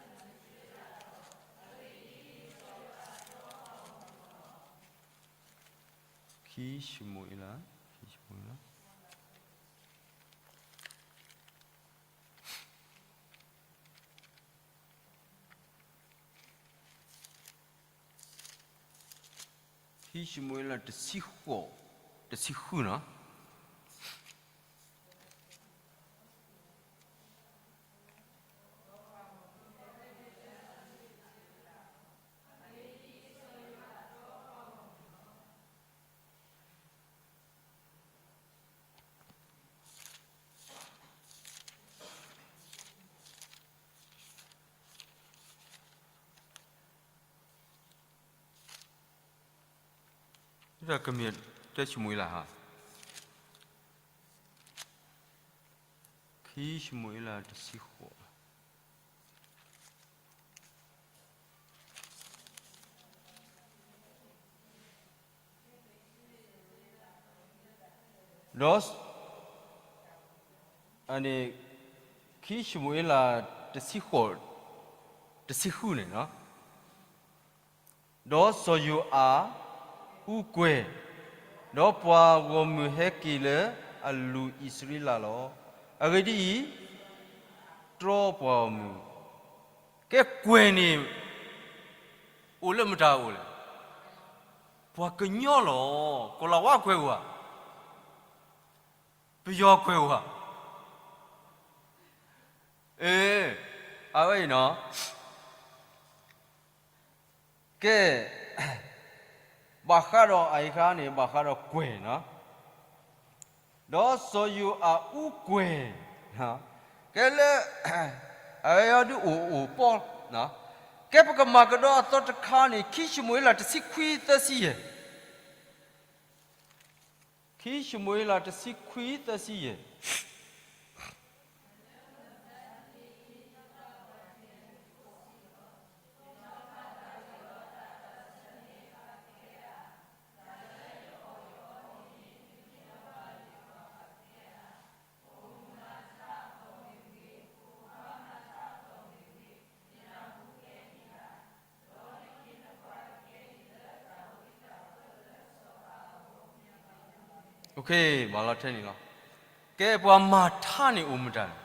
ၡမူၤအ့လး, ခံၡမူၤအ့လး. ခံၡမူၤအ့လး တဆံဃိး, တဆံဃုနီၤ. ကမ့ၢ်တၢ ၡမူၤအ့လးဧါ. ခံၡမူၤအ့လး တဆံဃိး. ဒီး အန့ၣ် ခံၡမူၤအ့လး တဆံဃိး, တဆံဃုန့ၣ်လီၤ. ဒီးစီၤယိၤအၤအူကွဲၤ, ဒီးပှၤဂီၢ်မုၢ်ဟဲက့ၤလၢအလူၤအံၣ်စရ့လးလီၤ. အဂ့ၢ်ဒ်အံၤ, တြီပှၤဂီၢ်မုၢ်, ကဲကွဲၤန့ၣ် အိၣ်လၢမတၤအိၣ်လဲၣ်. ပှၤကညီလီၤ. ကိၤလၤဝါကွဲၤအိၣ်ဧါ. ပယီၤကွဲၤအိၣ်ဧါ. အ့, အဝဲအံၤနီၤ. ကဲ, ဘၣ်ဃးဒီးအအံၤခါန့ၣ် ဘၣ်ဃးဒီးကွဲၤနီၤ. ဒီးစီၤယိၤအၤအူကွဲၤ, ကဲလၢ အဝဲအံၤဒုးအိၣ်အိၣ်ပီၢ်, ကဲ ကဲပကမၤကဒီးအသီတခါန့ၣ် ခံၡမူၤအ့လးတဆံခွံသၢဆံယဲၢ်, ခံၡမူၤအ့လးတဆံခွံသၢဆံယဲၢ်. မၤလီၤထဲန့ၣ်လီၤ. ကဲပှၤမၤထါန့ၣ်အိၣ်မတၤလဲၣ်.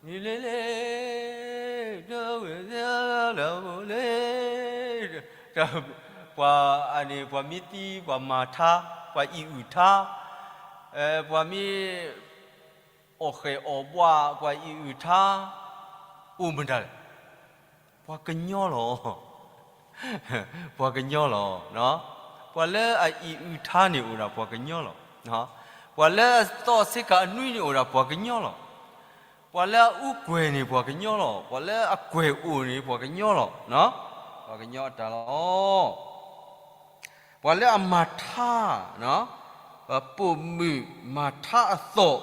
မ့ၢ်လဲၤလဲၤ ဒီးဝဲလဲၤလၢလဲၤ ပှၤန့ၣ် ပှၤမ့ၢ်သံ ပှၤမၤထါ ပှၤအံၣ်အုၣ်ထါ, ပှၤမ့ၢ် အီၣ်ဃဲၣ်အီၣ်ဘှး ပှၤအံၣ်အုၣ်ထါ အိၣ်မတၤလဲၣ်. ပှၤကညီလီၤ. ပှၤကညီလီၤ. ပှၤလၢအအံၣ်အုၣ်ထါန့ၣ်အိၣ်ဒၣ်ပှၤကညီလီၤ. ပှၤလၢအသီၣ်ဆ့ကၤအနွံန့ၣ်အိၣ်ဒၣ်ပှၤကညီလီၤ. ပှၤလၢအအူကွဲၤန့ၣ်ပှၤကညီလီၤ. ပှၤလၢအကွဲၤအိၣ်န့ၣ်ပှၤကညီလီၤ. ပှၤကညီအတၢ်လီၤ. ပှၤလၢအမၤထါ, ပိာ်မုၣ်မၤထါအသီၣ်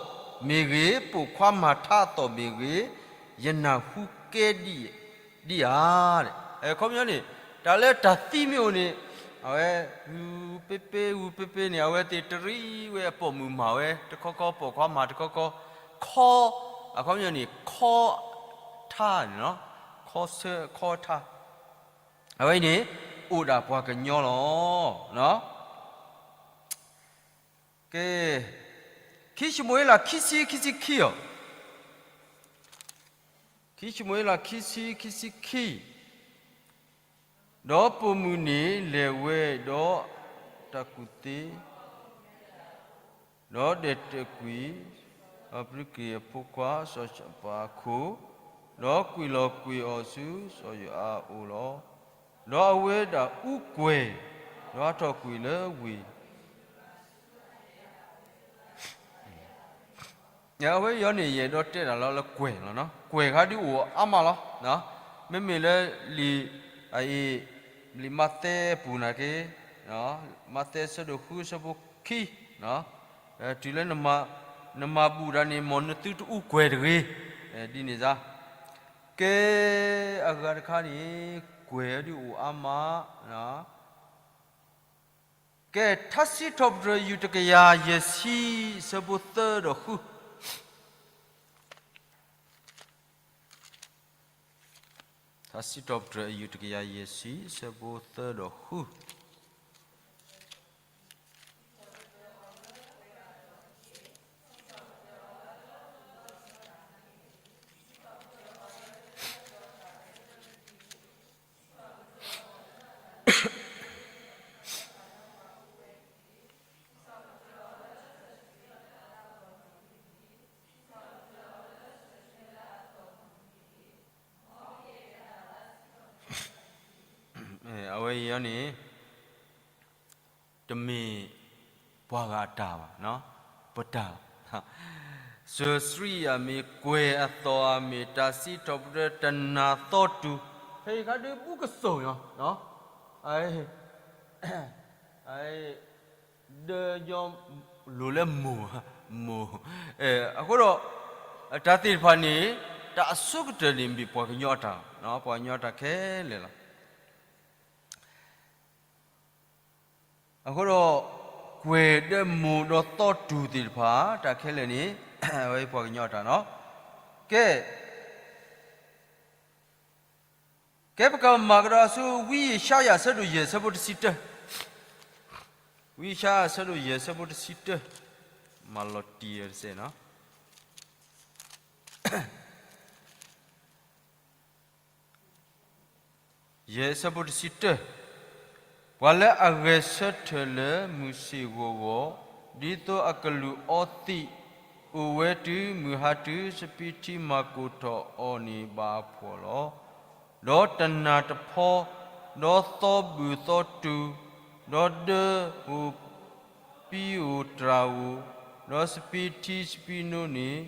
မ့ၢ်ဂ့ၤ, ပိာ်ခွါမၤထါအသီၣ်မ့ၢ်ဂ့ၤ, ယနၢ်ဟူကဲဒံးဧါ. အခီပညီန့ၣ် တၢ်လၢတၢ်သံမ့ၢ်အိၣ်န့ၣ် အဝဲ ဂုၤပ့ပ့ ဂုၤပ့ပ့န့ၣ် အဝဲသ့ၣ်တရံးဝဲအပိာ်မုၣ်မၤဝဲတခီခီ ပိာ်ခွါမၤတခီခီ, ခီ, အခီပညီန့ၣ် ခီထါန့ၣ်လီၤ. ခီဆၢခီထါ အဝဲအံၤန့ၣ် အိၣ်ဒၣ်ပှၤကညီလီၤ. ကဲ, ခံၡမူၤအ့လးခံဆံ ခံဆံခံအီၤ, ခံၡမူၤအ့လးခံဆံ ခံဆံခံ, ဒီးပိာ်မုၣ်န့ၣ်လဲၤဝဲဒီးတၢ်ကူၣ်သ့ ဒီးဒဲးတကွံာ် အပျုၤက့ၤအဖိခွါစီၤၡပၤအခိၣ်, ဒီးကွံာ်လီၤကွံာ်အီၤဆူစီၤယိၤအၤအအိၣ်လီၤ. ဒီးအဝဲဒၣ်အူကွဲၤ, ဒီးဟးထီၣ်ကွံာ်လၢဝ့ၢ် အဝဲအံၤန့ၣ် ယအဲၣ်ဒိးတဲတၢ်လီၤလၢကွဲၤလီၤ. ကွဲၤခါဒုးအိၣ်အါမးလီၤ. မ့မ့ၢ်လၢလံာ်, အအံၤ, လံာ်မးသဲအပူၤနာ်က့, မးသဲဆၢဒိၣ်ဃုဆၢဖိခံ, တုၤလၢ နမၤဘူၣ်တၢ်န့ၣ် မ်နသုတအူကွဲၤတဂ့ၤ, ဒ်န့ၣ်စ့ၢ်. ကဲ, အဂၤတခါန့ၣ် ကွဲၤဒုးအိၣ်အါမး ကဲ, ထါစံးထီၣ်ပတြၢၤ ယူၢ်တကယၤယဲၢ်ဆံ ဆၢဖိသၢဒီးဃု, ထါစံးထီၣ်ပတြၢၤ ယူၢ်တကယၤယဲၢ်ဆံ ဆၢဖိသၢဒီးဃု. အဝဲအံၤန့ၣ် တမ့ၢ်ပှၤဂၤအတၢ်ဘၣ်, ပတၢ်လီၤ. စီၤစရံယၤမ့ၢ် ကွဲၤအသီၣ်ဧါမ့ၢ် တၢ်စံးထီၣ်ပတြၢၤ တနၤသီတူၢ်, ဖဲအံၤခါဒုး ဘူးကစီၣ်ညီ, ဒီးညီလိၤလၢမိၢ်, မိၢ်, အဃိဒီး တၢ်သ့ၣ်တဖၣ်န့ၣ် တၢ်အဆိကတၢၢ်န့ၣ် မ့ၢ်ပှၤကညီအတၢ်, ပှၤကညီတၢ်ခဲလၢာ်လီၤ. အဃိဒီး ကွဲၤဒီးမိၢ်ဒီးသီတူၢ်သ့ၣ်တဖၣ် တၢ်ခဲလၢာ်န့ၣ် အဝဲပှၤကညီအတၢ်လီၤ. ကဲ, ကဲပကမၤကဒီးဆူ ဝံယၡါယၤ ဆၢဒိၣ်ယဲၢ် ဆၢဖိတဆံတၢ, ဝံယၡါယၤ ဆၢဒိၣ်ယဲၢ် ဆၢဖိတဆံတၢ, မၤလီၤတံၢ်ဝဲတစဲးနီၤ. ယဲၢ် ဆၢဖိတဆံတၢ, ပှၤလၢအဂဲၤဆၢထၢၣ်လၢမုၢ်ဆ့ၣ်ဂီၤဂီၤ, ဒ်သိးအကလူးအီသံး, အိၣ်ဝဲတုၤမုၢ်ဟါတုၤ စပံးထံမၤကိၢ်ထီၣ်အီၤန့ၣ်ဘၣ်အဖှီၣ်လီၤ. ဒီးတနၢ်တဖီ, ဒီးသီဘူၣ်သီတူၢ်, ဒီးဒၢအိၣ်ပံအိၣ်တြၢ်ဧိၤ, ဒီးစပံးထံစပံးနိန့ၣ်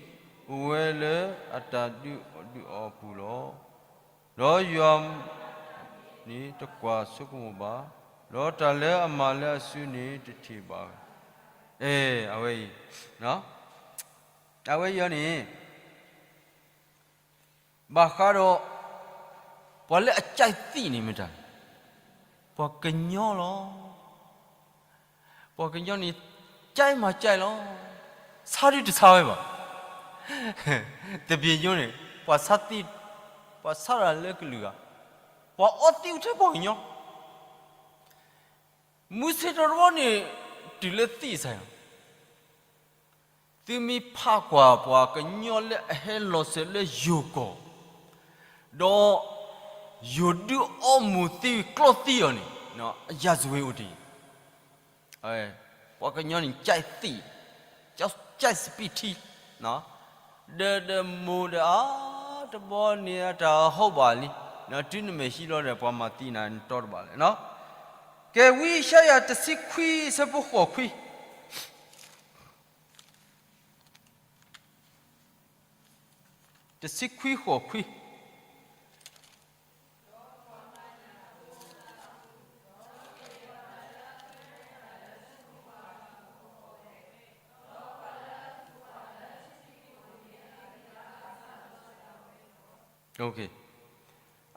အိၣ်ဝဲလၢအတၢ်ဒုးအီၣ်ဒုးအီအပူၤလီၤ. ဒီးယွၤန့ၣ်တကွၢ်ဆိကမိၣ်ဘၣ်, ဒီးတၢ်လၢအမၤလၢအစုန့ၣ်တထံၣ်ဘၣ်. အဲ, အဝဲအံၤ, အဝဲအံၤန့ၣ် ဘၣ်ဃးဒီး ပှၤလၢအကြိုက်သံန့ၣ်မ့ၢ်တၢ်, ပှၤကညီလီၤ. ပှၤကညီန့ၣ် ကြိုက်မးကြိုက်လီၤ. ဆါဒုတဆါဝဲဘၣ်. တဘ့ၣ်ညိန့ၣ် ပှၤဆါသံ, ပှၤဆါတၢ်လၢကလုာ်ဂၤ, ပှၤအီသံးထဲပှၤကညီ. မုၢ်ဆ့ၣ်ထီၣ်တဘျီန့ၣ် တုၤလၢသံးစၢ်ယွၤ သုမ့ၢ်ဖးကွၢ်ပှၤကညီလၢအဟဲလီၤစၢၤလၢယိၤကီၢ်, ဒီးယိၤဒုးအီမိၢ်သံကျီသံအီၤန့ၣ်, အရာဇဝင်အိၣ်တ့ၢ်. ပှၤကညီန့ၣ် ကြိုက်သံး, ကြိုက်စပံးထံ, ဒီးဒီးမိၢ်ဒီးအါ, တဘျီန့ၣ်အတၢ်ဟီၣ်ဘၣ်လံ, တုၤနမဲာ်ဟံးလီၤဒီး ပှၤမၤသံနၤနတီတဘၣ်လဲၣ်. ကဲဝံယၡါယၤတဆံခွံဆၢဖိဃိးခွံ တဆံခွံဃိးခွံ.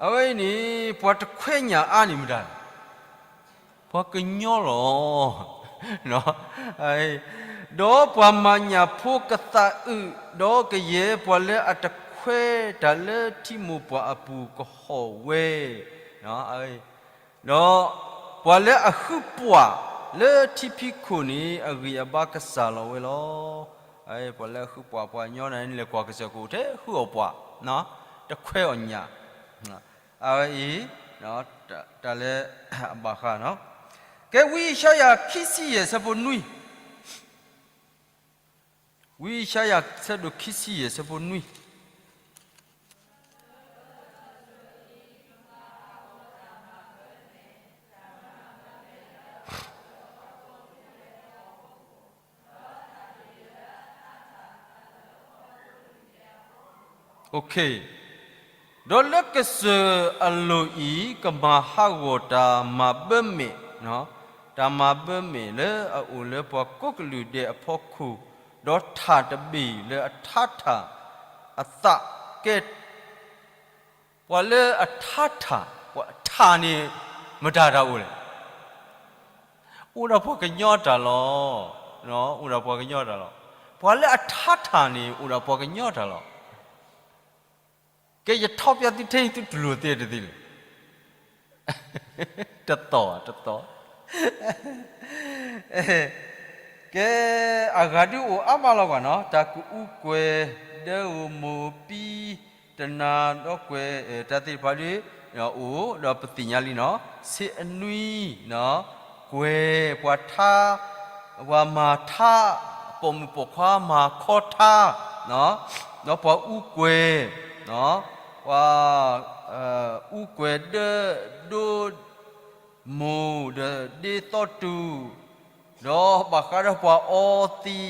အဝဲအံၤန့ၣ် ပှၤတခွဲညၣ်အါန့ၣ်မတၤလဲၣ်. ပှၤကညီလီၤ. ဒီးပှၤမၤညၣ်ဖိကသးအုး, ဒီးကယဲၢ်ပှၤလၢအတခွဲတၢ်လၢထံမိၢ်ပှၢ်အပူၤကဟီၣ်ဝဲ, ဒီးပှၤလၢအဃုပှၤလၢထံဖံးခိၣ်န့ၣ် အဂံၢ်အဘါကစၢ်လီၤဝဲလီၤ. ပှၤလၢအဃုပှၤ ပှၤကညီန့ၣ် လဲၤကွၢ်ကစၢၢ်ခိၣ်ထဲဃုအီၣ်ပှၤ, တခွဲအီၣ်ညၣ်. အဝဲအံၤ တၢ်လၢအဘၣ်ဃးနီၤ. ကဲဝံယၡါယၤခံဆံယဲၢ်ဆၢဖိနွံ, ဝံယၡါယၤဆၢဒိၣ်ခံဆံယဲၢ်ဆၢဖိနွံ. ဒီးလၢကစၢၢ်အလိၤအံၤ ကမၤဟးဂီၤတၢ်မၤဘၢမဲာ်, တၢ်မၤဘၢမဲာ်လၢအအိၣ်လၢပှၤကိးကလုာ်ဒဲးအဖီခိၣ်, ဒီးထၣ်တဘ့ၣ်လၢအထါထၣ်အသးကဲ ပှၤလၢအထါထၣ်, ထၣ်န့ၣ် မတၤတၢ်အိၣ်လဲၣ်. အိၣ်ဒၣ်ပှၤကညီတၢ်လီၤ. အိၣ်ဒၣ်ပှၤကညီတၢ်လီၤ. ပှၤလၢအထါထၣ်န့ၣ် အိၣ်ဒၣ်ပှၤကညီတၢ်လီၤ. ကဲ ယထီၣ်ပျဲသုထဲ သုတူၢ်လိာ်သ့တသ့လဲၣ်. တသီၣ်, တသီၣ်. ကဲ အဂၤဒုးအိၣ်အါမးလီၤကွၢ်နီၤ, တၢ်ကအူကွဲၤ, ဒၢဧိၤမိၢ်ပံ, တနၤဒီးကွဲၤ, တၢ်သ့ၣ်တဖၣ်ဒုးအိၣ်, ဒီးပသ့ၣ်ညါလံနီၤ, ဆ့အနွံ, ကွဲၤ, ပှၤထါ, ပှၤမၤထါ, ပိာ်မုၣ်ပိာ်ခွါမၤခီထါ, ဒီးပှၤအူကွဲၤ, ပှၤ အူကွဲၤဒၢဒိ မိၢ်ဒီးဒ့သီတူၢ်, ဒီးဘၣ်ဃးဒီးပှၤအီ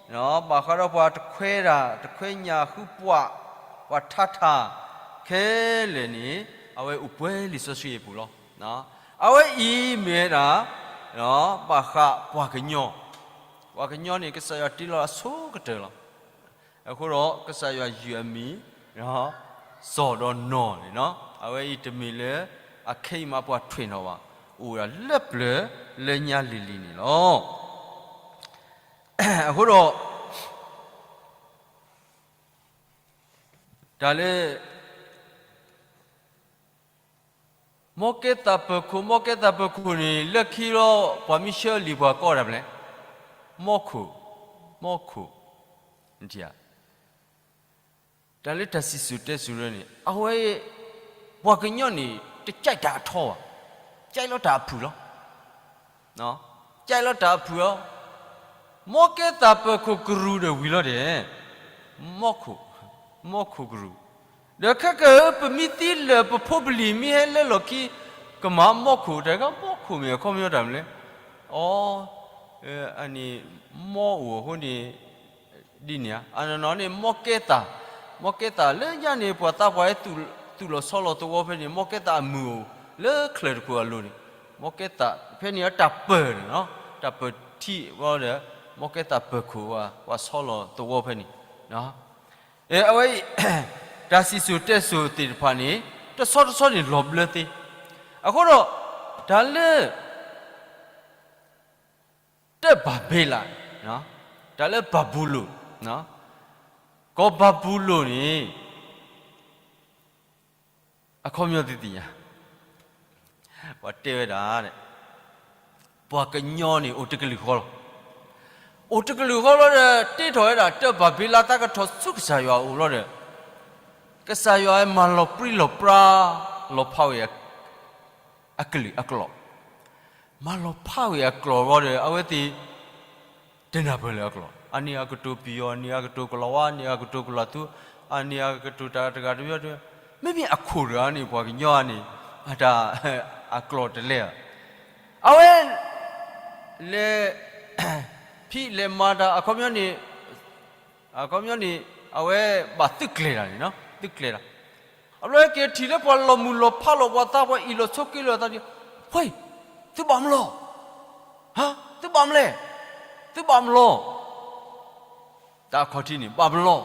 သံး, ဘၣ်ဃးဒီးပှၤတခွဲတၢ်, တခွဲညၣ်ဃုပှၤ, ပှၤထါထၣ်, ခဲလၢာ်န့ၣ် အဝဲအိၣ်ပှဲၤလံာ်စီဆှံအပူၤလီၤ. အဝဲအံၤမ့ၢ်ဝဲဒၣ် ဘၣ်ဃးပှၤကညီ, ပှၤကညီန့ၣ် ကစၢ်ယွၤတ့လီၤအဆိကတၢၢ်လီၤ. အဃိဒီးကစၢ်ယွၤယုၢ်အမံၤ စီၤဒီးနီၢ်န့ၣ်နီၤ, အဝဲအံၤတမ့ၢ်လၢအခဲအံၤမးပှၤထွဲးနီၣ်ဘၣ်, အိၣ်ဒၣ်လၢပျၢၤလၢညါလံၤလံၤန့ၣ်လီၤ. အဃိဒီး တၢ်လၢ မ်ကဲသးပၢၤခိၣ်, မ်ကဲသးပၢၤခိၣ်န့ၣ် လၢခံလီၤ ပှၤမ့ၢ်ဆှၢလံာ်ပှၤကိးဒၣ်ဖဲလဲၣ်, မ်ခိၣ်, မ်ခိၣ်, တၢ်လၢတၢ်စံၣ်စိၤတဲစိၤလၢန့ၣ် အဝဲ ပှၤကညီန့ၣ် တကြိုက်တၢ်အထီဘၣ်, ကြိုက်လီၤတၢ်အဖုၣ်လီၤ. ကဲလီၤတၢ်အဖုၣ်လီၤ. မ်ကဲသးပၢၤခိၣ်ကရူၢ်ဒီးဝံၤလီၤဒဲး, မ်ခိၣ်, မ်ခိၣ်ကရူၢ်, ဒီးခဲကၢ ပမ့ၢ်သံလၢာ် ပဖိပလံၤမ့ၢ်ဟဲလၢလီၢ်ခံ ကမၤမ်ခိၣ်တၢ်ဂ့ၤ, မ်ခိၣ်မ့ၢ်အခီပညီတၢ်မနုၤလဲၣ်. အ, အန့ၣ် မ်အိၣ်အဃိန့ၣ် ဒ်န့ၣ်ဧါ, အနီၢ်နီၢ်န့ၣ် မ်ကဲသး, မ်ကဲသးလၢညါန့ၣ် ပှၤသးပှၢ်ဟဲသူၣ် သူၣ်လီၤဆီလီၤသဝီဖဲန့ၣ် မ်ကဲသးအမုာ်အိၣ်လၢချၢၣ်တခိၣ်အလိၤန့ၣ်, မ်ကဲသးဖဲန့ၣ်အတၢ်ပၢၢ်န့ၣ်, တၢ်ပၢၢ်ထံဝဲဒီး မ်ကဲသးပၢၢ်ခိၣ်ဝဲဆီလီၤသဝီဖဲန့ၣ်. အဝဲအံၤ တၢ်စံၣ်စိၤတဲစိၤသ့ၣ်တဖၣ်န့ၣ် တဆီတဆီန့ၣ်လီၤဘျၢသ့. အဃိဒီး တၢ်လၢ တၢ်ဘၤဘ့လး, တၢ်လၢဘၤဘူလိၣ်, ကီၢ်ဘၤဘူလိၣ်န့ၣ် အခီပညီသုသ့ၣ်ညါ, ပှၤတဲဝဲဒၣ်, ပှၤကညီန့ၣ်အိၣ်တကလုာ်ဃီလီၤ. အိၣ်တကလုာ်ဃီလီၤဒီး တ့ထီၣ်ဝဲဒၣ်တၢ်ဘၤဘ့လးသးကထီၣ်ဆူကစၢ်ယွၤအအိၣ်လီၤဒီး ကစၢ်ယွၤမၤလီၤပြံလီၤပြါ လီၤဖးဝဲ အကလုာ်အကျိာ်, မၤလီၤဖးဝဲအကျိာ်လီၤဒီး အဝဲသ့ၣ် တနၢ်ပၢၢ်လၢအကျိာ်, အန့ၣ်အကတိၤပယီၤ, အန့ၣ်အကတိၤကလီၤဝါ, အန့ၣ်အကတိၤကလီၤသူ, အန့ၣ်အကတိၤတၢ်တဂၤတမံၤ, မ့မ့ၢ်အခိၣ်တဂၤန့ၣ် ပှၤကညီန့ၣ် အတၢ် အကျိာ်တလဲၣ်, အဝဲ လဲၤ ဖံးလဲၤမၤတၢ် အခီပညီန့ၣ်, အခီပညီန့ၣ် အဝဲဘၣ်သုးကျဲၤတၢ်န့ၣ်, သုးကျဲၤတၢ်, အဘျီက့ၤထံၣ်လၢပှၤလီၤမုၢ်လီၤဖးလီၤပှၤသး ပှၤအ့ၣ်လိာ်ဆိးက့လိာ်သးဒီး, ဝ့ၢ်, သုဘၣ်မလီၤ, သုဘၣ်မလဲၣ်, သုဘၣ်မလီၤ, တၢ်အခီၣ်ထံးန့ၣ် ဘၣ်မလီၤ,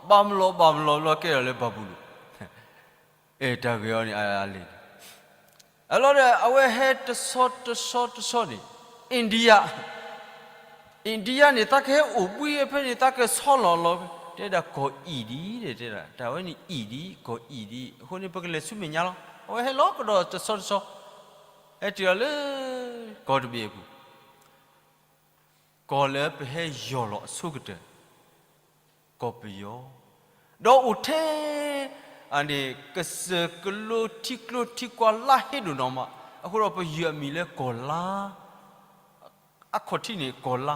ဘၣ်မလီၤ ဘၣ်မလီၤ လီၤကဲထီၣ်လၢဘၤဘူလိၣ် အဲ တၢ်ဂ့ၢ်အီၤန့ၣ် အလဲၤန့ၣ်, အလီၤဒီး အဝဲဟဲတဆီတဆီတဆီန့ၣ်, အိန္ဒိယ, အိန္ဒိယန့ၣ် သးကဟဲအိၣ်ဘှံးဖဲန့ၣ် သးကဆီလီၤလီၤ, တဲဒၣ်ကီၢ်အံၣ်ဒံး, တဲဒၣ် တၢ်ဝဲန့ၣ်အံၣ်ဒံး, ကီၢ်အံၣ်ဒံး, အဃိန့ၣ် ပကလဲၤဆူမဲာ်ညါလီၤ. အဝဲဟဲလီၤကဒီးတဆီတဆီ, ဟဲတုၤလီၤလၢ ကီၢ်တဘ့ၣ်အပူၤ ကီၢ်လၢပဟဲယီၢ်လီၤအဆိကတၢၢ်, ကီၢ်ပယီၤ, ဒီးအိၣ်ထဲ အန့ၣ် ကစၢၢ်ကလိထံကျိထံကွၢ်လါဟ့ဒိၣ်နီၢ်မး, အဃိဒီးပယုၢ်အမံၤလၢကီၢ်လါ, အခီၣ်ထံးန့ၣ်ကီၢ်လါ,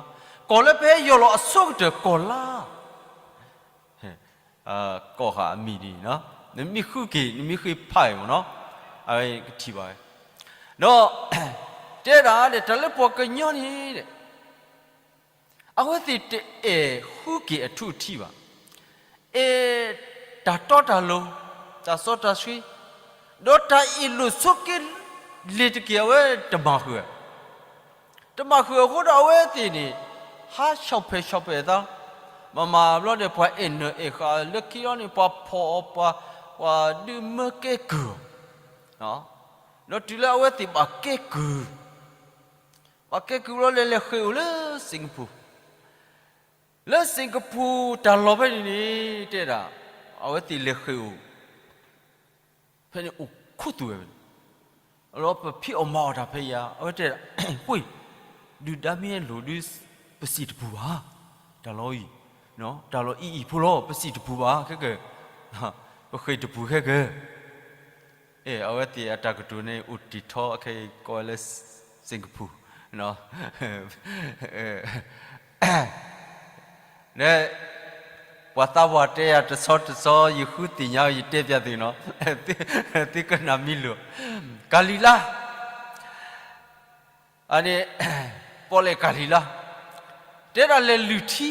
ကီၢ်လၢပဟဲယီၢ်လီၤအဆိကတၢၢ်ကီၢ်လါ ကီၢ်ဃာ်အမံၤဒ်န့ၣ်, နမ့ၢ်ဃုက့ၤ နမ့ၢ်ဃ့ဖးအံၤမ့ၢ်နီၤ, အဝဲကထံၣ်ဘၣ်ဝဲ, ဒီး တဲဒၣ်ဒီး တၢ်လၢပှၤကညီန့ၣ်ဒီး အဝဲသ့ၣ်တအဲၣ်ဃုက့ၤအထူအထံးဘၣ်, အဲၣ်တၢ်တီတၢ်လိၤ, တၢ်စီတၢ်ဆှံ, ဒီးတၢ်အ့ၣ်လိာ်ဆိးက့လိာ်တက့ၢ် အဝဲတမၤဃုာ် တမၤဃုာ်အဃိဒီးအဝဲသ့ၣ်န့ၣ် ဟးဆီၣ်ဖဲးဆီၣ်ဖဲးအသး, မၤမၤဘျီဒီး ပှၤအဲၣ်နၢၤအဲၣ်ဃာ်လၢခံလီၤန့ၣ် ပှၤဖီၣ်အီၤ ပှၤ ပှၤဒုးမၢကဲကုၢ်အီၤ, ဒီးတုၤလၢအဝဲသ့ၣ်ဘၣ်ကဲကုၢ်, ဘၣ်ကဲကုၢ်ဘျီလဲၤလဲၤဃ့ၢ်အိၣ်လၢစ့ၣ်ကပူၤ, လၢစ့ၣ်ကပူၤတၢ်လီၢ်ဖဲန့ၣ်န့ၣ် တဲဒၣ် အဝဲသ့ၣ်လဲၤဃ့ၢ်အိၣ် ဖဲန့ၣ်အိၣ်ခူသူၣ်ဝဲဖဲန့ၣ်, အလီၤပဖံးအီၣ်မၤအီၣ်တၢ်ဖဲအံၤဧါ, အဝဲတဲဒၣ် ဝ့ၢ်, ဒုၣ်ဒါမ့ၢ်လိၣ်ဒုး ပစံၣ်တပူၤဘၣ်, တၢ်လီၢ်အံၤ, တၢ်လီၢ်အံၤအံၤဖိလီၤ ပစံၣ်တပူၤဘၣ်ခဲကၢ်, ပဃ့ၢ်တပူၤခဲကၢ်, အဲ အဝဲသ့ၣ်အတၢ်ကတိၤန့ၣ် အိၣ်တ့ၢ်ထီအခဲအံၤ ကိးဝဲလၢ စ့ၣ်ကပူၤ ဒီး ပှၤသးပှၢ်တဲယၤတဆီတဆီ ယဃုသ့ၣ်ညါ ယတဲပျးသုနီၤ, သုကနၣ်မံလိာ်, ကၤလံၤလါ, အန့ၣ် ပီၣ်လဲၣ်ကၤလံၤလါ, တဲဒၣ်လဲၤလုၢ်ထံ,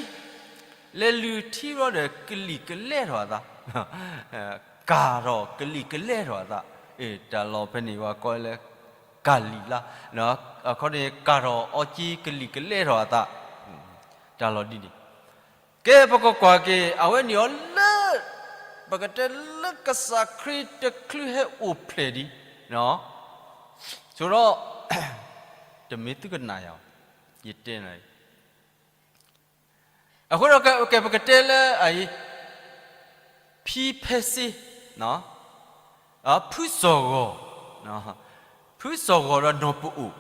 လဲၤလုၢ်ထံဘျီဒီး ကလံာ်ကလဲထီၣ်အသး, ကၤထီၣ်ကလံာ်ကလဲထီၣ်အသး, တၢ်လီၢ်ဖဲန့ၣ် ပှၤကိးလၢ ကၤလံၤလါ, အခီန့ၣ် ကၤထီၣ်အီက့ကလံာ်ကလဲထီၣ်အသး, တၢ်လီၢ်ဒ်န့ၣ်, ကဲ ပကကွၢ်က့ၤ အဝဲန့ၣ်အီၤလၢ ပကတဲလၢကစၢ်ခရံာ်တချုးဟဲအိၣ်ဖျဲၣ်ဒံး, ဆိဒီး တမ့ၢ်သုကနၣ်ယၤ, ယတဲနၤ, အဃိဒီး ကဲ ပကတဲလၢအအံၤ ဖံဖဲစ့, ဖုစီၤဂီၤ, ဖုစီၤဂီၤဒီးနီၢ်ပအိၣ်,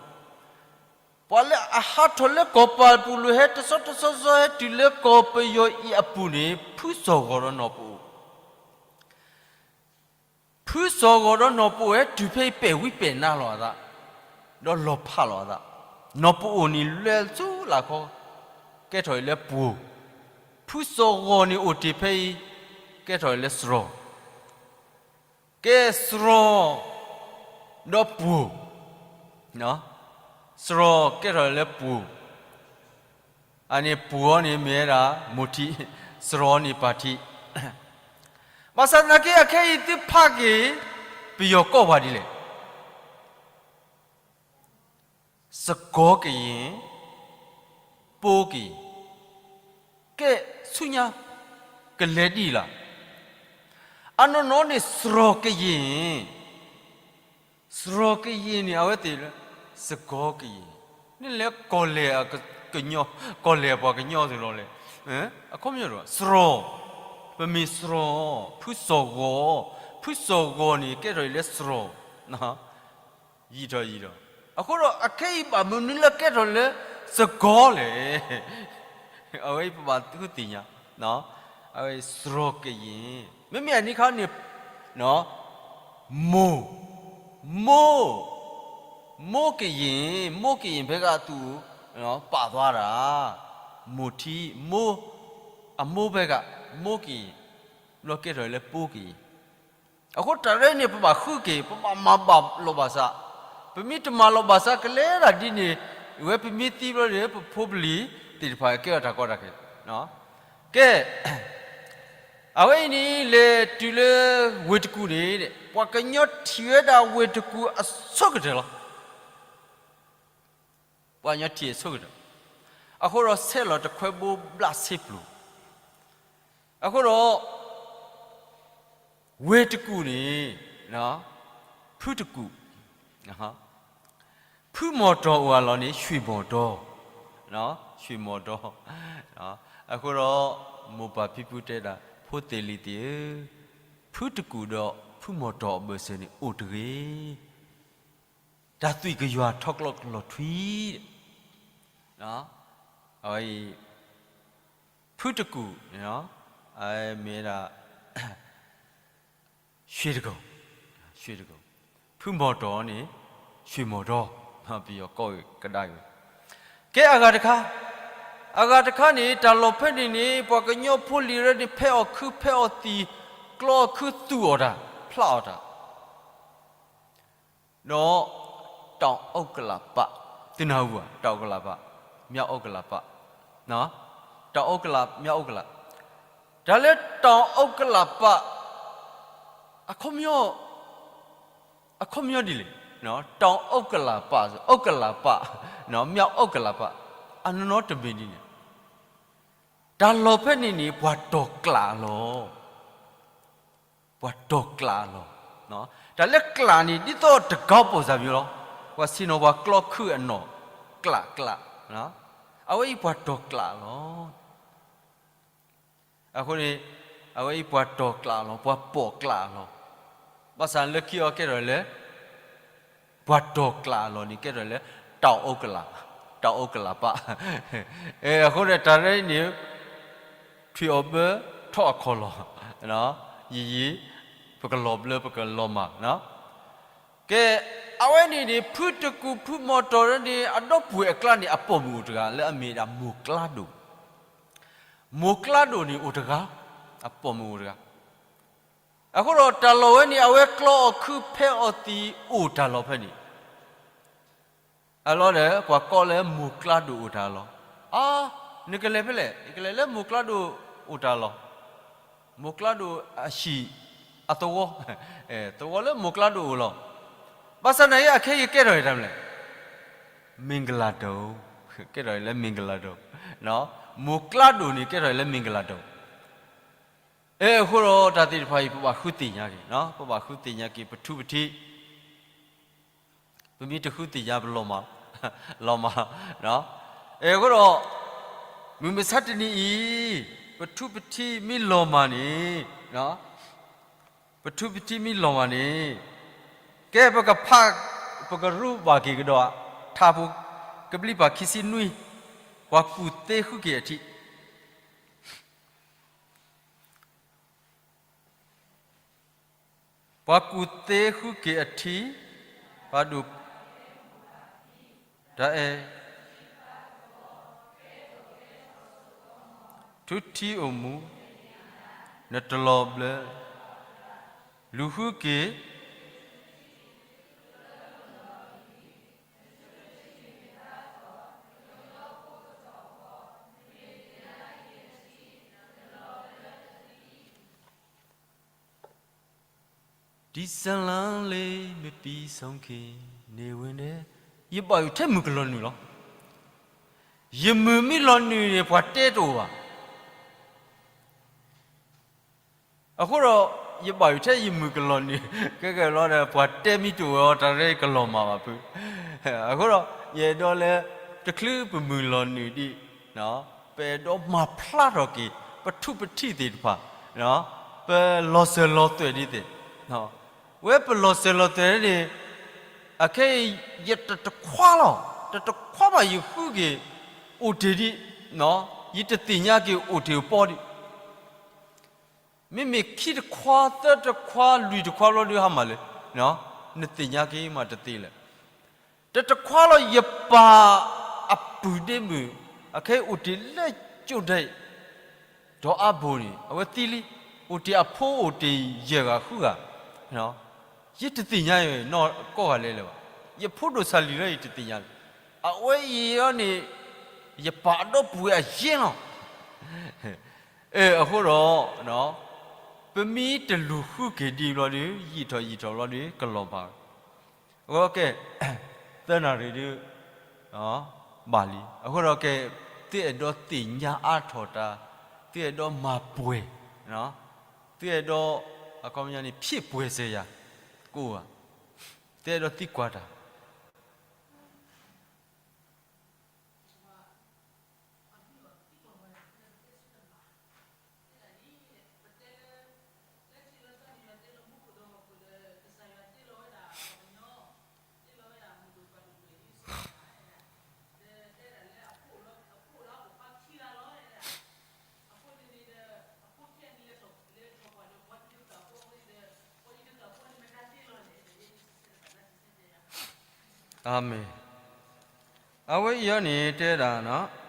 ပှၤလၢအဟးထီၣ်လၢကီၢ်ပၤပူၤလိၤ ဟဲတဆီတဆီဆီ ဟဲတုၤလၢကီၢ်ပယီၤအံၤအပူၤန့ၣ် ဖုစီၤဂီၤဒီးနီၢ်ပအိၣ်, ဖုစီၤဂီၤဒီးနီၢ်ပအိၣ် ဟဲတုၤဖဲအံၤ ပဲာ်ဝံပဲာ်နါလီၤအသး, ဒီးလီၤဖးလီၤအသး, နီၢ်ပအိၣ်န့ၣ်လဲၤဆူလၢခီ, ကဲထီၣ်အံၤလၢပှိၤ, ဖုစီၤဂီၤန့ၣ်အိၣ်တ့ၢ်ဖဲအံၤ, ကဲထီၣ်အံၤလၢစရီ, ကဲစရီ, ဒီးပှိၤ, စရီကဲထီၣ်အံၤလၢပှိၤ, အန့ၣ်ပှိၤအီၤန့ၣ်မ့ၢ်ဝဲဒၣ် မိၢ်ထံး, စရီန့ၣ်ပၢ်ထံး, ဘၣ်ဆၣ်သနာ်က့ အခဲအံၤသုဖးက့ၤ ပယီၤကိးပှၤဒ်လဲၣ်. စကီကယံၤ, ပိကယံၤ, ကဲဆူညါ ကလဲၤဒ်လဲၣ်. အနီၢ်နီၢ်န့ၣ် စရီကယံၤ, စရီကယံၤန့ၣ် အဝဲသ့ၣ်လၢ စကီကယံၤ, န့ၣ်လဲၤကီၢ်လဲၢ်အကညီ, ကီၢ်လဲၢ်အပှၤကညီသ့ၣ်လီၤလဲၣ်. အခီပညီတဂၤ စရီ, ပမ့ၢ်စရီ, ဖုစီၤဂီၤ, ဖုစီၤဂီၤန့ၣ် ကဲထီၣ်အံၤလၢစရီ, ယံာ်ထီၣ်ယံာ်ထီၣ်. အဃိဒီးအခဲအံၤဘၣ်မနုၤလၢကဲထီၣ်လၢစကီလဲၣ်. အဝဲအံၤပဘၣ်ဃုသ့ၣ်ညါ, အဝဲစရီကယံၤ, မ့မ့ၢ်အန့ၣ်ခါန့ၣ် မိၢ်, မိၢ်, မိၢ်ကယံၤ, မိၢ်ကယံၤဖဲဂၤသူၣ် ပာ်သွားတာ, မိၢ်ထံ, မိၢ်, အမိၢ်ဖဲဂၤ, မိၢ်ကယံၤ, ဘျီကဲထီၣ်လၢပိကယံၤ. အဃိတၢ်ရဲၣ်န့ၣ် ပဘၣ်ဃုက့ၤ, ပဘၣ်မၤဘၣ်လိာ်ဘၣ်စး, ပမ့ၢ်တမၤလိာ်ဘၣ်စးကလဲၤဒၣ်ဒ်န့ၣ်, ဝဲပမ့ၢ်သံဘျီန့ၣ် ပဖိပလံၤသ့ၣ်တဖၣ်ကဲထီၣ်တၢ်ကီတၢ်ခဲ, ကဲ အဝဲအံၤန့ၣ် လဲၤတုၤလၢဝ့ၢ်တကူၣ်န့ၣ်, ပှၤကညီထံၣ်ဝဲဒၣ်ဝ့ၢ်တကူၣ်အဆိကတၢၢ်လီၤ. ပှၤကညီထံၣ်အဆိကတၢၢ်, အဃိဒီးဆဲးလီၤတခွဲဘိဘျးဆ့ပျိၤ, အဃိဒီး ဝ့ၢ်တကူၣ်န့ၣ် ဖုတကူၣ်, ဖုမီၤတီၤအိၣ်အလီၢ်န့ၣ် ရွှေမော်တော, ရွှေမော်တော, အဃိဒီး မိၢ်ပၢ်ဖံဖုတဲဒၣ် ဖိသ့ၣ်လံၤသ့ၣ်ဧၢ, ဖုတကူၣ်ဒီးဖုမီၤတီၤအဘၢၣ်စၢၤန့ၣ်အိၣ်တဂ့ၤ. တၢ်သွံၣ်ကယွၤထီကျိကလီၤထွံ, အဝဲအံၤ ဖုတကူၣ်န့ၣ် မ့ၢ်ဝဲဒၣ် ရွှေတကူၣ်, ရွှေတကူၣ်, ဖုမီၤတီၤန့ၣ် ရွှေမော်တော, ပယီၤကိးကဒါက့ၤ, ကဲအဂၤတခါ, အဂၤတခါန့ၣ် တၢ်လီၢ်ဖဲန့ၣ်န့ၣ် ပှၤကညီဖိလံၤရဲန့ၣ် ဖဲးအီၣ်ခု ဖဲးအီၣ်သံၣ်, ကျီအီၣ်ခု သူၣ်အီၣ်တၢ်, ဖျးအီၣ်တၢ် ဒီး တောင်ဥက္ကလာပ, သုနၢ်ဟူဧါ, တောင်ဥက္ကလာပ, မြောက်ဥက္ကလာပ, တောင်ဥက္ကလာ, မြောက်ဥက္ကလာ, တၢ်လၢ တောင်ဥက္ကလာပ အခီပညီ, အခီပညီဒ်လဲၣ်, တောင်ဥက္ကလာပ, ဥက္ကလာပ, မြောက်ဥက္ကလာပ, အနီၢ်နီၢ်တမ့ၢ်ဒ်န့ၣ်, တၢ်လီၢ်ဖဲန့ၣ်န့ၣ် ပှၤတီၢ်ကျးအလီၢ် ပှၤတီၢ်ကျးအလီၢ်, တၢ်လၢကျးန့ၣ် ဒ်သိးတကီပိာ်စၢ်မံၤလီၤ, ပှၤဆ့ၣ်နီၤပှၤကျီခုအနီၢ်, ကျးကျး, အဝဲအံၤပှၤတီၢ်ကျးအလီၢ်, အဃိန့ၣ် အဝဲအံၤပှၤတီၢ်ကျးအလီၢ်, ပှၤပိာ်ကျးအလီၢ်, ဘၣ်ဆၣ်လၢခံအီၤကဲထီၣ်လၢ ပှၤတီၢ်ကျးအလီၢ်န့ၣ် ကဲထီၣ်လၢ တောင်ဥက္ကလာ, တောင်ဥက္ကလာပ, အဃိန့ၣ် တၢ်ရဲၣ်န့ၣ် ထွံၣ်အီၤဘၢထီၣ်အခီၣ်လီၢ်, ယံာ်ယံာ် ပကလီၤဘျၢပကလီၤမၢ်, ကဲ, အဝဲန့ၣ်န့ၣ် ဖုတကူၣ်ဖုမီၤတီၤန့ၣ် အဒီပုၢ်ဝဲၢ်အကျါန့ၣ် အပိာ်မုၣ်အိၣ်တဂၤ လၢအမ့ၢ်ဒၣ်မိၢ်ကျါဒိၣ်, မိၢ်ကျါဒိၣ်န့ၣ်အိၣ်တဂၤ, အပိာ်မုၣ်အိၣ်တဂၤ အဃိဒီးတၢ်လီၢ်ဝဲန့ၣ် အဝဲကျီအီၣ်ခုဖဲးအီၣ်သံၣ်အိၣ်တၢ်လီၢ်ဖဲန့ၣ်, အလီၢ်ဒီး ပှၤကိးလၢမိၢ်ကျါဒိၣ်အိၣ်တၢ်လီၢ်, အါ, နကလဲၤဖဲလဲၣ်, နကလဲၤလၢမိၢ်ကျါဒိၣ်အိၣ်တၢ်လီၢ်, မိၢ်ကျါဒိၣ်အဟံၣ်, အသဝီ, သဝီလၢမိၢ်ကျါဒိၣ်အိၣ်လီၤ, ဘၣ်ဆၣ်သနာ်က့အခဲအံၤကဲထီၣ်အံၤတၢ်မနုၤလဲၣ်, မ့ၢ်ကလၤဒိၣ်, ကဲထီၣ်အံၤလၢမ့ၢ်ကလၤဒိၣ်, မိၢ်ကျါဒိၣ်န့ၣ် ကဲထီၣ်အံၤလၢမ့ၢ်ကလၤဒိၣ် အဃိဒီးတၢ်သ့ၣ်တဖၣ်အံၤ ပဘၣ်ဃုသ့ၣ်ညါက့ၤ, ပဘၣ်ဃုသ့ၣ်ညါက့ၤ ပထူပထံး, ပမ့ၢ်တဃုသ့ၣ်ညါပလီၤမၢ်, လီၤမၢ်, အဃိဒီး မုၢ်မဆါတနံၤအံၤ ပထူပထံးမ့ၢ်လီၤမၢ်န့ၣ်, ပထူပထံးမ့ၢ်လီၤမၢ်န့ၣ်, ကဲပကဖး, ပကရူၢ်ဘၣ်က့ၤကဒီး, ထါဖိ, ကဘျံးပၤခံဆံနွံ, ပှၤကူၣ်သ့ဃုက့ၤအထံး ပှၤကူၣ်သ့ဃုက့ၤအထံး, ပှၤဒိၣ်, တၢ်အဲၣ်, ထူထံးအိၣ်မူ, နတလီၤဘျၢ, လူၤဃုက့ၤ ဒီဇလံလေး မပြီးဆုံးခင် နေဝင်တယ်. ယဘၣ်ယိၣ်ထဲမုၢ်ကလီၤနုာ်လီၤ. ယမုၢ်မ့ၢ်လီၤနုာ်န့ၣ် ပှၤတဲတအိၣ်ဘၣ်. အဃိဒီး ယဘၣ်ယိၣ်ထဲယမုၢ်ကလီၤနုာ် ကဲကဲလီၤဒီး ပှၤတဲမ့ၢ်တအိၣ်ဝဲအီၤ တၢ်ရဲကလီၤမၢ်ဘၣ်ဖု. အဃိဒီး ယအဲၣ်ဒိးလၢ တချုးပမုၢ်လီၤနုာ်ဒံး ပအဲၣ်ဒိးမၤဖျါထီၣ်က့ၤ ပထူးပထံးသ့ၣ်တဖၣ်, ပလီၤစၢၤလီၤသွဲၣ်ဒ်သ့ၣ်, ဝဲပလီၤစၢၤလီၤသွဲၣ်န့ၣ် အခဲအံၤ ယတတခွါလီၤ, တတခွါဘၣ်ယဃုက့ၤ အိၣ်တ့ၢ်ဒံး, ယတသ့ၣ်ညါက့ၤအိၣ်တ့ၢ်အပီဒံး. မ့မ့ၢ်ခံတခွါ သၢတခွါ လွံၢ်တခွါဘျီဒုးဟါမၢ်လၢ နသ့ၣ်ညါက့ၤမးတသ့လၢၤ. တတခွါလီၤ ယပၢ်အပုၢ်ဒ့မုၣ် အခဲအံၤအိၣ်တ့ၢ်လၢကၠိဒဲး ဒီးအါဘိၣ်န့ၣ် အဝဲသံလံ, အိၣ်တ့ၢ်အဖိအိၣ်တ့ၢ်ယဲၢ်ဂၤဃုဂၤ, ယတသ့ၣ်ညါအီၤနီၢ်ကိးဂၤလဲၣ်လၢၤဘၣ်. ယဖိဒိၣ်စၢ်လံၤလၢယတသ့ၣ်ညါလၢၤ. အဝဲအံၤအီၤန့ၣ် ယပၢ်အဒီပုၢ်ဝဲၢ်အယဲၢ်လီၤ. အဃိဒီး ပမ့ၢ်တလူၤဃုက့ၤဒံးဘျီဒီး ယံာ်ထီၣ်ယံာ်ထီၣ်ဘျီဒီး ကလီၤဘၣ်. အဃိကဲ သၢနၣ်ရံၣ်ဒုး ဘၣ်လံ. အဃိဒီးကဲ သုအဲၣ်ဒိးသ့ၣ်ညါအါထီၣ်တၢ်, သုအဲၣ်ဒိးမၤပှဲၤ, သုအဲၣ်ဒိး အခီပညီန့ၣ် ဖြည့်ပွဲစရာ ကိးဂၤ, သုအဲၣ်ဒိးသံကွၢ်တၢ် အၤမ့ၣ်. အဝဲအံၤအီၤန့ၣ် တဲဒၣ်နီၤ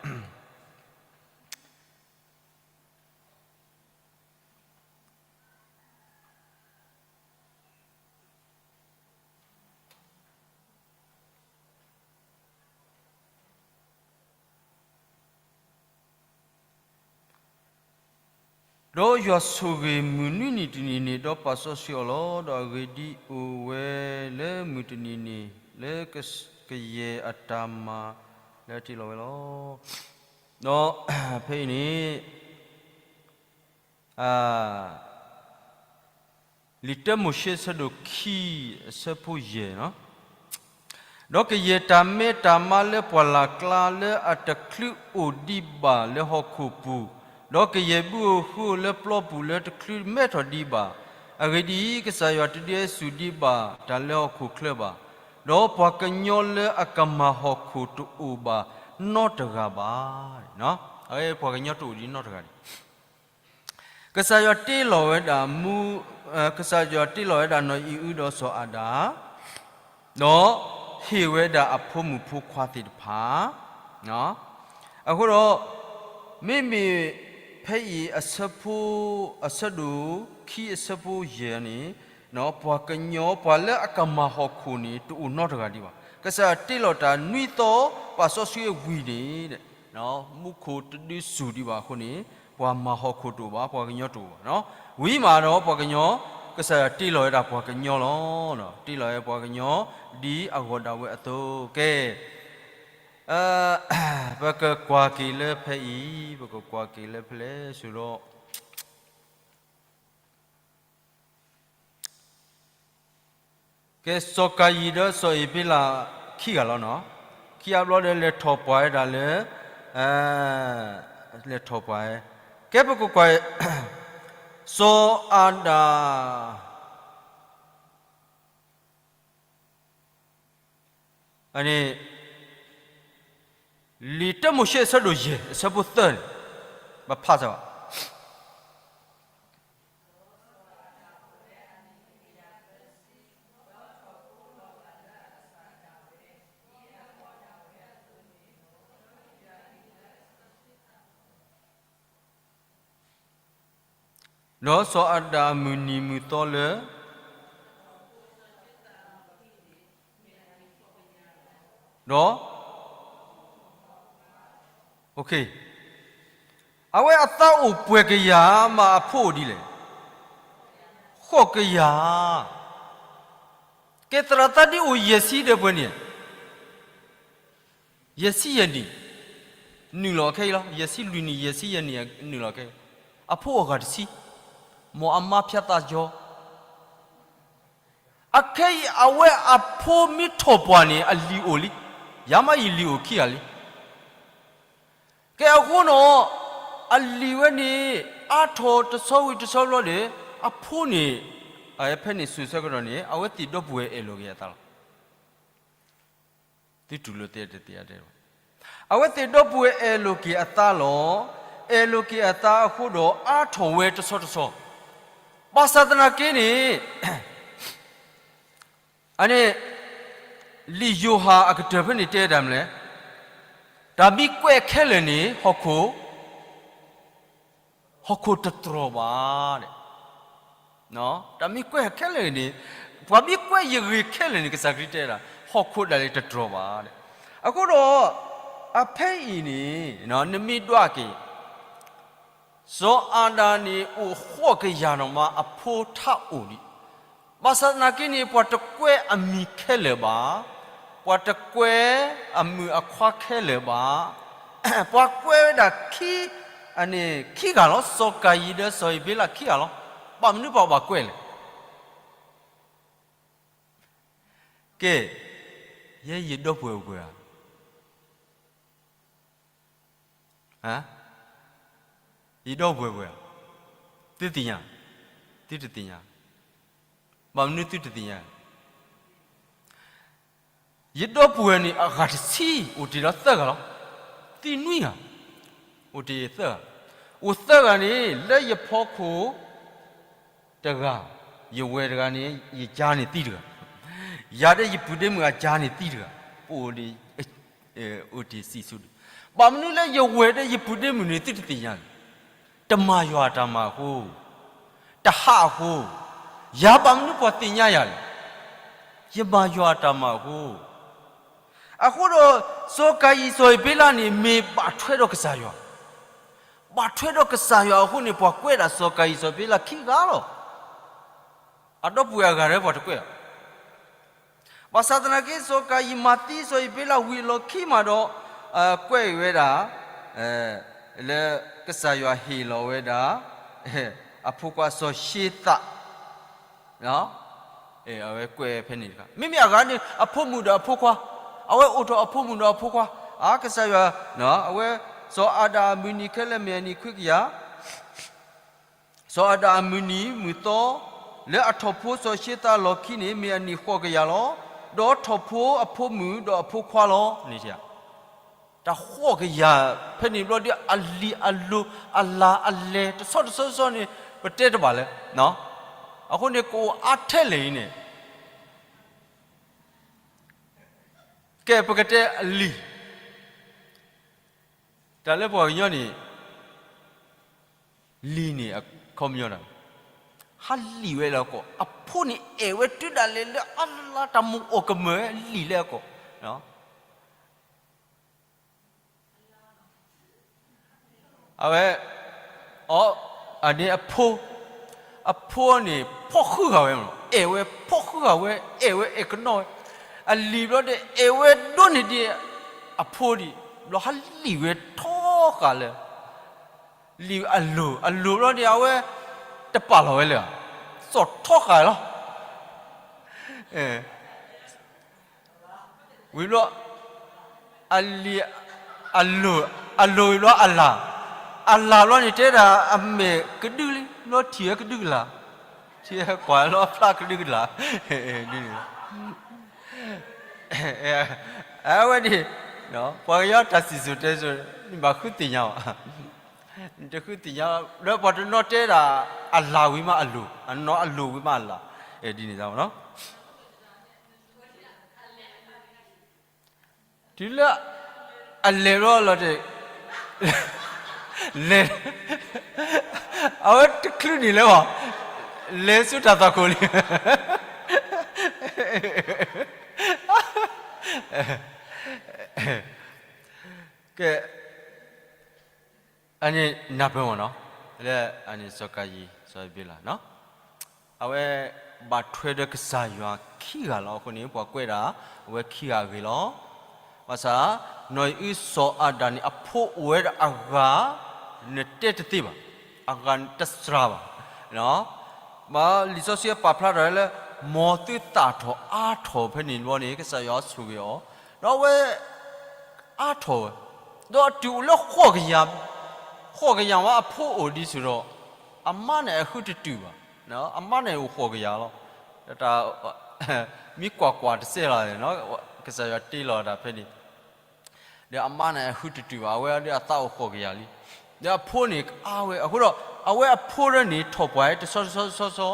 ဒီးယွၤဆိၣ်ဂ့ၤမုၢ်နွံနံၤတနံၤန့ၣ် ဒီးပာ်စီဆှံအီၤလီၤ. ဒီးအဂ့ၢ်ဒ်အံၤ, အိၣ်ဝဲလၢမုၢ်တနံၤန့ၣ် လၢကယဲၢ်အတၢ်မၤလၢတ့ၢ်လီၤဝဲလီၤ. ဒီးဖဲအံၤန့ၣ် လံာ်တၢမိၤၡ့အဆၢဒိၣ်ခံ အဆၢဖိယဲၢ်, ဒီးကယဲၢ်တၢ်မဲတၢ်မါလၢပှၢ်လၢ်ကျါ လၢအတချုးအိၣ်ဒံးဘၣ်လၢဟီၣ်ခိၣ်ပူၤ, ဒီးကယဲၢ်ဘုဧိၤဃုဧိၤလၢပျီပူၤလၢတချုးမဲထီၣ်ဒံးဘၣ်. အဂ့ၢ်ဒ်အံၤ, ကစၢ်ယွၤတဒုးဟဲစူၢ်ဒံးဘၣ်တၢ်လၢဟီၣ်ခိၣ်ချၢဘၣ်, ဒီးပှၤကညီလၢအကမၤဟီၣ်ခိၣ်တအိၣ်ဘၣ်နီတဂၤဘၣ်. အဝဲပှၤကညီတအိၣ်ဒံးနီတဂၤန့ၣ် ကစၢ်ယွၤတ့လီၤဝဲဒၣ်မူ, ကစၢ်ယွၤတ့လီၤဝဲဒၣ်နီၢ်အံၤအုဒီးစီၤအၤဒၣ်, ဒီးဟ့ၣ်ဝဲဒၣ်အဖိမုၣ်ဖိခွါသ့ၣ်တဖၣ်. အဃိဒီး မ့မ့ၢ်ဖဲအံၤအဆၢဖိ အဆၢဒိၣ်ခံအဆၢဖိယဲၢ်န့ၣ် ပှၤကညီ ပှၤလၢအကမၤဟီၣ်ခိၣ်န့ၣ် တအိၣ်နီတဂၤဒံးဘၣ်. ကစၢ်ယွၤတ့လီၤတၢ်နွံသီ ပာ်စီဆှံဝံၤန့ၣ် မူခိၣ်တဒုးစူၢ်ဒံးဘၣ်အဃိန့ၣ် ပှၤမၤဟီၣ်ခိၣ်တအိၣ်ဘၣ်, ပှၤကညီတအိၣ်ဘၣ်. ဝံၤမးဒီးပှၤကညီ ကစၢ်ယွၤတ့လီၤဝဲဒၣ်ပှၤကညီလီၤ. တ့လီၤဝဲပှၤကညီ ဒ်အဂီၢ်ဒၣ်ဝဲအသိးကဲ ပကကွၢ်က့ၤလၢဖဲအံၤ, ပကကွၢ်က့ၤလၢဖဲလဲၣ်ဆိဒီး ကဲ စီၤကၤယံၣ်ဒီးစီၤအ့ၤဘ့လး ခံဂၤလီၤနီၤ. ခံဂၤဘျီဒီးလဲၤထီၣ်ပှၢ်ဝဲဒၣ်လၢ လဲၤထီၣ်ပှၢ်ဝဲ ကဲ ပကကွၢ် စီၤအၤဒၣ် အန့ၣ် လံာ်တၢမိၤၡ့အဆၢဒိၣ်ယဲၢ် အဆၢဖိသၢန့ၣ် ပဖးစၢၤဘၣ်. ဒီးစီၤအၤဒၣ်အမုၢ်နံၤမုၢ်သီလၢ ဒီး အဝဲအသးအိၣ်ပှဲၤကယၤမး အဖိအိၣ်ဒ်လဲၣ်, ဃိးကယၤ. ကဲသရၣ်သးဒ့အိၣ်ယဲၢ်ဆံဒီးပှဲၤနံၣ်ဧါ, ယဲၢ်ဆံယဲၢ်နံၣ်, နုာ်လီၤခဲအံၤလီၤ, ယဲၢ်ဆံလွံၢ်နံၣ် ယဲၢ်ဆံယဲၢ်နံၣ်နုာ်လီၤခဲအံၤ, အဖိအဂၤတဆံ, မ်အမါဖၠးသးယီ အခဲအံၤအဝဲအဖိမ့ၢ်ထီၣ်ပှၢ်န့ၣ် အလံာ်အိၣ်လံ, ယၤမးယလံာ်အိၣ်ခံဂၤလံ. ကဲအဃိနီၤ, အလံာ်ဝဲန့ၣ် အါထီၣ်တဆီဝံၤတဆီဘျီဒီး, အဖိန့ၣ်, ဖဲန့ၣ်စိၤဆၢကတီၢ်န့ၣ် အဝဲသ့ၣ်ဒီပုၢ်ဝဲၢ်အဲၣ်လိာ်က့ၤအသးလီၤ. သုတူၢ်လိာ်သ့တသ့အတဲဘၣ်, အဝဲသ့ၣ်ဒီပုၢ်ဝဲၢ်အဲၣ်လိာ်က့ၤအသးလီၤ. အဲၣ်လိာ်က့ၤအသးအဃိဒီး အါထီၣ်ဝဲတဆီတဆီ, ဘၣ်ဆၣ်သနာ်က့န့ၣ် အန့ၣ် လံာ်ယိၤဟၣ်အကတၢၢ်ဖဲန့ၣ်တဲတၢ်မနုၤလဲၣ်, တၢ်မ့ၢ်ကွဲးခဲလၢာ်န့ၣ် ဟီၣ်ခိၣ်, ဟီၣ်ခိၣ်တတြီၢ်ဘၣ်. တၢ်မ့ၢ်ကွဲးခဲလၢာ်န့ၣ်, ပှၤမ့ၢ်ကွဲးယဂ့ၢ်ခဲလၢာ်န့ၣ် ကစၢ်ခရံာ်တဲဒၣ် ဟီၣ်ခိၣ်ဒၣ်လဲာ်တတြီၢ်ဘၣ်. အဃိဒီး, အဖဲအံၤန့ၣ်, နမ့ၢ်ဒွးက့ၤ စီၤအၤဒၣ်န့ၣ်အိၣ်ဃိးကယၤနီၢ်မး အဖိထါအိၣ်ဒံး, ဘၣ်ဆၣ်သနာ်က့န့ၣ် ပှၤတကွဲးအမံၤခဲလၢာ်ဘၣ်, ပှၤတကွဲးအမုၣ်အခွါခဲလၢာ်ဘၣ်, ပှၤကွဲးဝဲဒၣ်ခံ, အန့ၣ်ခံဂၤလီၤ, စီၤကၤယံၤဒီးစီၤအ့ၤဘ့လးခံဂၤလီၤ. ဘၣ်မနုၤပှၤဘၣ်ကွဲးလဲၣ်. ကဲ, ယဲယဒီပုၢ်ဝဲၢ်ပှဲၤဧါ ယဒီပုၢ်ဝဲၢ်ပှဲၤဧါ, သုသ့ၣ်ညါ, သုတသ့ၣ်ညါ, ဘၣ်မနုၤသုတသ့ၣ်ညါ, ယဒီပုၢ်ဝဲၢ်န့ၣ် အဂၤတဆံ အိၣ်တ့ၢ်ဒီးသၢဂၤလီၤ, သံနွံဂၤ, အိၣ်တ့ၢ်သၢဂၤ, အိၣ်သၢဂၤန့ၣ် လၢယဖီခိၣ် တဂၤ, ယဝဲၢ်တဂၤန့ၣ် ယကါန့ၣ်သံတဂၤ, ယၤဒီးယပုၢ်ဒ့မုၣ်အကါန့ၣ်သံတဂၤ, ပအိၣ်ဒံး, အိၣ်တ့ၢ်စံၣ်စိၤဒံး, ဘၣ်မနုၤလၢယဝဲၢ်ဒီးယပုၢ်ဒ့မုၣ်န့ၣ် သုတသ့ၣ်ညါလဲၣ်, တမၤယွၤအတၢ်မၤအဃိ, တဟးအဃိ, ယၤဘၣ်မနုၤပှၤသ့ၣ်ညါယၤလဲၣ်, ယမၤယွၤအတၢ်မၤအဃိ, အဃိဒီး စီၤကၤယံၤစီၤအ့ၤဘ့လးန့ၣ် မ့ၢ်ဘၣ်ထွဲဒီးကစၢ်ယွၤ, ဘၣ်ထွဲဒီးကစၢ်ယွၤအဃိန့ၣ် ပှၤကွဲးဒၣ်စီၤကၤယံၤစီၤအ့ၤဘ့လးခံဂၤလီၤ. အဒီပုၢ်ဝဲၢ်အဂၤတပှၤတကွဲးဘၣ်. ဘၣ်ဆၣ်သနာ်က့ စီၤကၤယံၤမၤသံစီၤအ့ၤဘ့လးဝံၤအလီၢ်ခံမးဒီး ကွဲးဝဲဒၣ် လၢကစၢ်ယွၤဟ့ၣ်လီၤဝဲဒၣ် အဖိခွါစီၤၡ့သး အဝဲကွဲးဖဲန့ၣ်တခါ မ့မ့ၢ်အဂၤန့ၣ် အဖိမုၣ်ဒီးအဖိခွါ, အဝဲအိၣ်ထီၣ်အဖိမုၣ်ဒီးအဖိခွါ, အကစၢ်ယွၤ, အဝဲ စီၤအၤဒၣ်အမုၢ်နံၤခဲလၢာ်မ့ၢ်အနံၣ်ခွံကယၤ စီၤအၤဒၣ်အမုၢ်နံၤမုၢ်သီ လၢအထီၣ်ဖိစီၤၡ့သးအလီၢ်ခံန့ၣ် မ့ၢ်အနံၣ်ဃိးကယၤလီၤ. ဒီးထီၣ်ဖိအဖိမုၣ်ဒီးအဖိခွါလီၤန့ၣ်. တၢ်ဃိးကယၤဖဲန့ၣ်ဘျီဒီး အလံာ်အလိၤအလၤအလဲၢ်တဆီတဆီတဆီန့ၣ် ပတဲတဘၣ်လၢၤ. အဃိန့ၣ် ကအိၣ်အါထဲလဲၣ်အံၤန့ၣ် ကဲပကတဲအလံာ် တၢ်လၢပှၤကညီန့ၣ် လံာ်န့ၣ်အခီပညီတၢ် ဟးလံာ်ဝဲလၢအကီၢ်, အဖိန့ၣ်အဲၣ်ဝဲတုၤဒၣ်လဲာ်လၢအလၤတၢ်မူအိၣ်ကမၢၢ်ဝဲလံာ်လၢအကီၢ်. အဝဲ အန့ၣ်အဖိ, အဖိန့ၣ် ဖီၣ်ဃုာ်ဃာ်ဝဲ, အဲၣ်ဝဲဖီၣ်ဃုာ်ဃာ်ဝဲ, အဲၣ်ဝဲအဲၣ်ကနီၣ်ဝဲ, အလံာ်ဘျီဒီး အဲၣ်ဝဲဒိးန့ၢ်ဒံးအဖိဒံး, ဘျီဟးလံာ်ဝဲထီဃာ်လၢ လံာ်အလိၤ, အလိၤဘျီဒီး အဝဲတပာ်လီၤဝဲလၢၤ, စီၣ်ထီဃာ်လီၤ. ဝံၤဘျီ အလံာ်, အလိၤ, အလိၤဝံၤဘျီအလၤ, အလၤဘျီန့ၣ် တဲဒၣ်အမဲာ်ကဒုလံ, ဘျီထံၣ်ဝဲကဒုကလၤ, ထံၣ်ဝဲကွၢ်လီၤဖျါကဒုကလၤ, ဒ်န့ၣ် အဝဲန့ၣ် ပှၤကညီတၢ်စံၣ်စိၤတဲစိၤ နဘၣ်ဃုသ့ၣ်ညါဘၣ်, နတဃုသ့ၣ်ညါ, ဒီးပှၤတနီၤတဲဒၣ် အလၤဝံၤမးအလိၤ, အနီၤအလိၤဝံၤမးအလၤ, ဒ်န့ၣ်လီၤ. တုၤလၢအလဲၤဘျီလီၤတဲာ်, လဲၤ, အဝဲတချုးန့ၣ်လၢၤဘၣ်, လဲၤဆူတၢ်သွၣ်ခိၣ်လံ. ကဲ, အန့ၣ်နၢ်ပၢၢ်မ့ၢ်နီၤ, လၢအန့ၣ်စီၤကၤယံၤ စီၤအ့ၤဘ့လးနီၤ, အဝဲ ဘၣ်ထွဲဒီးကစၢ်ယွၤခံဂၤလီၤ. အဃိန့ၣ် ပှၤကွဲးဒၣ်အဝဲခံဂၤအဂ့ၢ်လီၤ. ဘၣ်ဆၣ် နီၢ်အံၣ်အုစီၤအၤဒၣ်န့ၣ် အဖိအိၣ်ဝဲဒၣ်အဂၤ နတဲတသ့ဘၣ်, အဂၤနတစှၤဘၣ်. ဘၣ်လံာ်စီဆှံပာ်ဖျါထီၣ်လၢ မ်သုသၣ်ထီၣ်အါထီၣ်ဖဲန့ၣ်ဘျီန့ၣ် ကစၢ်ယွၤဆိၣ်ဂ့ၤအီၤ, ဒီးအဝဲ အါထီၣ်ဝဲ, ဒီးအတုၤအိၣ်လၢ ဃိးကယၤဝဲအဖိအိၣ်ဒံးစ့ၢ်ဒီး, အမါန့ၣ်အဃုတတုၤဘၣ်, အမါန့ၣ်အိၣ်ဃိးကယၤလီၤ. တၢ် မ့ၢ်ကွၢ်ကွၢ်တစဲးလီၤန့ၣ်, ကစၢ်ယွၤတ့လီၤတၢ်ဖဲန့ၣ်, ဒီးအမါန့ၣ်အဃုတတုၤဘၣ်, အဝဲဒၣ်အသးအိၣ်ဃိးကယၤလံ. ဒီးအဖိန့ၣ်ကအါဝဲ, အဃိဒီး အဝဲအဖိဒၣ်န့ၣ် ထီၣ်ပှၢ်တဆီဆီဆီဆီ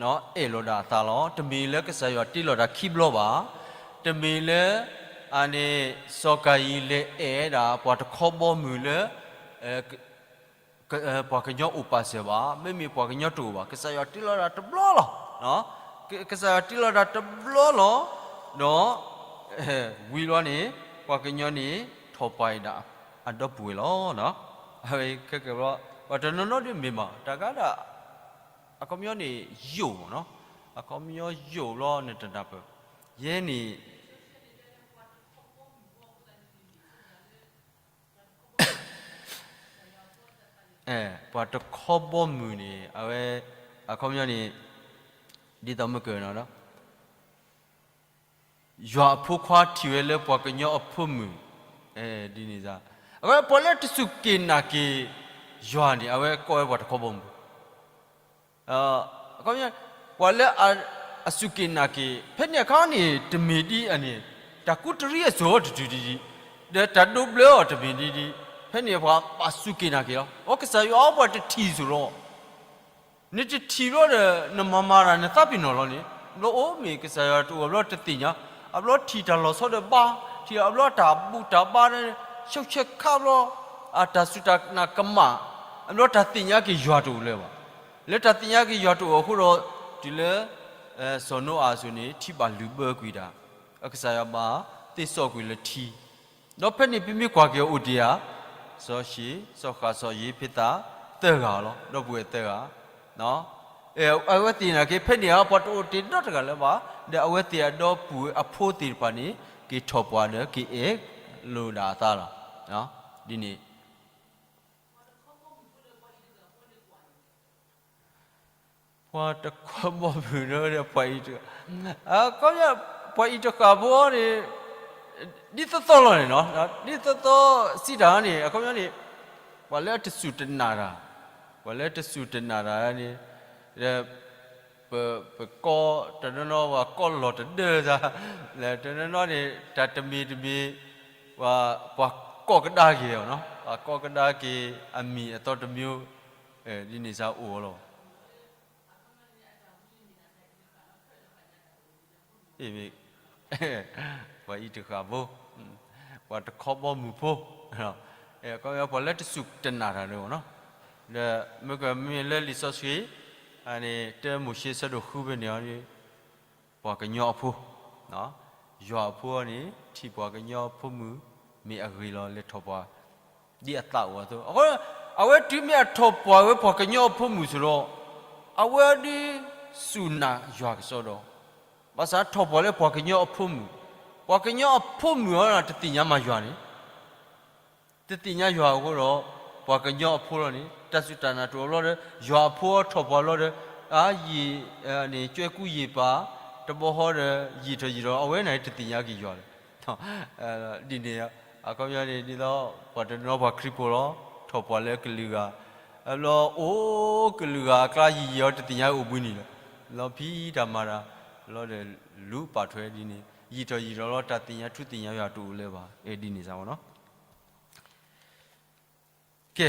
အဲၣ်လီၤဒၣ်အသးလီၤ. တမ့ၢ်လၢကစၢ်ယွၤတ့လီၤတၢ်ခံဘျီဘၣ်, တမ့ၢ်လၢ အန့ၣ် စီၤကၤယံၤလဲၤအဲၣ်ဒၣ်ပှၤတခီဘီမုၢ်လၢ ပှၤကညီအိၣ်ပာ်စၢၤဘၣ်, မ့မ့ၢ်ပှၤကညီတအိၣ်ဘၣ်, ကစၢ်ယွၤတ့လီၤဒၣ်တဘျီလီၤ. ကစၢ်ယွၤတ့လီၤဒၣ်တဘျီလီၤ. ဒီး ဝံၤလီၤန့ၣ် ပှၤကညီန့ၣ် ထီၣ်ပှၢ်အံၤဒၣ်အဒီပုၢ်ဝဲၢ်လီၤ. အဝဲခဲကဲဘျီ ပှၤတနီၤနီၤဒ်မ့ၢ်မး တၢ်ကါဒၣ် အခီပညီန့ၣ် ယိာ်မးနီၤ, အခီပညီယိာ်ဘျီနတနၢ်ပၢၢ်, ယဲန့ၣ် ပှၤတခီဘီမုၢ်န့ၣ် အဝဲ အခီပညီန့ၣ် ဒ်သိးမ့ၢ်ကနီၤ ယွၤအဖိခွါထံၣ်ဝဲလၢပှၤကညီအဖိမုၣ်, ဒ်န့ၣ် အဝဲပှၤလၢတစူၢ်က့ၤနာ်က့ၤ ယွၤန့ၣ် အဝဲကိးဝဲပှၤတခီဘီမုၢ်, အခီပညီ ပှၤလၢအစူၢ်က့ၤနာ်က့ၤ ဖဲန့ၣ်အခါန့ၣ် တမ့ၢ်ဒ်အန့ၣ် တၢ်ကူတရံးအစိၤတတုၤဒ်ဒ်, ဒီးတၢ်ဒိးဘျၢအီၤတမ့ၢ်ဒ်ဒ်, ဖဲန့ၣ်ပှၤဘၣ်စူၢ်က့ၤနာ်က့ၤလီၤ. အကစၢ်ယွၤအပှၤတထံၣ်စိၤလီၤ နတထံၣ်ဘျီဒီး နမၤမၤတၢ်နသးပ့ၤနီၣ်လီၤန့ၣ်, ဘျီအိၣ်မ့ၢ်ကစၢ်ယွၤတအိၣ်ဘျီတသ့ၣ်ညါ, အဘျီထံၣ်တၢ်လီၤဆီဒီးဘါ, ထံၣ်အဘျီတၢ်ဘူၣ်တၢ်ဘါဒီး ဆူၣ်ဆဲးခးဘျီ, အတၢ်စူၢ်တၢ်နာ်ကမၣ်, အဘျီတၢ်သ့ၣ်ညါက့ၤယွၤတအိၣ်လၢၤဘၣ်. လၢတၢ်သ့ၣ်ညါက့ၤယွၤတအိၣ်အဃိဒီး, တုၤလၢ စီၤနိအၤအစိၤန့ၣ် ထံဘၣ်လုၢ်ဘၢကွံာ်တၢ်, အကစၢ်ယွၤဘၣ်သ့စီကွံာ်လၢထံ ဒီးဖဲန့ၣ်ပမ့ၢ်ကွၢ်က့ၤအိၣ်ဒံးဧါ, စီၤၡံၣ်, စီၤဃၣ်, စီၤယ့းဖ့းသး သၢဂၤလီၤ, ဒီပုၢ်ဝဲၢ်သၢဂၤ, အဝဲသ့ၣ်နာ်က့ၤ ဖဲန့ၣ်အပှၤတအိၣ်တ့ၢ်နီတဂၤလၢၤဘၣ်, ဒီးအဝဲသ့ၣ်အဒီပုၢ်ဝဲၢ်အဖိသ့ၣ်တဖၣ်န့ၣ် က့ၤထီၣ်ပှၢ်ဒီးက့ၤအဲၣ်လိာ်ဒၣ်အသးလီၤ. ဒ်န့ၣ် ပှၤတခီဘီမုၢ်ဒီးပှၤအံၤတဂၤ, ပှၤအံၤတဂၤဖိန့ၣ် ဒ်သိးသိးလီၤန့ၣ်လီၤ, ဒ်သိးသိးစံးတၢ်န့ၣ် အခီပညီန့ၣ် ပှၤလၢအတစူၢ်တနာ်တၢ်, ပှၤလၢတစူၢ်တနာ်တၢ်န့ၣ် ပကိးတနီၤနီၤ ပှၤကိးလီၤတဒၢသး, တနီၤနီၤန့ၣ် တၢ်တမံၤတမံၤ ပှၤကိးကဒါက့ၤအီၤ, ပှၤကိးကဒါက့ၤ အမံၤအသီတမံၤ, ဒ်န့ၣ်စ့ၢ်အိၣ်လီၤ. အ့ ပှၤအံၤတဂၤဖိ, ပှၤတခီဘီမုၢ်ဖိ, ပှၤလၢတစူၢ်တနာ်တၢ်န့ၣ်လီၤ. ဒီးမ့ၢ်ကမ့ၢ်လၢလံာ်စီဆှံ န့ၣ် တၢမိၤၡ့ဆၢဒိၣ်ဃုဖဲန့ၣ် ပှၤကညီအဖိ, ယွၤအဖိန့ၣ် ထံၣ်ပှၤကညီအဖိမုၣ် မ့ၢ်အဂ့ၤလီၤ လဲၤထီၣ်ပှၢ် ဒ်အသးအိၣ်အသိး, အဃိ အဝဲတုၤမ့ၢ်အထီၣ်ပှၢ်ဝဲပှၤကညီအဖိမုၣ်စ့ၢ်ဒီး အဝဲဒုးစူၢ်နာ်ယွၤကစီဒီ, ဘၣ်ဆၣ်ထီၣ်ပှၢ်လၢပှၤကညီအဖိမုၣ်, ပှၤကညီအဖိမုၣ်အီၤတသ့ၣ်ညါမးယွၤန့ၣ် တသ့ၣ်ညါယွၤအဃိဒီး ပှၤကညီအဖိလီၤန့ၣ် တၢ်စူၢ်တၢ်နာ်တအိၣ်ဘျီဒီး ယွၤအဖိအီၤထီၣ်ပှၢ်ဘျီဒီး အါ ယံာ် န့ၣ် ကၠွဲကူယံာ်ပာ် တဘျီဃီဒီး ယံာ်ထီၣ်ယံာ်ထီၣ် အဝဲန့ၣ်တသ့ၣ်ညါက့ၤယွၤလၢၤ ဒ်န့ၣ် အခီပညီန့ၣ် ဒ်သိးပှၤတနီၤပှၤခရံာ်ဖိလီၤ ထီၣ်ပှၢ်လၢကလုာ်ဂၤ, အဘျီအိၣ်ကလုာ်ဂၤအကျါယံာ်ယံာ်အီၤတသ့ၣ်ညါအိၣ်ဘှံးနံၤလၢၤ, လီၤဖံးတၢ်မၤတၢ် လီၤဒီးလူၤပာ်ထွဲဒ်န့ၣ် ယံာ်ထီၣ်ယံာ်ထီၣ်လီၤ တၢ်သ့ၣ်ညါထူသ့ၣ်ညါယွၤတအိၣ်လၢၤဘၣ်, ဒ်န့ၣ်စ့ၢ်နီၤ. ကဲ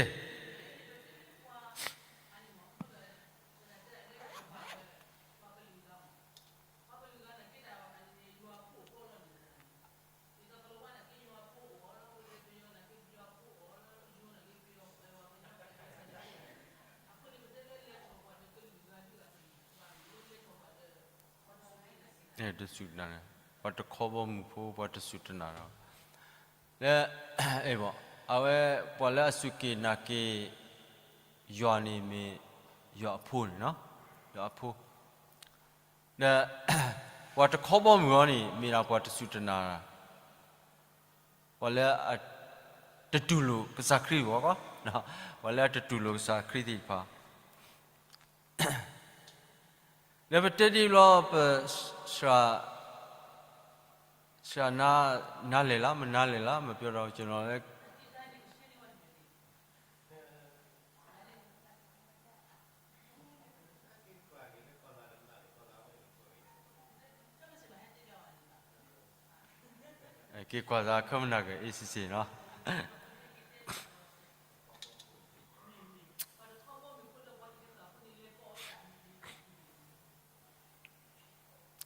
တစူၢ်တနာ်, ပှၤတခီဘီမုၢ်ဖိ ပှၤတစူၢ်တနာ်ဒီး, လၢ အဝဲ ပှၤလၢအစူၢ်က့ၤနာ်က့ၤ ယွၤန့ၣ်မ့ၢ် ယွၤအဖိန့ၣ်, ယွၤအဖိ, ဒီး ပှၤတခီဘီမုၢ်အီၤန့ၣ် မ့ၢ်ဒၣ်ပှၤတစူၢ်တနာ်, ပှၤလၢအတတူၢ်လိာ်ကစၢ်ခရံာ်အဂီၢ်, ပှၤလၢအတတူၢ်လိာ်ကစၢ်ခရံာ်သ့ၣ်တဖၣ်, ဒီးပတဲဒ်အံၤလီၤ, ပ စှၤနါ, နါလဲၣ်လၢ မနါလဲၣ်လၢ မပြောတော့ကျွန်တော်လည်း က့ၤကွၢ်သးခီမနၤက့ၤ A C C နီၤ.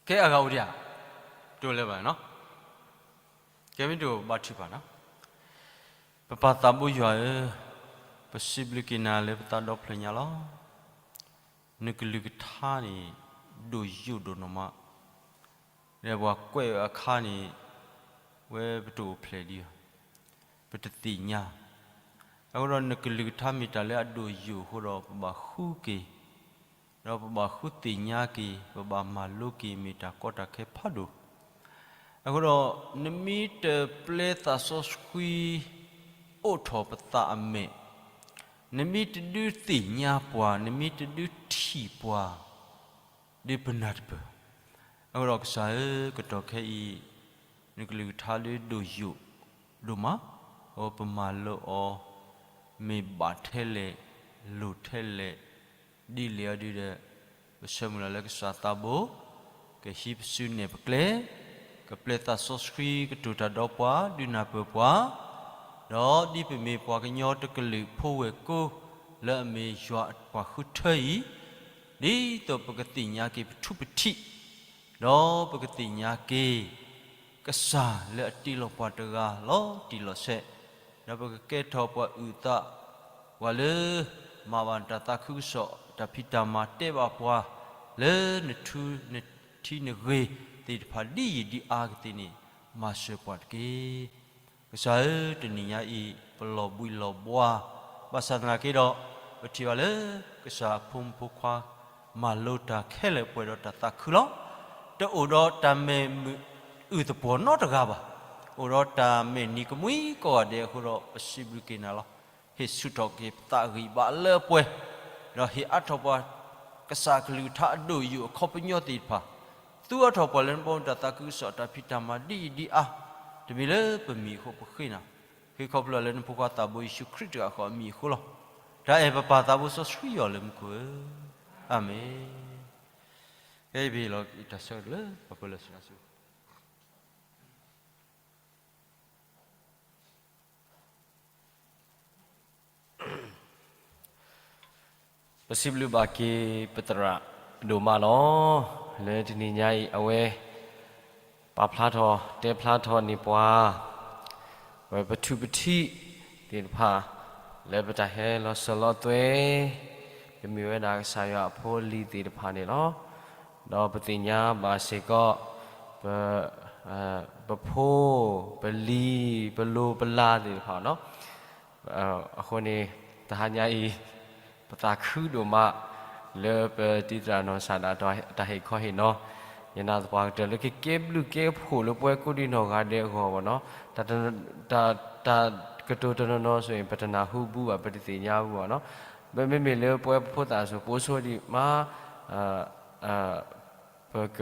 ကဲအဂၤအိၣ်ဒံးဧါ, တအိၣ်လၢၤဘၣ်နီၤ, ကဲမ့ၢ်တအိၣ်ဘါထုကဖၣ်နီၤ. ပပၢ်သးဘိယွၤဧၢ, ပစံးဘျုးက့ၤနၤလၢပသးဒီဖျၢၣ်ညါလီၤ. နကလုၢ်ကထါန့ၣ် ဒိၣ်ယိာ်ဒိၣ်နီၢ်မး, ဒီးပှၤကွဲးအခါန့ၣ် ဝဲပတအိၣ်ဖျဲၣ်ဒံးဘၣ်, ပတသ့ၣ်ညါ, အဃိဒီးနကလုၢ်ကထါမ့ၢ်တၢ်လၢအဒိၣ်ယိာ်အဃိဒီး ပဘၣ်ဃုက့ၤ, ဒီးပဘၣ်ဃုသ့ၣ်ညါက့ၤ, ပဘၣ်မၤလိက့ၤ မ့ၢ်တၢ်ကီတၢ်ခဲဖးဒိၣ်. အဃိဒီး နမ့ၢ်တပျဲသးစီဆှံ အိးထီၣ်ပသးအမဲာ်, နမ့ၢ်တဒုးသ့ၣ်ညါပှၤ, နမ့ၢ်တဒုးထံၣ်ပှၤ, ဒ်ပနၢ်တပၢၢ်ဘၣ်. အဃိဒီးကစၢ်ဧၢ, ကတီၢ်ခဲအံၤ နကလုၢ်ကထါဒ်ဒိၣ်ယိာ်ဒိၣ်မး, အဝဲပမၤလိအီၤ မ့ၢ်ဘၣ်ထဲလဲၣ်, လိၣ်ထဲလဲၣ်, ဒ်လဲၣ်အီၤဒ်ဒီး ပဆၢမုၢ်လၢ်လၢကစၢ်သးဘိ ကဟံးပစုနဲၣ်ပကျဲ, ကပျဲသးစီဆှံကတိၤတၢ်ဒီးပှၤ ဒုးနၢ်ပၢၢ်ပှၤ, ဒီးဒ်ပမ့ၢ်ပှၤကညီတကလုာ်ဖိဝဲၢ်ကိ လၢအမ့ၢ်ယွၤပှၤဃုထၢအံၤ, ဒ်သိးပကသ့ၣ်ညါက့ၤပထူပထံး ဒီးပကသ့ၣ်ညါက့ၤ ကစၢ်လၢအတ့လီၤပှၤတဂၤလီၤတံၢ်လီၤဆဲး, ဒီးပကကဲထီၣ်ပှၤအုၣ်သး ပှၤလၢ မၤဘၣ်တၢ်သးခုကစီၣ် တၢ်ဖံးတၢ်မၤတဲဘၣ်ပှၤ လၢနထူနထံနဂ့ၤသ့ၣ်တဖၣ်ဒ်ယံာ်ဒ်အါကသ့ၣ်န့ၣ် မၤစၢၤပှၤတက့ၢ်. ကစၢ်ဧၢ, တနံၤညါအံၤ ပလီၤဘှံးလီၤဘှါ, ဘၣ်ဆၣ်သနာ်က့ဒီး ပထံၣ်ဘၣ်လၢ ကစၢ်အဖိမုၣ်ဖိခွါ မၤလိတၢ်ခဲလၢာ်ပှဲၤဒီးတၢ်သးခုလီၤ. တအိၣ်ဒီးတၢ်မဲာ်မုာ်အုၣ်သပှီၤနီတဂၤဘၣ်. အိၣ်ဒီးတၢ်မဲာ်နံၤကမှံကိးဂၤဒဲးအဃိဒီး ပစံးဘျုးက့ၤနၤလီၤ. ဟ့ၣ်ဆူၣ်ထီၣ်က့ၤပသးဂံၢ်ဘါလၢပှဲၤ, ဒီးဟ့ၣ်အါထီၣ်ပှၤ ကစၢ်ကလုၢ်ကထါအဒိၣ်ယိာ်အခီပညီသ့ၣ်တဖၣ်, သူအါထီၣ်ပှၤလၢနဘီမုၢ်တၢ်သးခုကစီၣ် တၢ်ဖံးတၢ်မၤဒ်အံၤဒ်အါ, တမ့ၢ်လၢပမံၤအဃိပဃ့နၤ, ဃ့ခီဖျိလၢနဖိခွါသးဘိယ့ၣ်ၡူးခရံာ်တဂၤဃီအမံၤအဃိလီၤ. တၢ်အဲၣ်ပပၢ်သးဘိစီဆှံယွၤလၢမူခိၣ်ဧၢ, အၤမ့ၣ်. ကဲအံၤပဟ့ၣ်လီၤတၢ်ဆၢကတီၢ်လၢပှၤပၢၤလၢဆူနၤဆူ ပစံးဘျုးဘၣ်က့ၤပသရၣ်ဒိၣ်မးလီၤ. လၢတနံၤညါအံၤ အဝဲ ပာ်ဖျါထီၣ်တဲဖျါထီၣ်န့ၢ်ပှၤ ဝဲပထူပထံးသ့ၣ်တဖၣ် လၢပတၢ်ဟဲလီၤစၢၤလီၤသွဲၣ် ပမ့ၢ်ဝဲဒၣ်ကစၢ်ယွၤအဖိအလံၤသ့ၣ်တဖၣ်န့ၣ်လီၤ. ဒီးပသ့ၣ်ညါဘၣ်စ့ၢ်ကီး ပ ပဖိ ပလံၤ ပလိၤပလၤသ့ၣ်တဖၣ်နီၤ. အဃိန့ၣ် တဟါညါအံၤ ပသးခုဒိၣ်မး လၢပတံၤသရၣ်နီၢ်ကစၢ်ဒၣ်တၢ်ဟ့ၣ်ခီဟ့ၣ်နီၤ ယနာ်သပှၢ်ကတၢၢ်လၢကကဲဘျုးကဲဖှိၣ်လၢပဝဲကိးဒံနီၢ်ဂၤဒဲးအဂီၢ်ဘၣ်နီၤ. တၢ် တၢ်ကတိၤတနီၤနီၤဆိၣ်အံၤ ပတနၢ်ဟူဘူးဘၣ် ပတသ့ၣ်ညါဘူးဘၣ်နီၤ. မ့မ့ၢ်လၢပဝဲပဖိသၣ်ဆိၣ် ပအိၣ်ဆိဒံးမး ပက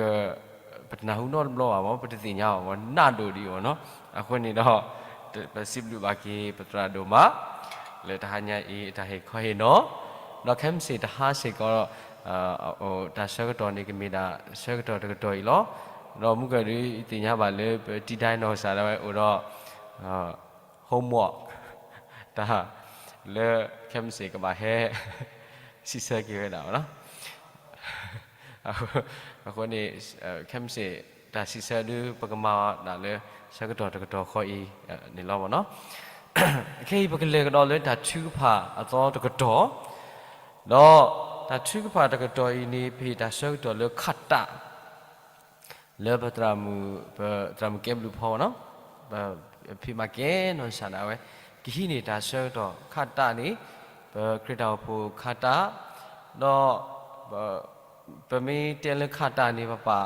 ပတနၢ်ဟူနီတဘျီဘၣ်မး ပတသ့ၣ်ညါဘၣ်မး နးဒိၣ်ဒံးအီၤနီၤ. အဃိန့ၣ်ဒီး ပစံးဘျုးဘၣ်က့ၤပသရၣ်ဒိၣ်မး လၢတဟါညါအံၤအတၢ်ဟ့ၣ်ခီဟ့ၣ်နီၤ ဒီးခဲမုၢ်ဆ့ၣ်တဟါစ့ၢ်ကီး တၢ်ဆၢကတီၢ်န့ၣ် ကမ့ၢ်ဒၣ်ဆၢကတီၢ်တကတီၢ်အံၤလီၤ. ဒီးမုၢ်ကၢၢ်ဒုးသ့ၣ်ညါဘၣ်လၢပတံၤဒဲးနီၢ်ကစၢ်ဒၣ်ဝဲအိၣ်ဒီး homework တၢ်လၢခဲမုၢ်ဆ့ၣ်ကဘၣ်ဟဲ စံးဆၢက့ၤဝဲဒၣ်နီၤ. အဃိန့ၣ် ခဲမုၢ်ဆ့ၣ်တၢ်စံးဆၢဒုး ပကမၤဒၣ်လၢဆၢကတီၢ်တကတီၢ်ဃီအံၤန့ၣ်လီၤမးနီၤ. ခဲအံၤ ပကလဲၤကဒီးလၢတၢ်ထုကဖၣ်အသီတကတီၢ်, ဒီးတၢ်ထုကဖၣ်တကတီၢ်အံၤန့ၣ် ပဟ့ၣ်တၢ်ဆၢကတီၢ်လၢခးတၢ် လၢပသရၣ်မုၣ် ပသရၣ်မုၣ်ကဲဘျုးဖီနီၤ, ဖံးမၤကဲနီၢ်ကစၢ်ဒၣ်ဝဲ ကဟံးန့ၢ်တၢ်ဆၢကတီၢ်ခးတၢ်န့ၣ် ပခရံာ်တၢ်အိၣ်ဖှိၣ်ခးတၢ်, ဒီးပ ပမ့ၢ်တဲလၢခးတၢ်န့ၣ် ပပာ်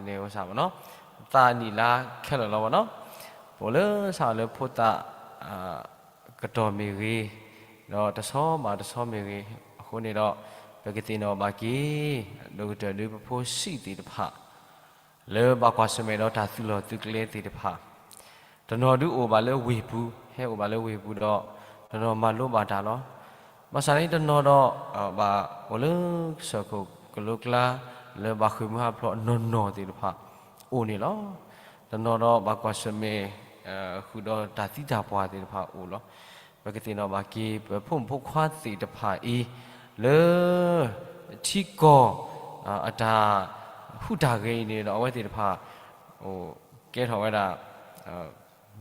န့ၣ်ဝဲစ့ၢ်မ့ၢ်နီၤ, သးနံၣ်လါခဲလၢာ်လီၤမ့ၢ်နီၤ, ပအိၣ်လၢစးလၢဖိသၣ် ကတီၢ်မ့ၢ်ဂ့ၤ, ဒီးတဆီဘၣ်တဆီမ့ၢ်ဂ့ၤ, အဃိန့ၣ်ဒီး ပကသ့ၣ်နီၣ်ဘၣ်က့ၤ ဒိၣ်ကတၢၢ်ဒုးပဖိဆံးသ့ၣ်တဖၣ် လၢဘၣ်ကွၢ်ဆၢၣ်မဲာ်ဒီးတၢ်သုးလီၢ်သုးကျဲသ့ၣ်တဖၣ်, တနီၤဒုးအိၣ်ဘၣ်လၢဝ့ၢ်ပူၤ, ဟဲအိၣ်ဘၣ်လၢဝ့ၢ်ပူၤဒီး တနီၤမၤလိဘၣ်တၢ်လီၤ. ဘၣ်ဆၣ်န့ၣ်တနီၤဒီး ဘၣ်အိၣ်လၢကစၢၢ်ခိၣ်ကလိကျါ လၢဘၣ်ဃ့ၢ်မှံဟးဖျိးနီၢ်နီၢ်သ့ၣ်တဖၣ် အိၣ်န့ၣ်လီၤ. တနီၤဒီးဘၣ်ကွၢ်ဆၢၣ်မဲာ် ဃုာ်ဒီးတၢ်သံတၢ်ပှၢ်သ့ၣ်တဖၣ်အိၣ်လီၤ. ပကသ့ၣ်နီၣ်ဘၣ်က့ၤ ပဖိမုၣ်ဖိခွါသ့ၣ်တဖၣ်အံၤ လၢ ထံကီၢ် အတၢ်ဟူးတၢ်ဂဲၤအံၤန့ၣ်ဒီး အဝဲသ့ၣ်တဖၣ် ကဲထီၣ်ဝဲဒၣ်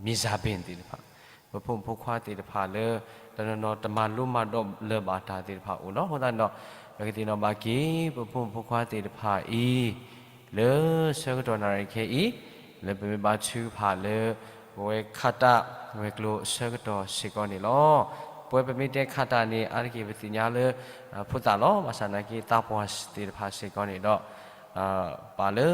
မ့ၢ်စၢ်ဘ့ၣ်သ့ၣ်တဖၣ်, ပဖိမုၣ်ဖိခွါသ့ၣ်တဖၣ်လၢ တနီၤနီၤတမၤလိမၤဒိးလၢၤဘၣ်တၢ်သ့ၣ်တဖၣ်အိၣ်လီၤ. အဃိသတးန့ၣ်ဒီး ပကသ့ၣ်နီၣ်ဘၣ်က့ၤ ပဖိမုၣ်ဖိခွါသ့ၣ်တဖၣ်အံၤ လၢဆၢကတီၢ်နၣ်ရံၣ်ခဲအံၤ လၢပမ့ၢ်ဘါထုကဖၣ်လၢ ပဝဲခးတၢ်ဝဲၤကျိၤအဆၢကတီၢ်စ့ၢ်ကီးန့ၣ်လီၤ. ပဝဲပမ့ၢ်တဲခးတၢ်န့ၣ် အါတက့ၢ်ပသ့ၣ်ညါလၢ ဖိသၣ်လီၤ. ဘၣ်ဆၣ်သနာ်က့ သးပှၢ်သ့ၣ်တဖၣ်စ့ၢ်ကီးန့ၣ်ဒီး ပာ်လၢ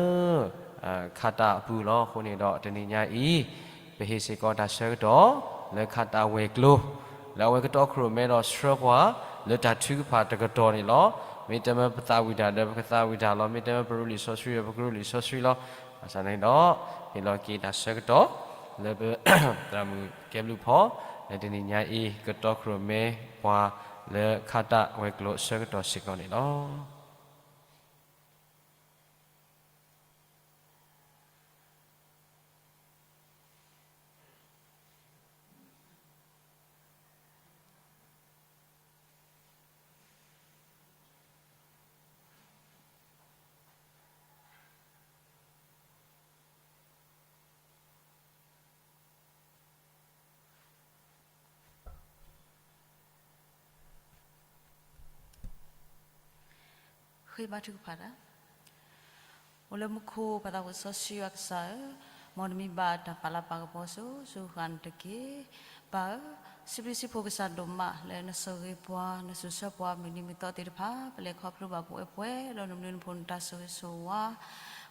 ခးတၢ်အပူၤလီၤ. အဃိန့ၣ်ဒီးတနံၤညါအံၤ ပဟ့ၣ်စ့ၢ်ကီးတၢ်ဆၢကတီၢ် လၢခးတၢ်ဝဲၤကျိၤ လၢအဝဲကတီၢ်ခိၣ်ရိၣ်မဲဒီးဆှၢပှၤ လၢတၢ်ထုကဖၣ်တကတီၢ်န့ၣ်လီၤ. မ့ၢ်တမၢပသးဝံၣ်တၢ်ဒီးပကသးဝံၣ်တၢ်လီၤ. မ့ၢ်တမၢပရူးလံာ်စီဆှံဒီးပကရူးလံာ်စီဆှံလီၤ. ဘၣ်ဆၣ်န့ၣ်ဒီး ဟ့ၣ်လီၤက့ၤတၢ်ဆၢကတီၢ် လၢပ သရၣ်မုၣ်ကဲဘျုးဖီ လၢတနံၤညါအံၤ ကတီၢ်ခိၣ်ရိၣ်မဲပှၤ လၢခးတၢ်ဝဲၤကျိၤအဆၢကတီၢ်စ့ၢ်ကီးန့ၣ်လီၤ. ဃ့ဘါထုကဖၣ်တၢ်, အိၣ်လၢမူခိၣ်ပၢ်သးစီဆှံယွၤကစၢ်ဧၢ, မ်နမံၤဘၣ်တၢ်ပာ်လၤပာ်ကပီၤစိၤစိၤဃၣ်ဃၣ်န့ၣ်တက့ၢ်. ပၢ်ဧၢ, စံးဘျုးစံးဖှိၣ်ကစၢ်ဒိၣ်မး လၢနဆိၣ်ဂ့ၤပှၤ နဆိၣ်ဆၢပှၤမုၢ်နံၤမုၢ်သီသ့ၣ်တဖၣ် ပလဲၤခီဖျိဘၣ်ပဝဲပှဲၤ ဒီးနဘျုးနဖှိၣ်နတၢ်ဆိၣ်ဂ့ၤဆိၣ်ဝါ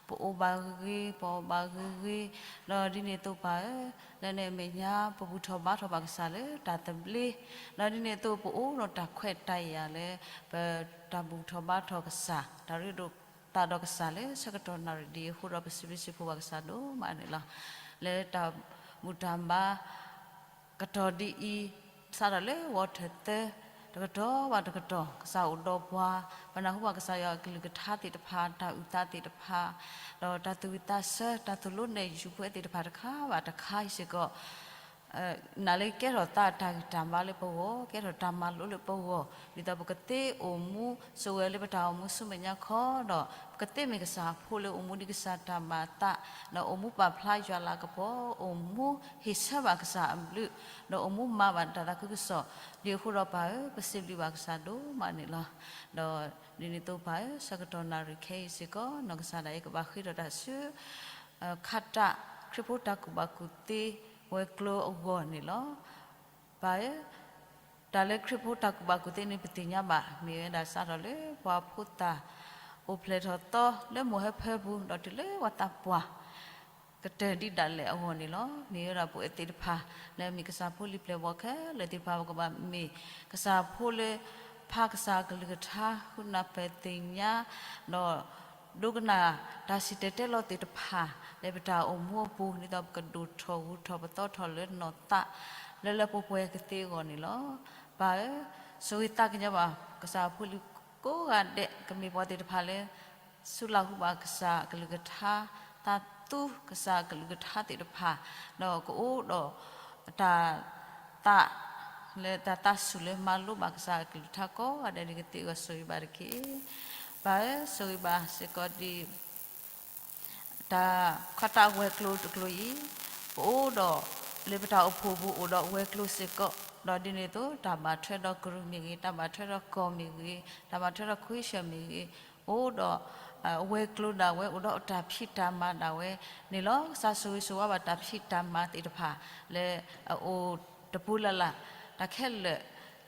ပအိၣ်ဘၣ်ဂ့ၤဂ့ၤ ပအီၣ်ဘၣ်ဂ့ၤဂ့ၤ, ဒီးဒ်န့ၣ်အသိးပၢ်ဧၢ, လၢနမဲာ်ညါ ပဘူၣ်ထီၣ်ဘါထီၣ်ဘၣ်ကစၢ်လၢတၢ်သဘျ့, ဒီးဒ်န့ၣ်အသိးပအိၣ်ဒီးတၢ်ခွဲးတၢ်ယာ်လၢ ပတၢ်ဘူၣ်ထီၣ်ဘါထီၣ်ကစၢ် တၢ်ရ့ဒိၣ်သးဒီးကစၢ်လၢဆၢကတီၢ်နၣ်ရံၣ်ဒ်အံၤအဃိဒီး ပစံးဘျုးစံးဖှိၣ်ဘၣ်ကစၢ်ဒိၣ်မးန့ၣ်လီၤ. လၢတၢ်ဘူၣ်တၢ်ဘါ ကတီၢ်ဒ်အံၤ စးထီၣ်လၢဝီထၢၣ်သၢ တကတီၢ်ဘၣ်တကတီၢ် ကစၢ်အိၣ်ဒီးပှၤ, ပနၢ်ဟူဘၣ်ကစၢ်ယွၤအကလုၢ်ကထါသ့ၣ်တဖၣ် တၢ်အုၣ်သးသ့ၣ်တဖၣ်, ဒီးတၢ်သူၣ်ဝံၣ်သးဆၢ တၢ်သိၣ်လိနဲၣ်ယုၤပဝဲသ့ၣ်တဖၣ်တခါဘၣ်တခါအံၤစ့ၢ်ကီး နာ်လၢကဲထီၣ်သးတၢ်ဂံၢ်တၢ်ဘါလၢပဂီၢ်, ကဲထီၣ်တၢ်မၤလိလၢပဂီၢ်, ဒ်သိးပကသ့အိၣ်မူဆိၣ်ဝဲလၢပတၢ်အိၣ်မူဆူမဲာ်ညါခီဒီး ပကသ့မ့ၢ်ကစၢ်ဖိလၢအိၣ်မူဒ်ကစၢ်တၢ်ဘၣ်သး, ဒီးအိၣ်မူပာ်ဖျါယွၤလၤကပီၤ, အိၣ်မူဟ့ၣ်ဆၢဘၣ်ကစၢ်အဘျုး, ဒီးအိၣ်မူမၤဘၣ်တၢ်သးခုကစီၣ်, ဒ်အဃိဒီးပၢ်ဧၢ, ပစံးဘျုးဘၣ်ကစၢ်ဒိၣ်မးန့ၣ်လီၤ. ဒီးဒ်န့ၣ်အသိးပၢ်ဧၢ, ဆၢကတီၢ်နၣ်ရံၣ်ခဲအံၤစ့ၢ်ကီး နီၢ်ကစၢ်ဒၣ်အံၤကဘၣ်ဃ့ထီၣ်တၢ်ဆူ ခးတၢ်ခရံာ်ဖိတၢ်ကူၣ်ဘၣ်ကူၣ်သ့ဝဲၤကျိၤအဂီၢ်န့ၣ်လီၤ. ပၢ်ဧၢ, တၢ်လၢခရံာ်ဖိတၢ်ကူၣ်ဘၣ်ကူၣ်သ့န့ၣ် ပသ့ၣ်ညါဘၣ် မ့ၢ်ဝဲဒၣ်စးထီၣ်လၢပှၤဖိသၣ် အိၣ်ဖျဲၣ်ထီၣ်သီလၢမိၢ်ဟၢဖၢပူၤ ဒီးတုၤလၢပှၤသးပှၢ် ကတၢၢ်ဒ်ဒၣ်လဲာ်အဂီၢ်န့ၣ်လီၤ. မ့ၢ်ဝဲဒၣ်ပဝဲသ့ၣ်တဖၣ် လၢအမ့ၢ်ကစၢ်ဖိလံၤပျဲၢ်ဘီၣ်ခဲလၢာ်သ့ၣ်တဖၣ် ပကဘၣ်မ့ၢ်ကစၢ်ဖိလၢ ဖးကစၢ်အကလုၢ်ကထါ ဃုနၢ်ပၢၢ်သ့ၣ်ညါ ဒီး ဒိကနၣ်တၢ်စံၣ်တဲၤတဲလီၤသ့ၣ်တဖၣ် လၢပတၢ်အိၣ်မူအပူၤ ဒ်သိးပကဒိၣ်ထီၣ်ဂုၤထီၣ်ပသီထီၣ်လၢနီၢ်သး လၢလၢပှဲၤပှဲၤကသ့အဂီၢ်န့ၣ်လီၤ. ပၢ်ဧၢ, ဆိၣ်ဂ့ၤသးကညီၤဘၣ် ကစၢ်ဖိလံၤကိးဂၤဒဲး ကမ့ၢ်ပှၤသ့ၣ်တဖၣ်လၢ စူးလၢ်ဟူဘၣ်ကစၢ်အကလုၢ်ကထါ, သးသူကစၢ်အကလုၢ်ကထါသ့ၣ်တဖၣ်, ဒီးကအိၣ်ဒီးတၢ်သး လၢတၢ်သးဆူၣ်လၢမၤလိဘၣ်ကစၢ်အကလုၢ်ကထါကိးဂၤဒဲးန့ၣ် ကသ့အဂီၢ်ဆိၣ်ဂ့ၤဘၣ်တက့ၢ်. ပၢ်ဧၢ, ဆိၣ်ဂ့ၤဘၣ်စ့ၢ်ကီးဒ် တၢ်ခးတၢ်ဝဲၤကျိၤတကျိၤအံၤ, ပအိၣ်ဒီး လၢပတၢ်အိၣ်ဖှိၣ်ပူၤအိၣ်ဒီးဝဲၤကျိၤစ့ၢ်ကီး, ဒီးဒ်န့ၣ်အသိး တၢ်ဘၣ်ထွဲဒီးကရူၢ်မ့ၢ်ဂ့ၤ, တၢ်ဘၣ်ထွဲဒီးကီၢ်မ့ၢ်ဂ့ၤ, တၢ်ဘၣ်ထွဲဒီးခွံဆၢၣ်မ့ၢ်ဂ့ၤ, အိၣ်ဒီး ဝဲၤကျိၤဒၣ်ဝဲ အိၣ်ဒီးတၢ်ဖံးတၢ်မၤဒၣ်ဝဲန့ၣ်လီၤ. ကစၢ်ဆိၣ်ဂ့ၤဆိၣ်ဝါဘၣ်တၢ်ဖံးတၢ်မၤသ့ၣ်တဖၣ် လၢအအိၣ်တပူၤလၢ်လၢ် တၢ်ခဲလၢာ်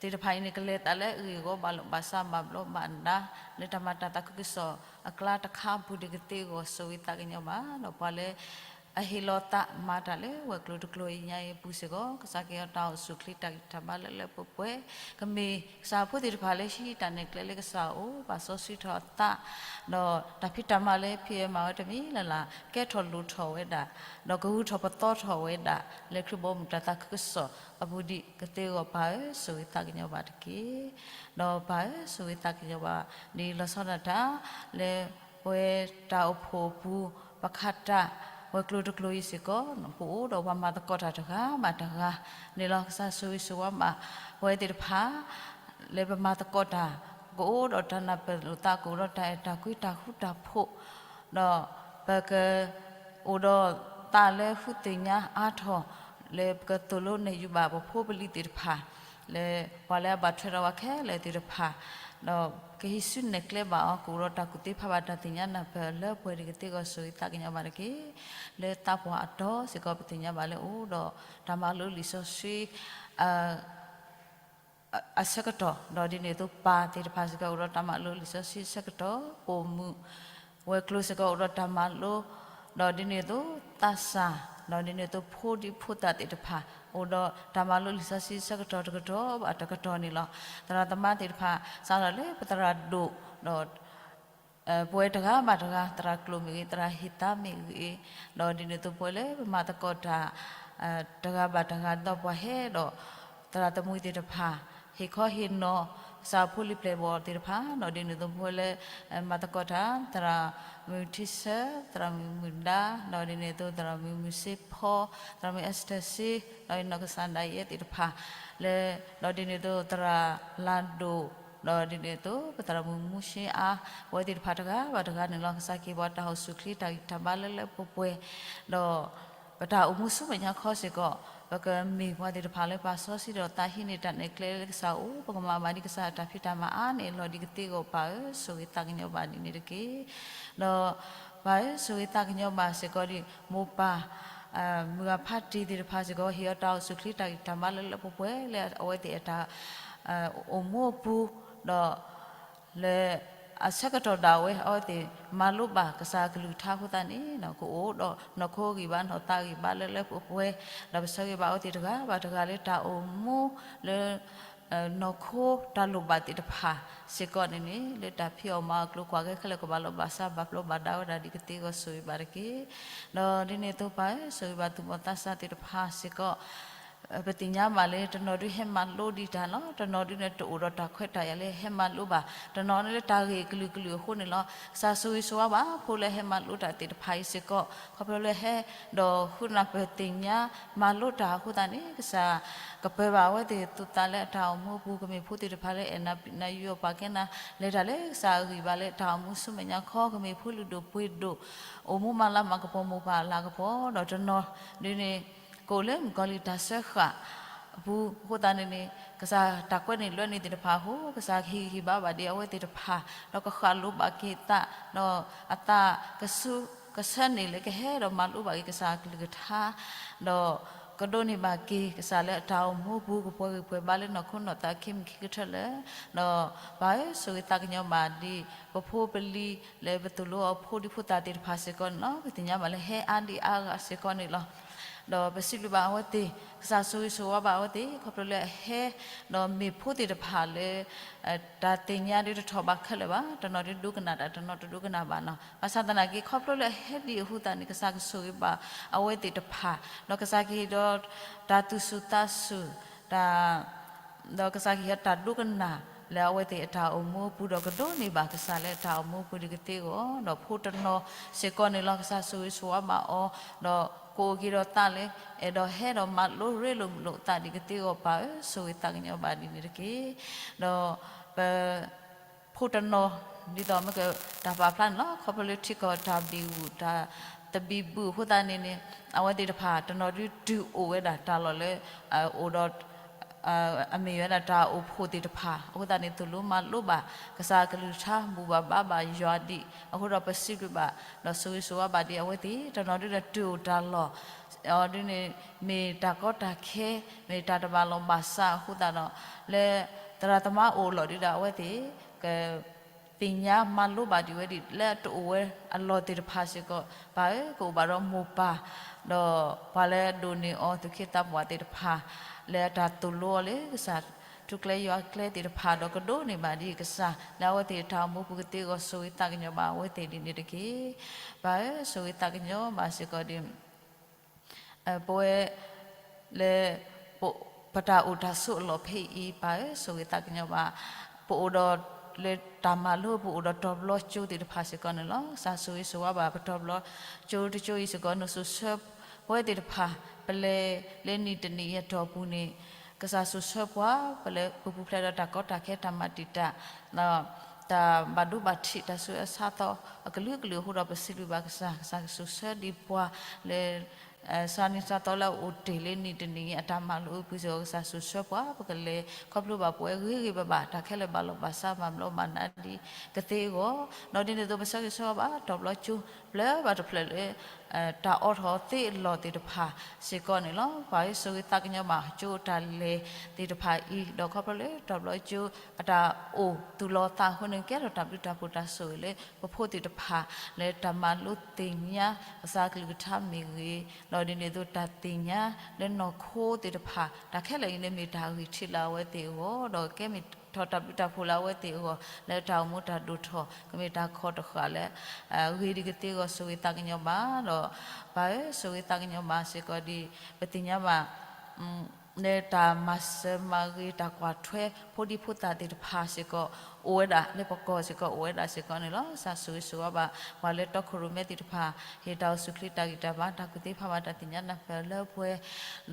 သ့ၣ်တဖၣ်အံၤန့ၣ် ကလဲၤသးလၢအဂ့ၢ်အဂီၢ် ဘၣ်လီၢ်ဘၣ်စး ဘၣ်ဘျီးဘၣ်ဒါ လၢတၢ်မၤတၢ်သးခုကစီၣ်အကျါတခါအပူၤဒ်ကသ့အဂီၢ် ဆိၣ်ဂ့ၤသးကညီၤဘၣ်. ဒီးပှၤလၢ အဟ့ၣ်လီၤသးမၤတၢ်လၢဝဲၤကျိၤတကျိၤအံၤညါအံၤအပူၤစ့ၢ်ကီး ကစၢ်ကဟ့ၣ်အီၤတၢ်အိၣ်ဆူၣ်ချ့တၢ်ဂံၢ်တၢ်ဘါလၢလၢပှဲၤပှဲၤ, ကမ့ၢ်ကစၢ်ဖိသ့ၣ်တဖၣ်လၢဟံးတၢ်နဲၣ်ကျဲလၢကစၢ်အအိၣ် ပာ်စီဆှံထီၣ်အသး, ဒီးတၢ်ဖံးတၢ်မၤလၢဖံးဝဲမၤဝဲတမံၤလၢ်လၢ် ကဲထီၣ်လိၣ်ထီၣ်ဝဲဒၣ်, ဒီးကဂုာ်ထီၣ်ပသီထီၣ်ဝဲဒၣ် လၢခရံာ်ဘီမုၢ်တၢ်သးခုကစီၣ်အပူၤဒ်ကသ့အဂီၢ် ပၢ်ဧၢ ဆိၣ်ဂ့ၤသးကညီၤဘၣ်တက့ၢ်. ဒီးပၢ်ဧၢ ဆိၣ်ဂ့ၤသးကညီၤဘၣ် ဒ်လီၤဆီဒၣ်တၢ် လၢပဝဲတၢ်အိၣ်ဖှိၣ်အပူၤ ပခးတၢ် ဝဲၤကျိၤတကျိၤအံၤစ့ၢ်ကီး ပအိၣ်ဒီးပှၤမၤသကိးတၢ်တဂၤဘၣ်တဂၤန့ၣ်လီၤ. ကစၢ်ဆိၣ်ဂ့ၤဆိၣ်ဝါဘၣ် ပဝဲသ့ၣ်တဖၣ် လၢပမၤသကိးတၢ် ကအိၣ်ဒီးတၢ်နၢ်ပၢၢ်လိာ်သး ကအိၣ်ဒီးတၢ်အဲၣ်တၢ်ကွံတၢ်ဃူတၢ်ဖိး, ဒီးပက အိၣ်ဒီးသးလၢဃုသ့ၣ်ညါအါထီၣ် လၢပကသိၣ်လိနဲၣ်ယုာ်ဘၣ်ပဖိပလံၤသ့ၣ်တဖၣ်, လၢပှၤလၢအဘၣ်ထွဲဒီးပှၤခဲလၢာ်သ့ၣ်တဖၣ်, ဒီးကဟံးစုနဲၣ်ကျဲဘၣ်အီၤ ကအိၣ်ဒီးတၢ်ကူၣ်သ့ဖးဘၣ်တၢ်သ့ၣ်ညါနၢ်ပၢၢ်လၢပှဲၤဒ်ကသ့အဂီၢ် ဆိၣ်ဂ့ၤသးကညီၤဘၣ်တက့ၢ်. လၢသးပှၢ်အတီၤစ့ၢ်ကီး ပသ့ၣ်ညါဘၣ်လၢအိၣ်ဒီးတၢ်မၤလိလံာ်စီဆှံ အဆၢကတီၢ်, ဒီးဒ်န့ၣ်အသိးပၢ်သ့ၣ်တဖၣ်စ့ၢ်ကီး အိၣ်ဒီးတၢ်မၤလိလံာ်စီဆှံအဆၢကတီၢ်, ပိာ်မုၣ်ဝဲၤကျိၤစ့ၢ်ကီး အိၣ်ဒီးတၢ်မၤလိ, ဒီးဒ်န့ၣ်အသိးသးစၢ်, ဒီးဒ်န့ၣ်အသိးဖိဒံဖိသၣ်သ့ၣ်တဖၣ် အိၣ်ဒီးတၢ်မၤလိလံာ်စီဆှံအဆၢကတီၢ်တကတီၢ်ဘၣ်တကတီၢ်န့ၣ်လီၤ. သရၣ်သမါသ့ၣ်တဖၣ် စးထီၣ်လၢပသရၣ်ဒိၣ်, ဒီး ပဝဲတဂၤဘၣ်တဂၤ သရၣ်ကျိာ်မ့ၢ်ဂ့ၤ သရၣ်ဟ့ၣ်သါမ့ၢ်ဂ့ၤ, ဒီးဒ်န့ၣ်အသိးပဝဲလၢပမၤသကိးတၢ် တဂၤဘၣ်တဂၤ ဒီးပှၤဟဲဒီး သရၣ်သမူသ့ၣ်တဖၣ် ဟ့ၣ်ခီဟ့ၣ်နီၤ ကစၢ်ဖိလံၤပျဲၢ်ဘီၣ်သ့ၣ်တဖၣ်, ဒီးဒ်န့ၣ်အသိးပဝဲလၢ မၤသကိးတၢ် သရၣ်မုၣ်ထံဆၢ, သရၣ်မုၣ်မုၢ်ဒါ, ဒီးဒ်န့ၣ်အသိးသရၣ်မုၣ်မုၢ်စ့ဖီ, သရၣ်မုၣ်အ့စတၢၢ်စ့, ဒီးနီၢ်ကစၢ်ဒၣ်ယဲသ့ၣ်တဖၣ် လၢ ဒီးဒ်န့ၣ်အသိးသရၣ်လၤဒိၣ်, ဒီးဒ်န့ၣ်အသိးပသရၣ်မုၣ်မူၡ့အါ, ပဝဲသ့ၣ်တဖၣ်တဂၤဘၣ်တဂၤန့ၣ်လီၤ. ကစၢ်ကဟ့ၣ်ပှၤတၢ်အိၣ်ဆူၣ်ချ့တၢ်ဂံၢ်တၢ်ဘါလၢလၢပှဲၤပှဲၤ, ဒီးပတၢ်အိၣ်မူဆူမဲာ်ညါခီစ့ၢ်ကီး ပကမ့ၢ်ပှၤသ့ၣ်တဖၣ်လၢပာ်စီဆှံဒီးသးဟံးန့ၢ်တၢ်နဲၣ်ကျဲလၢကစၢ်အအိၣ်, ပကမၤဘၣ်ဒ်ကစၢ်အတၢ်ဖံးတၢ်မၤအါန့ၢ်အလီၢ်ဒ်ကသ့အဂီၢ် ပၢ်ဧၢ ဆိၣ်ဂ့ၤသးကညီၤဘၣ်ဒ်န့ၣ်တက့ၢ်. ဒီးပၢ်ဧၢ ဆိၣ်ဂ့ၤသးကညီၤဘၣ်စ့ၢ်ကီးဒ်မိၢ်ပၢ် မုၢ်ဂၤဖးတံၢ်သ့ၣ်တဖၣ်စ့ၢ်ကီး ဟ့ၣ်အီၤတၢ်အိၣ်ဆူၣ်ချ့တၢ်ဂံၢ်တၢ်ဘါလၢလၢပှဲၤပှဲၤလၢအဝဲသ့ၣ်အတၢ် အိၣ်မူအပူၤ, ဒီး လၢအဆၢကတီၢ်ဒၣ်ဝဲ အဝဲသ့ၣ်မၤလိဘၣ်ကစၢ်အကလုၢ်ကထါအဃိသတးန့ၣ် ကအိၣ်ဒီးနီၢ်ခိဂံၢ်ဘါ နီၢ်သးဂံၢ်ဘါလၢလၢပှဲၤပှဲၤ, ဒီးပဆၢဂ့ၤဘၣ်အဝဲသ့ၣ်တဂၤဘၣ်တဂၤလၢတၢ်အိၣ်မူလၢ နီၢ်ခိတၢ်လိၣ်ဘၣ်သ့ၣ်တဖၣ်စ့ၢ်ကီးန့ၣ်န့ၣ် လၢတၢ်ဖံးအီၣ်မၤအီၣ်အကျိၤကွၢ်ကဲခဲလၢာ် ကဘၣ်လီၢ်ဘၣ်စးဘၣ်ဘျီးဘၣ်ဒါဝဲဒၣ်ဒ်ကသ့အဂီၢ် ဆိၣ်ဂ့ၤဘၣ်တက့ၢ်. ဒီးဒ်န့ၣ်အသိးပၢ်ဧၢ ဆိၣ်ဂ့ၤဘၣ်သူၣ်ဘီၣ်သးစၢ်သ့ၣ်တဖၣ်စ့ၢ်ကီး ပသ့ၣ်ညါဘၣ်လၢ တနီၤဒုးဟဲမၤလိဒံးတၢ်လီၤ. တနီၤဒုးန့ၣ် တအိၣ်ဒီးတၢ်ခွဲးတၢ်ယာ်လၢဟဲမၤလိဘၣ်. တနီၤန့ၣ်လၢတၢ်ဂ့ၢ်အကလုာ်ကလုာ်အဃိန့ၣ်လီၤ. ကစၢ်ဆိၣ်ဂ့ၤဆိၣ်ဝါဘၣ် ဖိလၢဟဲမၤလိတၢ်သ့ၣ်တဖၣ်အံၤစ့ၢ်ကီး ခီဖျိလၢဟဲဒီးဃုနၢ်ပၢၢ်သ့ၣ်ညါမၤလိတၢ်အဃိသတးန့ၣ် ကစၢ်ကပၢၤဘၣ်အဝဲသ့ၣ်သူၣ်သးလၢအတၢ်အိၣ်မူအပူၤ ကမ့ၢ်ဖိသ့ၣ်တဖၣ်လၢအဲၣ်နၤပျံၤနၤယုၢ်အီၣ်ပာ်ကဲနၤ လဲၤတၢ်လၢကစၢ်အဂံၢ်ဘါလၢတၢ်အိၣ်မူဆူမဲာ်ညါခီ ကမ့ၢ်ဖိလုၢ်ဒိၣ်ပှ့ၤဒိၣ် အိၣ်မူမၤလၤမၤကပီၤမိၢ်ပၢ်အလၤကပီၤ ဒီးတနီၤဒုးန့ၣ် ကအိၣ်လၢမုၣ်ကီၤလံၢ်တၢ်စၢဃာ်အပူၤအဃိသတးန့ၣ်န့ၣ် ကစၢ်တၢ်ကွဲးန့ၣ်လွဲန့ၣ်သ့ၣ်တဖၣ်အဃိ ကစၢ်ကဟ့ၣ်ဂံၢ်ဟ့ၣ်ဘါဘၣ်ဒံးအဝဲသ့ၣ်တဖၣ် ဒီးကဃၣ်လိဘၣ်က့ၤသး ဒီးအသးကဆူးကဆၢန့ၣ်လၢကဟဲဒီးမၤလိဘၣ်က့ၤကစၢ်အကလုၢ်ကထါ ဒီးကဒိးန့ၢ်ဘၣ်က့ၤကစၢ်လၢအတၢ်အိၣ်မူအပူၤ ကပှဲၤဂံၢ်ပှဲၤဘါလၢနီၢ်ခိနီၢ်သးခံမံၤခံကထၢလၢာ် ဒီးပၢ်ဧၢ ဆိၣ်ဂ့ၤသးကညီၤဘၣ်ဒံး ပဖိပလံၤလၢပသိၣ်လိအီၤဖိဒံဖိသၣ်သ့ၣ်တဖၣ်စ့ၢ်ကီးန့ၣ်လီၤ. ပသ့ၣ်ညါဘၣ်လၢဟဲအါဒံးအါဂၤစ့ၢ်ကီးန့ၣ်လီၤ. ဒီးပစံးဘျုးဘၣ်အဝဲသ့ၣ် ကစၢ်ဆိၣ်ဂ့ၤဆိၣ်ဝါဘၣ်အဝဲသ့ၣ် ခီဖျိလၢအဟဲ ဒီးမ့ၢ်ဖိသ့ၣ်တဖၣ်လၢ တၢ်သ့ၣ်ညါဒုးတထီၣ်ဘးခဲလၢာ်ဘၣ်. တနီၤဒုးဒိကနၣ်တၢ် တနီၤတဒိကနၣ်ဘၣ်နီၤ. ဘၣ်ဆၣ်သနာ်က့ ခီဖျိလၢအဟဲဒံးအဃိသတးန့ၣ် ကစၢ်ကဆိၣ်ဂ့ၤဘၣ်အဝဲသ့ၣ်တဖၣ် ဒီးကစၢ်ကဟ့ၣ်ဒီးတၢ်သူၣ်ဆူၣ်သးဆူၣ် တၢ် ဒီးကစၢ်ကဟ့ၣ်တၢ်ဒိကနၣ်လၢအဝဲသ့ၣ်အတၢ်အိၣ်မူအပူၤ ဒီးကဒိးန့ၢ်ဘၣ်ကစၢ်လၢအတၢ်အိၣ်မူအပူၤဒ်ကသ့အဂီၢ် ဒီးဖိတနီၤစ့ၢ်ကီးန့ၣ်လီၤ. ကစၢ်ဆိၣ်ဂ့ၤဆိၣ်ဝါဘၣ်အီၤ ဒီးကအိၣ်က့ၤဒီးသးလၢ အဲၣ်ဒိးဟဲဒီးမၤလိရ့လိာ်မုာ်လိာ်သးဒ်ကသ့အဂီၢ် ပၢ်ဧၢ ဆိၣ်ဂ့ၤသးကညီၤဘၣ်ဒ်န့ၣ်တက့ၢ်. ဒီးပ ဖိတနီၤ ဒ်သိးမ့ၢ်ကတၢ်ပာ်ဖျါန့ၣ်လီၤ. ခီဖျိလၢထံကီၢ်တၢ်ဘံၣ်ဂုၢ် တၢ်သဘံၣ်ဘုၣ်အဃိသတးန့ၣ်န့ၣ် အဝဲသ့ၣ်တဖၣ် တနီၤဒုးတုၤအိၣ်ဝဲဒၣ်တၢ်လီၢ်လၢ အိၣ်ဒီး အမ့ၢ်ဝဲဒၣ်တၢ်အိၣ်ဖှိၣ်သ့ၣ်တဖၣ် အဃိသတးန့ၣ် သိၣ်လိမၤလိဘၣ် ကစၢ်အကလုၢ်ကထါ ဘူၣ်ဘၣ်ဘါဘၣ်ယွၤဒံး အဃိဒီးပစံးဘျုးဘၣ် ဒီးဆိၣ်ဂ့ၤဆိၣ်ဝါဘၣ်ဒံးအဝဲသ့ၣ် တနီၤဒုးဒီးတုၤအိၣ်တၢ်လီၢ် ဒ်န့ၣ် မ့ၢ်တၢ်ကီတၢ်ခဲ မ့ၢ်တၢ်တဘၣ်လိာ်ဘၣ်စးအဃိသတးဒီး လၢသရၣ်သမါအိၣ်လီၤဒုဒီး အဝဲသ့ၣ်က သ့ၣ်ညါမၤလိဘၣ်ဒံးဝဲဒ်လၢအတအိၣ်ဝဲအလီၢ်သ့ၣ်တဖၣ်စ့ၢ်ကီး ပၢ်ဧၢ, ကအိၣ်ဘၣ်ဒီးမိၢ်ပၢ် ဒီးပှၤလၢအဒိးန့ၢ်အီၤသူၣ်က့သးပှၢ်သ့ၣ်တဖၣ် လၢအတၢ်သိၣ်လိအီၤလၢကစၢ် ထူကျဲယွၤကျဲသ့ၣ်တဖၣ် ဒီးကဒိးန့ၢ်ဘၣ်ဒံးကစၢ် လၢအဝဲသ့ၣ်တၢ်အိၣ်မူပူၤကသ့အဂီၢ် ဆိၣ်ဂ့ၤသးကညီၤဘၣ်အဝဲသ့ၣ်ဒ်န့ၣ်တက့ၢ်. ပၢ်ဧၢ, ဆိၣ်ဂ့ၤသးကညီၤဘၣ်စ့ၢ်ကီးဒ် ပဝဲလၢ ပ ပတၢ်အိၣ်တၢ်ဆိးအလီၢ်ဖဲအံၤ ပၢ်ဧၢ, ဆိၣ်ဂ့ၤသးကညီၤဘၣ်, ပအိၣ်ဒီးလၢတၢ်မၤလိ ပအိၣ်ဒီးတီၤဘျီကၠိသ့ၣ်တဖၣ်စ့ၢ်ကီးန့ၣ်လီၤ. ကစၢ်ဆိၣ်ဂ့ၤဆိၣ်ဝါဘၣ်ပတီၤဘျီကၠိတကၠိအံၤစ့ၢ်ကီး နဆိၣ်ဆၢပဝဲသ့ၣ်တဖၣ် ပလဲၤလၢနံၣ်တနံၣ်အံၤအတီၢ်ပူၤန့ၣ် ကစၢ်ဆိၣ်ဆၢပှၤ ပလၢပပူၤဖျဲးဒီးတၢ်ကီတၢ်ခဲတၢ်မၤတံာ်တာ် ဒီးတၢ်ဘၣ်ဒိဘၣ်ထံးတၢ်ဆူးအဆါသီအကလုာ်ကလုာ်အဃိဒီး ပစံးဘျုးဘၣ်ကစၢ်, ကစၢ်ကဆိၣ်ဆၢဒံးပှၤလၢ စးနံၤစးသီလၢအအိၣ်တ့ၢ်လၢနံၣ်တနံၣ်အတၢ်မၤလိအပူၤစ့ၢ်ကီး ကစၢ်ဆိၣ်ဆၢပှၤ ပကလဲၤခီဖျိဘၣ်ပဝဲဂ့ၤဂ့ၤဘၣ်ဘၣ် တၢ်ခဲလၢာ်ဘၣ်လိာ်ဘၣ်စးမၤဘျီးမၤနးဒံးကသ့အဂီၢ်, ဒီးဒ်န့ၣ်အသိး ပဆၢဂ့ၤဆၢဝါဘၣ်တီၤဘျီကၠိ ပျၢၤဘၣ်တဖျၢၣ်လၢ တၢ်အိးထီၣ်သ့အလီၢ်သ့ၣ်တဖၣ်စ့ၢ်ကီးန့ၣ်လီၤ. ပၢ်ဧၢ, ဆိၣ်ဂ့ၤသးကညီၤဘၣ်ကၠိတၢ်လဲၤသ့ၣ်တဖၣ်အံၤ ဒီးခီဖျိလၢတီၤဘျီကၠိအတၢ်အိၣ်သူၣ်လီၤသးအဃိန့ၣ် ကဲထီၣ်တၢ်ဘျုးတၢ်ဖှိၣ်တၢ်ဆိၣ်ဂ့ၤလၢပဖိသ့ၣ်တဖၣ် လၢတၢ်မၤလိသ့ၣ်ညါကစၢ်ကလုၢ်ကထါမ့ၢ်ဂ့ၤ, ဒီးဒ်န့ၣ်အသိးတၢ်သ့ၣ်ညါလၢနီၢ်ခိသ့ၣ်တဖၣ် တၢ်ခဲလၢာ်အံၤန့ၣ်မ့ၢ်တၢ်ဂံၢ်ထံးလၢအဝဲသ့ၣ်အဂီၢ် ဒီးကဲမ့ၢ်ထီၣ်တၢ်ဘျုးတၢ်ဖှိၣ်လၢအဝဲသ့ၣ်အဂီၢ် လၢတၢ်အိၣ်မူတၢ်ဒိၣ်ထီၣ် ကမ့ၢ်တၢ်ခီၣ်တဃာ်လၢ ဂ့ၤဒံးကသ့အဂီၢ် ဆိၣ်ဂ့ၤသးကညီၤဘၣ်ဒီး ပၢ်ဧၢ, ဆိၣ်ဂ့ၤသးကညီၤဘၣ်စ့ၢ်ကီးဒ် ပသ့ၣ်ညါဘၣ် လၢတၢ်မၤစၢၤမၤဂ့ၤတၢ်ကွၢ်ထွဲ ဖိဒံဖိသၣ်သ့ၣ်တဖၣ်စ့ၢ်ကီး အိၣ်ဝဲဒၣ်လၢပကီၢ်စ့ၢ်ကီး အိၣ်ဝဲဒၣ်စ့ၢ်ကီးန့ၣ်လီၤ. ကစၢ်ဆိၣ်ဂ့ၤဆိၣ်ဝါဘၣ် ပှၤလၢတီခိၣ်ရိၣ်မဲသ့ၣ်တဖၣ် ဟ့ၣ်တၢ်အိၣ်ဆူၣ်ချ့တၢ်ဂံၢ်တၢ်ဘါ တၢ်ကူၣ်သ့ဖးဘၣ်တၢ်သ့ၣ်ညါနၢ်ပၢၢ်လၢပှဲၤ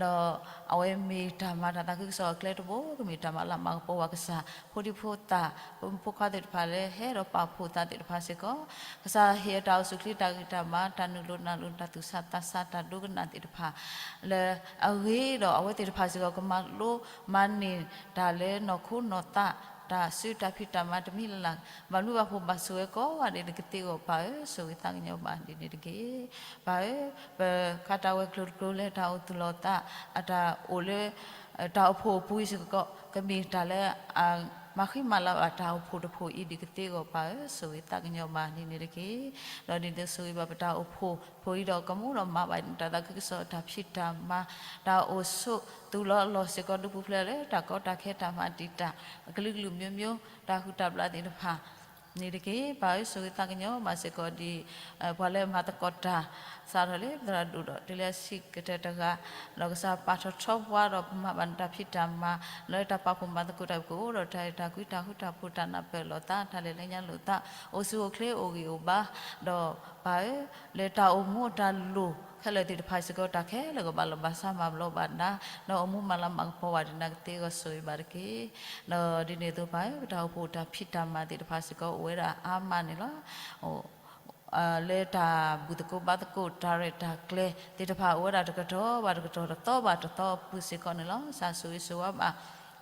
ဒီးအဝဲမ့ၢ်တၢ်မၤတၢ်သးခုကစီၣ်အကျဲတဘိ ကမ့ၢ်တၢ်မၤလၤမၤကပီၤဘၣ်ကစၢ် ဖိဒံဖိသၣ် ဖိမုၣ်ဖိခွါသ့ၣ်တဖၣ်လၢဟဲဒီးပာ်ဖှိၣ်သးသ့ၣ်တဖၣ်စ့ၢ်ကီး ကစၢ်ဟ့ၣ်အတၢ်အိၣ်ဆူၣ်ချ့တၢ်ဂံၢ်တၢ်ဘါ တၢ်နုာ်လိၤနၢ်လိၤ တၢ်သူၣ်ဆးသးဆး တၢ်ဒိကနၣ်သ့ၣ်တဖၣ် လၢအဂ့ၤဒီး အဝဲသ့ၣ်တဖၣ်စ့ၢ်ကီး ကမၤလိမၤန့ၢ်တၢ်လၢနီၢ်ခိနီၢ်သး တၢ်စုတၢ်ဖံးတၢ်မၤတမံၤလၢ်လၢ် ဘၣ်မနုၤဘၣ်ဖှိၣ်ဘၣ်ဆိၣ်ဝဲကိးဂၤဒဲးန့ၣ်ကသ့အဂီၢ် ပၢ်ဧၢ, ဆိၣ်ဂ့ၤသးကညီၤဘၣ်ဒ်န့ၣ်တက့ၢ်. ပၢ်ဧၢ, ပခါတၢ်ဝဲၤကျိၤတကျိၤလၢတၢ်အိၣ်သူၣ်လီၤသး အတၢ်အိၣ်လၢ တၢ်အိၣ်ဖှိၣ်အပူၤစ့ၢ်ကီး ကမ့ၢ်တၢ်လၢ မၤဃံမၤလၤဘၣ်တၢ်အိၣ်ဖှိၣ်တဖှိၣ်အံၤဒ်ကသ့အဂီၢ် ပၢ်ဧၢ, ဆိၣ်ဂ့ၤသးကညီၤဘၣ်ဒ်န့ၣ်တက့ၢ်. ဒီးဒ်န့ၣ်ဆိၣ်ဂ့ၤဘၣ်ပတၢ်အိၣ်ဖှိၣ်ဖိအံၤဒီး ကမူဒီးမၤဘၣ်တၢ်သးခုကစီၣ် တၢ်ဖံးတၢ်မၤ တၢ်အိၣ်ဆိးသူၣ်လီၤအလီၢ်စ့ၢ်ကီး ဒူပူၤဖျဲးလၢတၢ်ကီတၢ်ခဲတၢ်မၤတံာ်တာ် အကလုာ်ကလုာ်မျိုးမျိုး တၢ်ဟုၣ်တၢ်ဘျၣ်သ့ၣ်တဖၣ်န့ၣ်တက့ၢ်. ပၢ်ဧၢ, ဆိၣ်ဂ့ၤသးကညီၤဘၣ်စ့ၢ်ကီးဒ် ပှၤလၢမၤသကိးတၢ် စးထီၣ်လၢပသရၣ်ဒိၣ်ဒီး တုၤလၢအဆံးကတၢၢ်တဂၤ ဒီးကစၢ်ပာ်ထီၣ်ထီပှၤဒီး ပမၤဘၣ်နတၢ်ဖံးတၢ်မၤ လၢတၢ်ပာ်ဖှိၣ်မၤသကိးတၢ် ပကအိၣ်ဒီးတၢ်အဲၣ်တၢ်ကွံ တၢ်ဃူတၢ်ဖိး တၢ်နၢ်ပၢၢ်လိာ်သး တၢ်လဲၤလၢညါလိာ်သး အိၣ်ဆူၣ်အိၣ်ချ့အိၣ်ဂံၢ်အိၣ်ဘါ ဒီးပၢ်ဧၢ, လၢတၢ်အိၣ်မူအတၢ်လိၣ်ခဲလၢာ်သ့ၣ်တဖၣ်စ့ၢ်ကီး တၢ်ခဲလၢာ်ကဘၣ်လီၤဘၣ်စးမၤဘျီးဘၣ်နး ဒီးအိၣ်မူမၤလၤမၤကပီၤဘၣ်ဒ်နၤကသ့အဂီၢ် ဆိၣ်ဂ့ၤဘၣ်တက့ၢ်. ဒီးဒ်န့ၣ်အသိးပၢ်ဧၢ, ပတၢ်အိၣ်ဖှိၣ်တၢ်ဖံးတၢ်မၤသ့ၣ်တဖၣ်စ့ၢ်ကီး အိၣ်ဝဲဒၣ်အါမးန့ၣ်လီၤ. လၢတၢ်ဘူၣ်သကိးဘါသကိး တၢ်ရဲၣ်တၢ်ကျဲၤသ့ၣ်တဖၣ်အိၣ်ဝဲဒၣ်တကတီၢ်ဘၣ်တကတီၢ် တသီဘၣ်တသီအပူၤစ့ၢ်ကီးန့ၣ်လီၤ. ကစၢ်ဆိၣ်ဂ့ၤဆိၣ်ဝါဘၣ်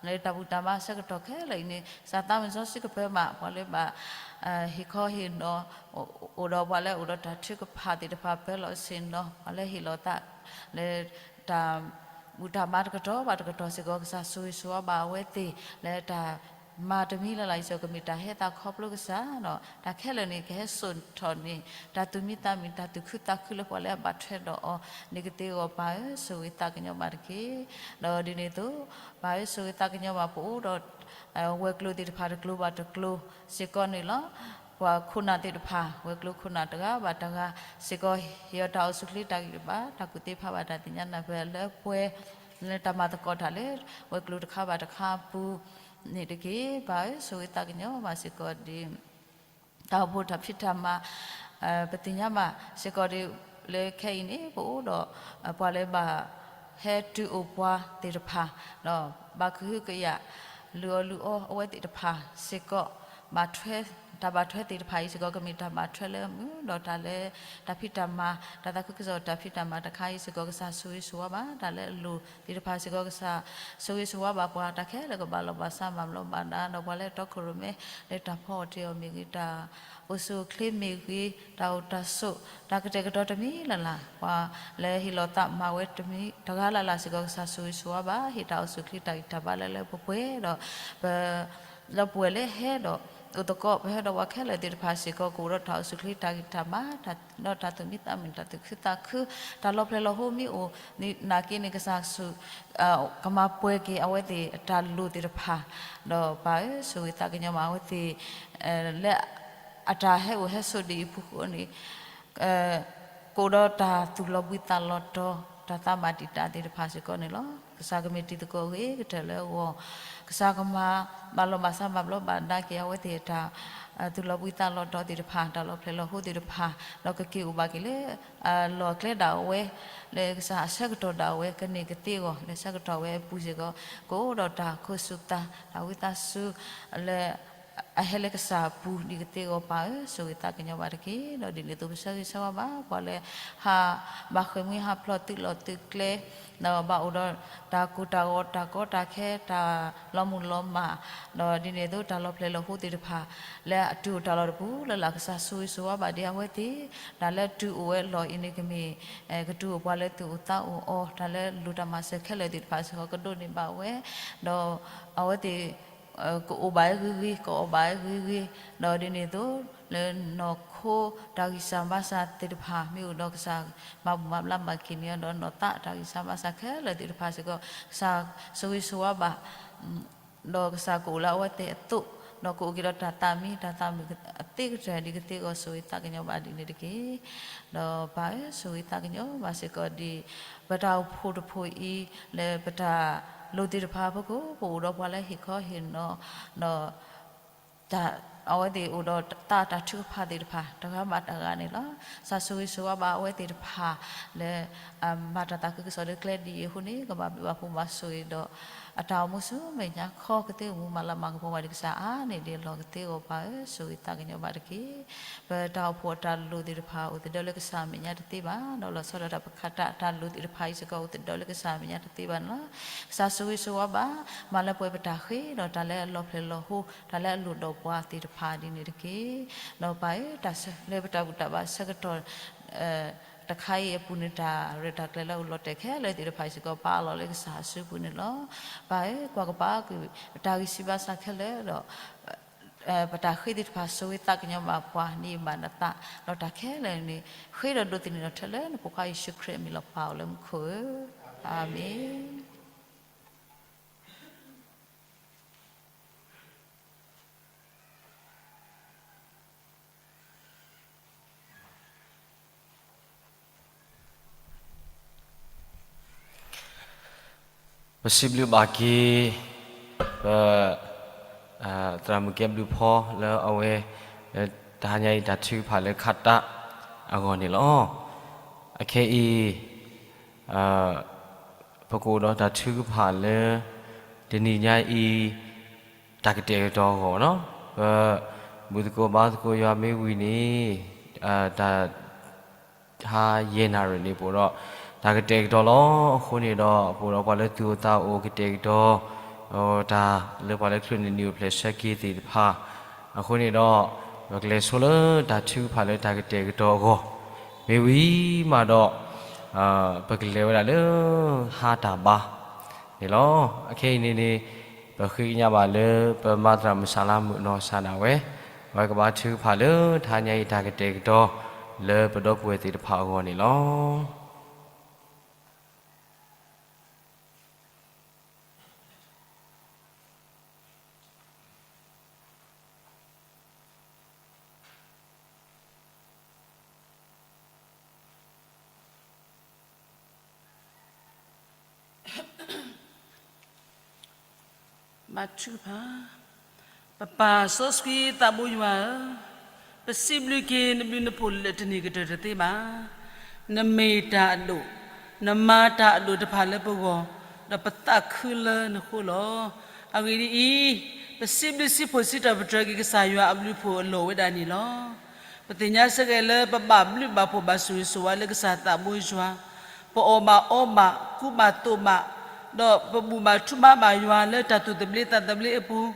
လၢတၢ်ဘူၣ်တၢ်ဘါဆၢကတီၢ်ခဲလၢာ်အံၤန့ၣ် ကစၢ်သးမုၢ်စီဆှံကပၢၤမး ပှၤလၢဘၣ် ဟ့ၣ်ခီဟ့ၣ်နီၤ အိၣ်ဒီးပှၤလၢအိၣ်ဒီးတၢ်ထုကဖၣ်သ့ၣ်တဖၣ် ပၢၤလီၤဆ့ၣ်နီၤ ပှၤလၢဟ့ၣ်လီၤသး လၢတၢ်ဘူၣ်တၢ်ဘါတကတီၢ်ဘၣ်တကတီၢ်စ့ၢ်ကီး ကစၢ်ဆိၣ်ဂ့ၤဆိၣ်ဝါဘၣ်အဝဲသ့ၣ် လၢတၢ်မၤတမံၤလၢ်လၢ်အံၤစ့ၢ်ကီး ကမ့ၢ်တၢ်ဟဲသးခီဖျိကစၢ်ဒီး တၢ်ခဲလၢာ်န့ၣ် ကဟဲစိာ်ထီၣ်န့ၢ် တၢ်သူၣ်မံသးမံ တၢ်သူၣ်ခုသးခုလၢပှၤလၢအဘၣ်ထွဲဒီးအီၤ န့ၣ်ကသ့အဂီၢ် ပၢ်ဧၢ, ဆိၣ်ဂ့ၤသးကညီၤဘၣ်တက့ၢ်. ဒီးဒ်န့ၣ်အသိး ပၢ်ဧၢ, ဆိၣ်ဂ့ၤသးကညီၤဘၣ် ပအိၣ်ဒီး ဝဲၤကျိၤသ့ၣ်တဖၣ်တကျိၤဘၣ်တကျိၤစ့ၢ်ကီးန့ၣ်လီၤ. ပှၤခိၣ်နၢ်သ့ၣ်တဖၣ် ဝဲၤကျိၤခိၣ်နၢ်တဂၤဘၣ်တဂၤစ့ၢ်ကီး ဟ့ၣ်အီၤတၢ်အိၣ်ဆူၣ်ချ့တၢ်ဂံၢ်တၢ်ဘါ တၢ်ကူၣ်သ့ဖးဘၣ်တၢ်သ့ၣ်ညါနၢ်ပၢၢ်လၢပှဲၤ လၢတၢ်မၤသကိးတၢ်လၢ ဝဲၤကျိၤတခါဘၣ်တခါအပူၤန့ၣ်တက့ၢ်. ပၢ်ဧၢ, ဆိၣ်ဂ့ၤသးကညီၤဘၣ်စ့ၢ်ကီးဒ် တၢ်အိၣ်ဖှိၣ်တၢ်ဖံးတၢ်မၤ ပသ့ၣ်ညါဘၣ်စ့ၢ်ကီးဒ် လၢခဲအံၤန့ၣ် ပအိၣ်ဒီး ပှၤလၢဘၣ်ဟဲတုၤအိၣ်ပှၤသ့ၣ်တဖၣ် ဒီးဘၣ်ကဟုကယာ် လုၢ်အီၣ်လုၢ်အီအဝဲသ့ၣ်တဖၣ်စ့ၢ်ကီး ဘၣ်ထွဲ တၢ်ဘၣ်ထွဲသ့ၣ်တဖၣ်အံၤစ့ၢ်ကီး ကမ့ၢ်တၢ်ဘၣ်ထွဲလၢအမုာ် ဒီးတၢ်လၢ တၢ်ဖံးတၢ်မၤ တၢ်သးခုကစီၣ်တၢ်ဖံးတၢ်မၤတခါအံၤစ့ၢ်ကီး ကစၢ်ဆိၣ်ဂ့ၤဆိၣ်ဝါဘၣ် တၢ်လၢအလိၣ်သ့ၣ်တဖၣ်စ့ၢ်ကီး ကစၢ်ဆိၣ်ဂ့ၤဆိၣ်ဝါဘၣ်ပှၤ တၢ်ခဲလၢာ်ကဘၣ်လီၢ်ဘၣ်စး ဘၣ်ဘျီးဘၣ်ဒါ ဒီးပှၤလၢတီခိၣ်ရိၣ်မဲ လၢတၢ်ဖီအီၣ်တ့ၢ်အီၣ်မ့ၢ်ဂ့ၤ တၢ်အိၣ်ဆူၣ်အိၣ်ချ့မ့ၢ်ဂ့ၤ တၢ်အိၣ်တၢ်ဆိး တၢ်ကတဲာ်ကတီၤတမံၤလၢ်လၢ် ပှၤလၢဟ့ၣ်လီၤသးမၤဝဲတမံၤ တဂၤလၢ်လၢ်စ့ၢ်ကီး ကစၢ်ဆိၣ်ဂ့ၤဆိၣ်ဝါဘၣ် ဟ့ၣ်တၢ်အိၣ်ဆူၣ်အိၣ်ချ့တၢ်ဂံၢ်တၢ်ဘါလၢလၢပှဲၤပှဲၤဒီး ပ ဒီပုၢ်ဝဲၢ်လၢဟဲဒီးအိၣ်သကိး ပဟဲဒီးပှၤခဲလၢာ်သ့ၣ်တဖၣ်စ့ၢ်ကီး ကအိၣ်ဒီးတၢ်အိၣ်ဆူၣ်အိၣ်ချ့တၢ်ဂံၢ်တၢ်ဘါ ဒီးတၢ်သူၣ်မံသးမုာ် တၢ်သူၣ်ခုသးခု တၢ်လီၤဖျဲၣ်လီၤဟိမ့ၢ်အိၣ် နာ်က့န့ၣ် ကစၢ်ဆိၣ် ကမၤပှဲၤက့ၤအဝဲသ့ၣ်အတၢ်လိၣ်သ့ၣ်တဖၣ် ဒီးပၢ်ဧၢ ဆိၣ်ဂ့ၤသးကညီၤဘၣ်အဝဲသ့ၣ် လၢ အတၢ်ဟဲအိၣ်ဟဲဆိးဒ်အံၤအဖီခိၣ်န့ၣ် ကအိၣ်ဒီးတၢ်သူၣ်လီၤဘှံးသးလီၤတီၤ တၢ်သးမၤတံာ်တာ်သ့ၣ်တဖၣ်စ့ၢ်ကီးန့ၣ်လီၤ. ကစၢ်ကမ့ၢ်တံၤသကိးအဂ့ၤကတၢၢ်လၢအဂီၢ်, ကစၢ်ကမၤဘၣ်လီၢ်ဘၣ်စးဘၣ်ဘျီးဘၣ်ဒါက့ၤ အဝဲသ့ၣ်အတၢ် သူၣ်လီၤဘှံးသးလီၤတီၤသ့ၣ်တဖၣ် တၢ်လီၤဖျဲၣ်လီၤဟိသ့ၣ်တဖၣ် ဒီးကက့ၤအိၣ်ဘၣ်က့ၤလၢ အလီၢ်အကျဲဒၣ်ဝဲ လၢကစၢ်အဆၢကတီၢ်ဒၣ်ဝဲ ကန့ၢ်ကသ့အဂီၢ် လၢဆၢကတီၢ်ဝဲအပူၤစ့ၢ်ကီး ကအိၣ်ဒီးတၢ်ခိးဆူၣ်သး တၢ်ဝံသးစူၤ လၢ အဟဲလၢကစၢ်အပူၤဒ်ကသ့အဂီၢ် ပၢ်ဧၢ ဆိၣ်ဂ့ၤသးကညီၤဘၣ်တက့ၢ်. ဒီးဒ်န့ၣ်အသိး ပဆၢဂ့ၤဆၢဝါဘၣ် ပှၤလၢဟးဘၣ်ဃ့ၢ်မှံဟးဖျိးသုးလီၢ်သုးကျဲ ဒီးဘၣ်အိၣ်ဒီးတၢ်ကိၢ်တၢ်ဂီၤ တၢ်ကီတၢ်ခဲ တၢ်လီၤမုၢ်လီၤမၢ်, ဒီးဒ်န့ၣ်အသိး တၢ်လီၤဖျဲၣ်လီၤဟိသ့ၣ်တဖၣ် လၢအတုၤအိၣ်တၢ်လီၢ်တပူၤလၢ်လၢ် ကစၢ်ဆိၣ်ဂ့ၤဆိၣ်ဝါဘၣ်ဒ်အဝဲသ့ၣ်, တၢ်လၢအတုၤအိၣ်ဝဲအလီၢ်အံၤန့ၣ် ကမ့ၢ် ကတုၤအိၣ်ပှၤလၢသူၣ်အိၣ်သးအိၣ်အီၤ တၢ်လၢလိၣ်တၢ်မၤစၢၤခဲလၢာ်သ့ၣ်တဖၣ်စ့ၢ်ကီး ကဒိးန့ၢ်ဘၣ်ဝဲ, ဒီးအဝဲသ့ၣ် ကအိၣ်ဘၣ်ဝဲဂ့ၤဂ့ၤ ကအီၣ်ဘၣ်ဝဲဂ့ၤဂ့ၤ, ဒီးဒ်န့ၣ်အသိး လၢနီၢ်ခိတၢ်ဂံၢ်စၢ်ဘါစၢ်သ့ၣ်တဖၣ် မ့ၢ်အိၣ်ဒီးကစၢ်မၤဘူၣ်မၤဘျါမၤက့ၤန့ၢ်အီၤ ဒီးနီၢ်သးတၢ်ဂံၢ်စၢ်ဘါစၢ်ခဲလၢာ်သ့ၣ်တဖၣ်စ့ၢ်ကီး ကစၢ်ဆိၣ်ဂ့ၤဆိၣ်ဝါဘၣ် ဒီးကစၢ်ကအိၣ်လၢအဝဲသ့ၣ်အသိး, ဒီးကအိၣ်က့ၤဒီးတၢ်သးမံ တၢ်သးမုာ်အသ့ကတၢၢ် ဒ်ကသ့အဂီၢ် ဆိၣ်ဂ့ၤသးကညီၤဘၣ်ဒ်န့ၣ်တက့ၢ်. ဒီးပၢ်ဧၢ ဆိၣ်ဂ့ၤသးကညီၤဘၣ်စ့ၢ်ကီးဒ် ပတၢ်အိၣ်ဖှိၣ်တဖှိၣ်အံၤ လၢပတၢ်လိၣ်သ့ၣ်တဖၣ်အဖီခိၣ် ပအိၣ်ဒီးပှၤလၢဟ့ၣ်ခီဟ့ၣ်နီၤ ဒီး အဝဲသ့ၣ်အိၣ်ဒီးသးတၢ်ထုကဖၣ်သ့ၣ်တဖၣ် တဂၤဘၣ်တဂၤန့ၣ်လီၤ. ကစၢ်ဆိၣ်ဂ့ၤဆိၣ်ဝါဘၣ်အဝဲသ့ၣ်တဖၣ် လၢ မၤတၢ်သးခုကစီၣ်လၢကျဲဒ်အံၤအဃိန့ၣ် ကဘၣ်ဘျုးဘၣ်ဖှိၣ်ဘၣ်ဆိၣ်ဂ့ၤဒီး အတၢ်အိၣ်မူဆူမဲာ်ညါခီ ကသ့အိၣ်မူမၤလၤမၤကပီၤဘၣ်ဒ်ကစၢ်အါန့ၢ်ဒံးအလီၢ်ကသ့အဂီၢ် ပၢ်ဧၢ ဆိၣ်ဂ့ၤသးကညီၤဘၣ်တက့ၢ်. ပတၢ်အိၣ်ဖှိၣ်အတၢ်လိၣ်သ့ၣ်တဖၣ် အိၣ်သဒၢလၢကစၢ်မဲာ်ညါတသ့ဘၣ်, ဒီးလီၤဆီဒၣ်တၢ်ပခးတၢ်အတၢ်လိၣ်သ့ၣ်တဖၣ်အံၤစ့ၢ်ကီး အိၣ်သဒၢလၢကစၢ်မဲာ်ညါတသ့ဘၣ်န့ၣ်လီၤ. ကစၢ်ဆိၣ်ဂ့ၤဆိၣ်ဝါဘၣ် မၤလၢပှဲၤပတၢ်ဃ့ဒီးတၢ်လၢအလီၤဖျဲၣ်လီၤဟိ တၢ်လၢအလိၣ်ဒီးပှၤသ့ၣ်တဖၣ်ဒ်န့ၣ်တက့ၢ်. ဒီးပၢ်ဧၢ တၢ်ဆၢလၢပတၢ်ဘူၣ်တၢ်ဘါဆၢကတီၢ် တခါအံၤအပူၤန့ၣ် တၢ်ရဲၣ်တၢ်ကျဲၤလၢအအိၣ်လီၤတဲာ်ခဲလၢာ်သ့ၣ်တဖၣ်စ့ၢ်ကီး ပာ်အလီၤလၢကစၢ်အစုပူၤန့ၣ်လီၤ. ပၢ်ဧၢ ကွၢ်ကပၤကွံာ် ပတၢ်ဂံၢ်စၢ်ဘါစၢ်ခဲလၢာ်ဒီး ပတၢ်ဃ့သ့ၣ်တဖၣ် ဆိၣ်ဂ့ၤသးကညီၤဘၣ်ပှၤန့ၣ် ဘၣ်နသး ဒီးတၢ်ခဲလၢာ်န့ၣ် ဃ့ဒီးဒိးသန့ၤဒီးထၢလၢနဖိခွါယ့ၣ်ၡူးခရံာ်အမံၤလီၤ ပၢ်အိၣ်လၢမူခိၣ်ဧၢ, အၤမ့ၣ်. ပစံးဘျုးဘၣ်က့ၤ ပ သရၣ်မုၣ်ကဲဘျုးဖီလၢအဝဲ လၢတဟါညါအံၤတၢ်ထုကဖၣ်လၢခါတၢ်အဂီၢ်န့ၣ်လီၤ. အခဲအံၤ ပကအိၣ်ဒီးတၢ်ထုကဖၣ်လၢ တနံၤညါအံၤ တၢ်ကတဲာ်ကတီၤအဂီၢ်နီၤ, ပဘူၣ်သကိးဘါသကိးယွၤမ့ၢ်ဝံၤန့ၣ် တၢ် ဟါယဲၢ်နၣ်ရံၣ်န့ၣ် ပအိၣ်ဒီးတၢ်ကတဲာ်ကတီၤလီၤ. အဃိန့ၣ်ဒီး ပအိၣ်ဒီးပှၤလၢသူၣ်အိၣ်သးအိၣ်ကတဲာ်ကတီၤ တၢ်လၢပှၤလၢချုးန့ၣ်နံၣ်အိၣ်ဖျဲၣ်ဆၢက့ၤသ့ၣ်တဖၣ်, အဃိန့ၣ်ဒီး ပကလဲၤဆိလၢတၢ်ထုကဖၣ်လၢတၢ်ကတဲာ်ကတီၤအဂီၢ် မ့ၢ်ဝံၤမးဒီး ပကလဲၤဝဲဒၣ်လၢ ဟါတၢ်ဘါ န့ၣ်လီၤ. အခဲအံၤန့ၣ်န့ၣ် ပဃ့ကညးဘၣ်လၢ ပမၤသရၣ်မုၣ်စၢ်လါမုၣ်နီၢ်စၢ်ဒၣ်ဝဲ, အဝဲကဘါထုကဖၣ်လၢတဟါညါအံၤတၢ်ကတဲာ်ကတီၤ လၢပဒီပုၢ်ဝဲၢ်သ့ၣ်တဖၣ်အဂီၢ်န့ၣ်လီၤ. ဘါထုကဖၣ်, ပပၢ်စီဆှံသးဘိယွၤဧၢ, ပစံးဘျုးက့ၤနဘျုးနဖှိၣ်လၢတနံၤကတၢၢ်တသ့ဘၣ်. နမ့ၢ်တၢ်အဒိၣ်, နမၤတၢ်အဒိၣ်တဖၣ်လၢပဂီၢ်, ဒီးပသးခုလၢနဃိလီၤ. အဂ့ၢ်ဒ်အံၤ, ပစံးဘျုးစံးဖှိၣ်စံးထီၣ်ပတြၢၤက့ၤကစၢ်ယွၤအဘျုးအဖှိၣ်အလီၢ်ဝဲဒၣ်န့ၣ်လီၤ. ပသ့ၣ်ညါစ့ၢ်ကီးလၢပဘၣ်ဘျုးဘၣ်ဖှိၣ်ဘၣ်ဆိၣ်ဂ့ၤဆိၣ်ဝါလၢကစၢ်သးဘိယွၤ, ပအီၣ်ဘၣ်အီဘၣ်ကူဘၣ်သိးဘၣ်, ဒီးပဘူၣ်ဘၣ်ထူဘၣ်ဘၣ်ယွၤလၢတၢ်သူၣ်သဘျ့သးသဘျ့အပူၤ,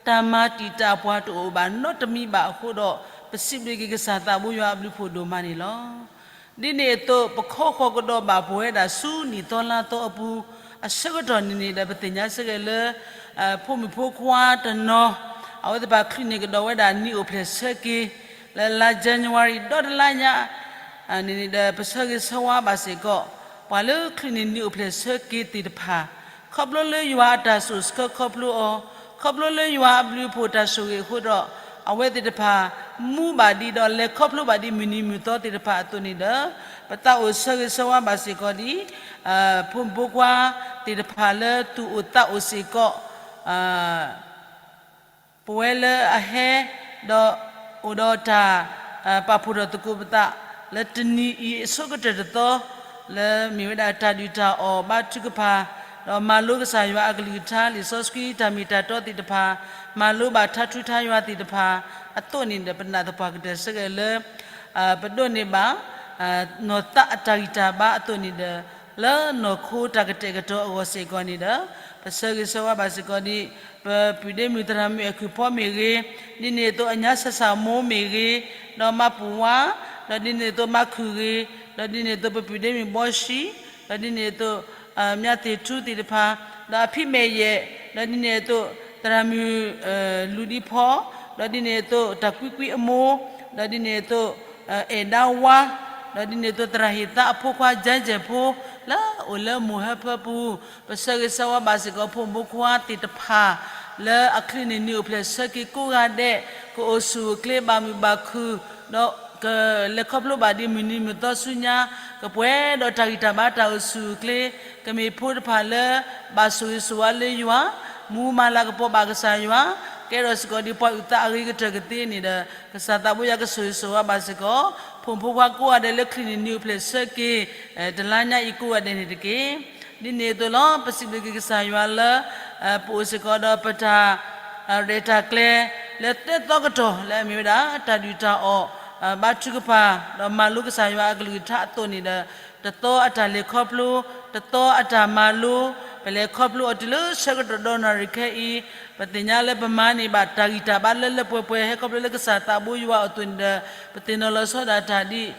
တၢ်မၤတံာ်တာ်ပှၤတအိၣ်ဘၣ်နီတမံၤဘၣ်အဃိဒီး, ပစံးဘျုးက့ၤကစၢ်သးဘိယွၤအဘျုးအဖှိၣ်ဒိၣ်မးန့ၣ်လီၤ. ဒ်န့ၣ်အသိး ပခီဃီၤကဒီးဘၣ်ပဝဲဒၣ်ဆူနံၣ်သီလါသီအပူၤ, အဆၢကတီၢ်န့ၣ်န့ၣ်ဒီး ပသ့ၣ်ညါစ့ၢ်ကီးလၢ ဖိမုၣ်ဖိခွါတနီၤ, အဝဲသ့ၣ်တဖၣ်ချုးန့ၢ်ကဒီးဝဲဒၣ်နံၣ်အိၣ်ဖျဲၣ်ဆၢက့ၤ, လၢလါ January ဒီတလါညါ န့ၣ်န့ၣ်ဒီး ပဆၢဂ့ၤဆၢဝါဘၣ်စ့ၢ်ကီး ပှၤလၢချုးန့ၢ်နံၣ်အိၣ်ဖျဲၣ်ဆၢက့ၤသ့ၣ်တဖၣ်, ခီဖျိလၢယွၤအတၢ်စိာ်ဆှၢခီဖျိအီၤ, ခီဖျိလၢယွၤအဘျုးအဖှိၣ်တၢ်ဆိၣ်ဂ့ၤအဃိဒီး, အဝဲသ့ၣ်တဖၣ် မူဘၣ်ဒံးဒီးလဲၤခီဖျိဘၣ်ဒံးမုၢ်နံၤမုၢ်သီသ့ၣ်တဖၣ်အသိးန့ၣ်ဒီး, ပသးအိၣ်ဆၢဂ့ၤဆၢဝါဘၣ်စ့ၢ်ကီးဒ် ဖိမုၣ်ဖိခွါသ့ၣ်တဖၣ်လၢသူၣ်အိၣ်သးအိၣ်စ့ၢ်ကီး ပဝဲလၢအဟဲ ဒီးအိၣ်ဒီးတၢ်ပာ်ဖှိၣ်ထီၣ်သကိးပသး လၢတနံၤအံၤအဆိကတၢၢ်တသီ, လၢမ့ၢ်ဝဲဒၣ်တၢ်ဒုၣ်တၢ်အီၣ်ဘါထုကဖၣ်, ဒီးမၤလိကစၢ်ယွၤအကလုၢ်ကထါ လံာ်စီဆှံတၢ်မ့ၢ်တၢ်တီသ့ၣ်တဖၣ်, မၤလိဘၣ်ထါထူထါယွၤသ့ၣ်တဖၣ်အသိးန့ၣ်ဒီး ပနာ်သပှၢ်ကတၢၢ်စ့ၢ်ကီးလၢ ပဒိးန့ၢ်ဘၣ် နီၢ်သးအတၢ်ဂံၢ်တၢ်ဘါအသိးန့ၣ်ဒီး, လၢနီၢ်ခိတၢ်ကတဲာ်ကတီၤအဂီၢ်စ့ၢ်ကီးန့ၣ်ဒီး, ပဆၢဂ့ၤဆၢဝါဘၣ်စ့ၢ်ကီးဒ် ပပုၢ်ဒ့မုၣ်သရၣ်မုၣ်အဲၣ်ခုၣ်ဖီမ့ၢ်ဂ့ၤ, ဒ်န့ၣ်အသိးအညါဆၢ်ဆၣ်မိၢ်မ့ၢ်ဂ့ၤ, ဒီးမါပူၤဝါ, ဒီးဒ်န့ၣ်အသိးမါခုၣ်ဂ့ၤ, ဒီးဒ်န့ၣ်အသိးပပုၢ်ဒ့မုၣ်ဘီၡံ, ဒီးဒ်န့ၣ်အသိး မၠၢ်သ့ၣ်ထူသ့ၣ်တဖၣ်, ဒီးအဖံမဲာ်ယဲၢ်, ဒီးဒ်န့ၣ်အသိး သရၣ်မုၣ် လူၤဒံဖီ, ဒီးဒ်န့ၣ်အသိးတၢ်ကွံကွံအမိၢ်, ဒီးဒ်န့ၣ်အသိး အဲၣ်ဒါဝါ, ဒီးဒ်န့ၣ်အသိးသရၣ်ဟ့ၣ်သါအဖိခွါ ကၠဲကၠဲၣ်ဖိ လၢအအိၣ်လၢမိၢ်ဟၢဖၢပူၤ, ပဆၢဂ့ၤဆၢဝါဘၣ်စ့ၢ်ကီးဖိမုၣ်ဖိခွါသ့ၣ်တဖၣ် လၢအချုးန့ၢ်နံၣ်အိၣ်ဖျဲၣ်ဆၢက့ၤကိးဂၤဒဲး, ကအိၣ်ဆူၣ်အိၣ်ချ့ဘၣ်မုာ်ဘၣ်ခုၣ်, ဒီးကလဲၤခီဖျိဘၣ်ဒံးမုၢ်နံၤမုၢ်သီဆူညါ, ကပှဲၤဒီးတၢ်ဂံၢ်တၢ်ဘါတၢ်အိၣ်ဆူၣ်အိၣ်ချ့, ကမ့ၢ်ဖိတဖၣ်လၢ ဘၣ်ဆိၣ်ဂ့ၤဆိၣ်ဝါလၢယွၤ, မူမၤလၤကပီၤဘၣ်ကစၢ်ယွၤ, ကဲထီၣ်စ့ၢ်ကီးဒ်ပှၤအုၣ်သးအဂ့ၤကတၢၢ်ကသ့န့ၣ်ဒီး, ကစၢ်သးဘိယွၤကဆိၣ်ဂ့ၤဆိၣ်ဝါဘၣ်စ့ၢ်ကီး ဖိမုၣ်ဖိခွါကိးဂၤဒဲးလၢချုးန့ၢ်နံၣ်အိၣ်ဖျဲၣ်ဆၢက့ၤ တလါညါအံၤကိးဂၤဒဲးန့ၣ်တက့ၢ်. ဒ်န့ၣ်အသိးလီၤ ပစံးဘျုးက့ၤကစၢ်ယွၤလၢ ပအိၣ်စ့ၢ်ကီးဒီးပတၢ် ရဲၣ်တၢ်ကျဲၤ လၢသၢသီကတီၢ် လၢအမ့ၢ်ဝဲဒၣ် တၢ်ဒုၣ်တၢ်အီၣ် ဘါထုကဖၣ် ဒီးမၤလိကစၢ်ယွၤအကလုၢ်ကထါအသိးန့ၣ်ဒီး, တသီအတၢ်လဲၤခီဖျိ, တသီအတၢ်မၤလိ, ပလဲၤခီဖျိအီၤတုၤလၢဆၢကတီၢ်ဒီနၣ်ရံၣ်ခဲအံၤ, ပသ့ၣ်ညါလၢပမၤန့ၢ်ဘၣ်တၢ်ဂံၢ်တၢ်ဘါလၢလၢပှဲၤပှဲၤ ဟဲခီဖျိလၢကစၢ်သးဘိယွၤအသိးန့ၣ်ဒီး, ပသ့ၣ်နီၣ်လီၤဆီဒၣ်တၢ်ဒ်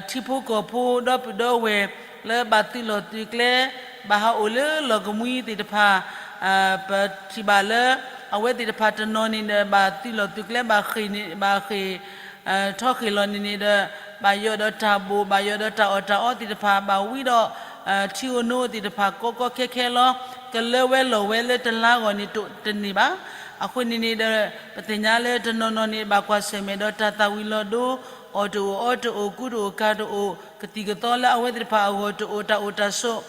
ထံဖိကီၢ်ဖိဒီပုၢ်ဒီဝဲၢ် လၢဘၣ်သုးလီၢ်သုးကျဲ ဘၣ်ဟးအိၣ်လၢလီၢ်ကမှံသ့ၣ်တဖၣ် ပထံၣ်ဘၣ်လၢ အဝဲသ့ၣ်တဖၣ်တနီၤန့ၣ်ဒီး ဘၣ်သုးလီၢ်သုးကျဲ ဘၣ်ဃ့ၢ် ထီၣ်ဃ့ၢ်လီၤန့ၣ်န့ၣ်ဒီး ဘၣ်ယိးဒီးတၢ်ဘိၣ် ဘၣ်ယိးဒီးတၢ်အီၣ်တၢ်အီသ့ၣ်တဖၣ် ဘၣ်ဝံဒီး ထံဧိၤနိသ့ၣ်တဖၣ်ကီကီခဲခဲလီၤ. ကလၢဝဲလီၤဝဲလၢတလါဂီၢ်န့ၣ်တန့ၢ်ဘၣ်. အဃိန့ၣ်န့ၣ်ဒီး ပသ့ၣ်ညါလၢတနီၤနီၤန့ၣ် ဘၣ်ကွၢ်ဆၢၣ်မဲာ်ဒီးတၢ်သၣ်ဝံၤလီၤဒိ အီၣ်တအိၣ်အီတအိၣ် ကူတအိၣ်ကၤတအိၣ် ကသံၣ်ကသီလၢအဝဲသ့ၣ်တဖၣ်အဂီၢ်တအိၣ် တၢ်အိၣ်တၢ်ဆိး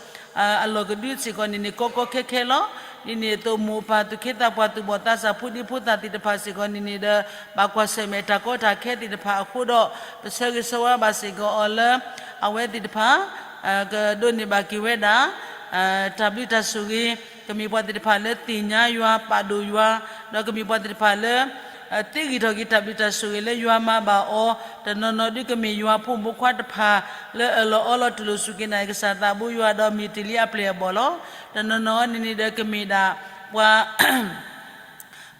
အလီၢ်ကဒုစ့ၢ်ကီးန့ၣ်န့ၣ် ကီကီခဲခဲလီၤ. ဒ်န့ၣ်အသိး မိၢ်ပၢ်သူၣ်က့သးပှၢ်သူၣ်ဘီၣ်သးစၢ် ဖိဒံဖိသၣ်သ့ၣ်တဖၣ်စ့ၢ်ကီးန့ၣ်န့ၣ်ဒီး ဘၣ်ကွၢ်ဆၢၣ်မဲာ်တၢ်ကီတၢ်ခဲသ့ၣ်တဖၣ်အဃိဒီး ပဆၢဂ့ၤဆၢဝါဘၣ်စ့ၢ်ကီးအီၤလၢ အဝဲသ့ၣ်တဖၣ် ကဒိးန့ၢ်ဘၣ်က့ၤဝဲဒၣ် တၢ်ဘျုးတၢ်ဆိၣ်ဂ့ၤ, ကမ့ၢ်ပှၤသ့ၣ်တဖၣ်လၢသ့ၣ်ညါယွၤ ပာ်ဒိၣ်ယွၤ, ဒီးကမ့ၢ်ပှၤသ့ၣ်တဖၣ်လၢ သ့ဂံၢ်ထီၣ်က့ၤတၢ်ဘျုးတၢ်ဆိၣ်ဂ့ၤလၢယွၤမၤဘၣ်အီၤ, တနီၤနီၤဒုးကမ့ၢ်ယွၤဖိမုၣ်ဖိခွါတဖၣ် လၢအၢၣ်လီၤအီလီၤတူၢ်လိာ်စူၢ်က့ၤနာ်က့ၤကစၢ်သးဘိယွၤဒီးမ့ၢ်တ့ၢ်လံအပျဲၢ်အဘီၣ်လီၤ. တနီၤနီၤန့ၣ်န့ၣ်ဒီးကမ့ၢ်ဒၣ် ပှၤ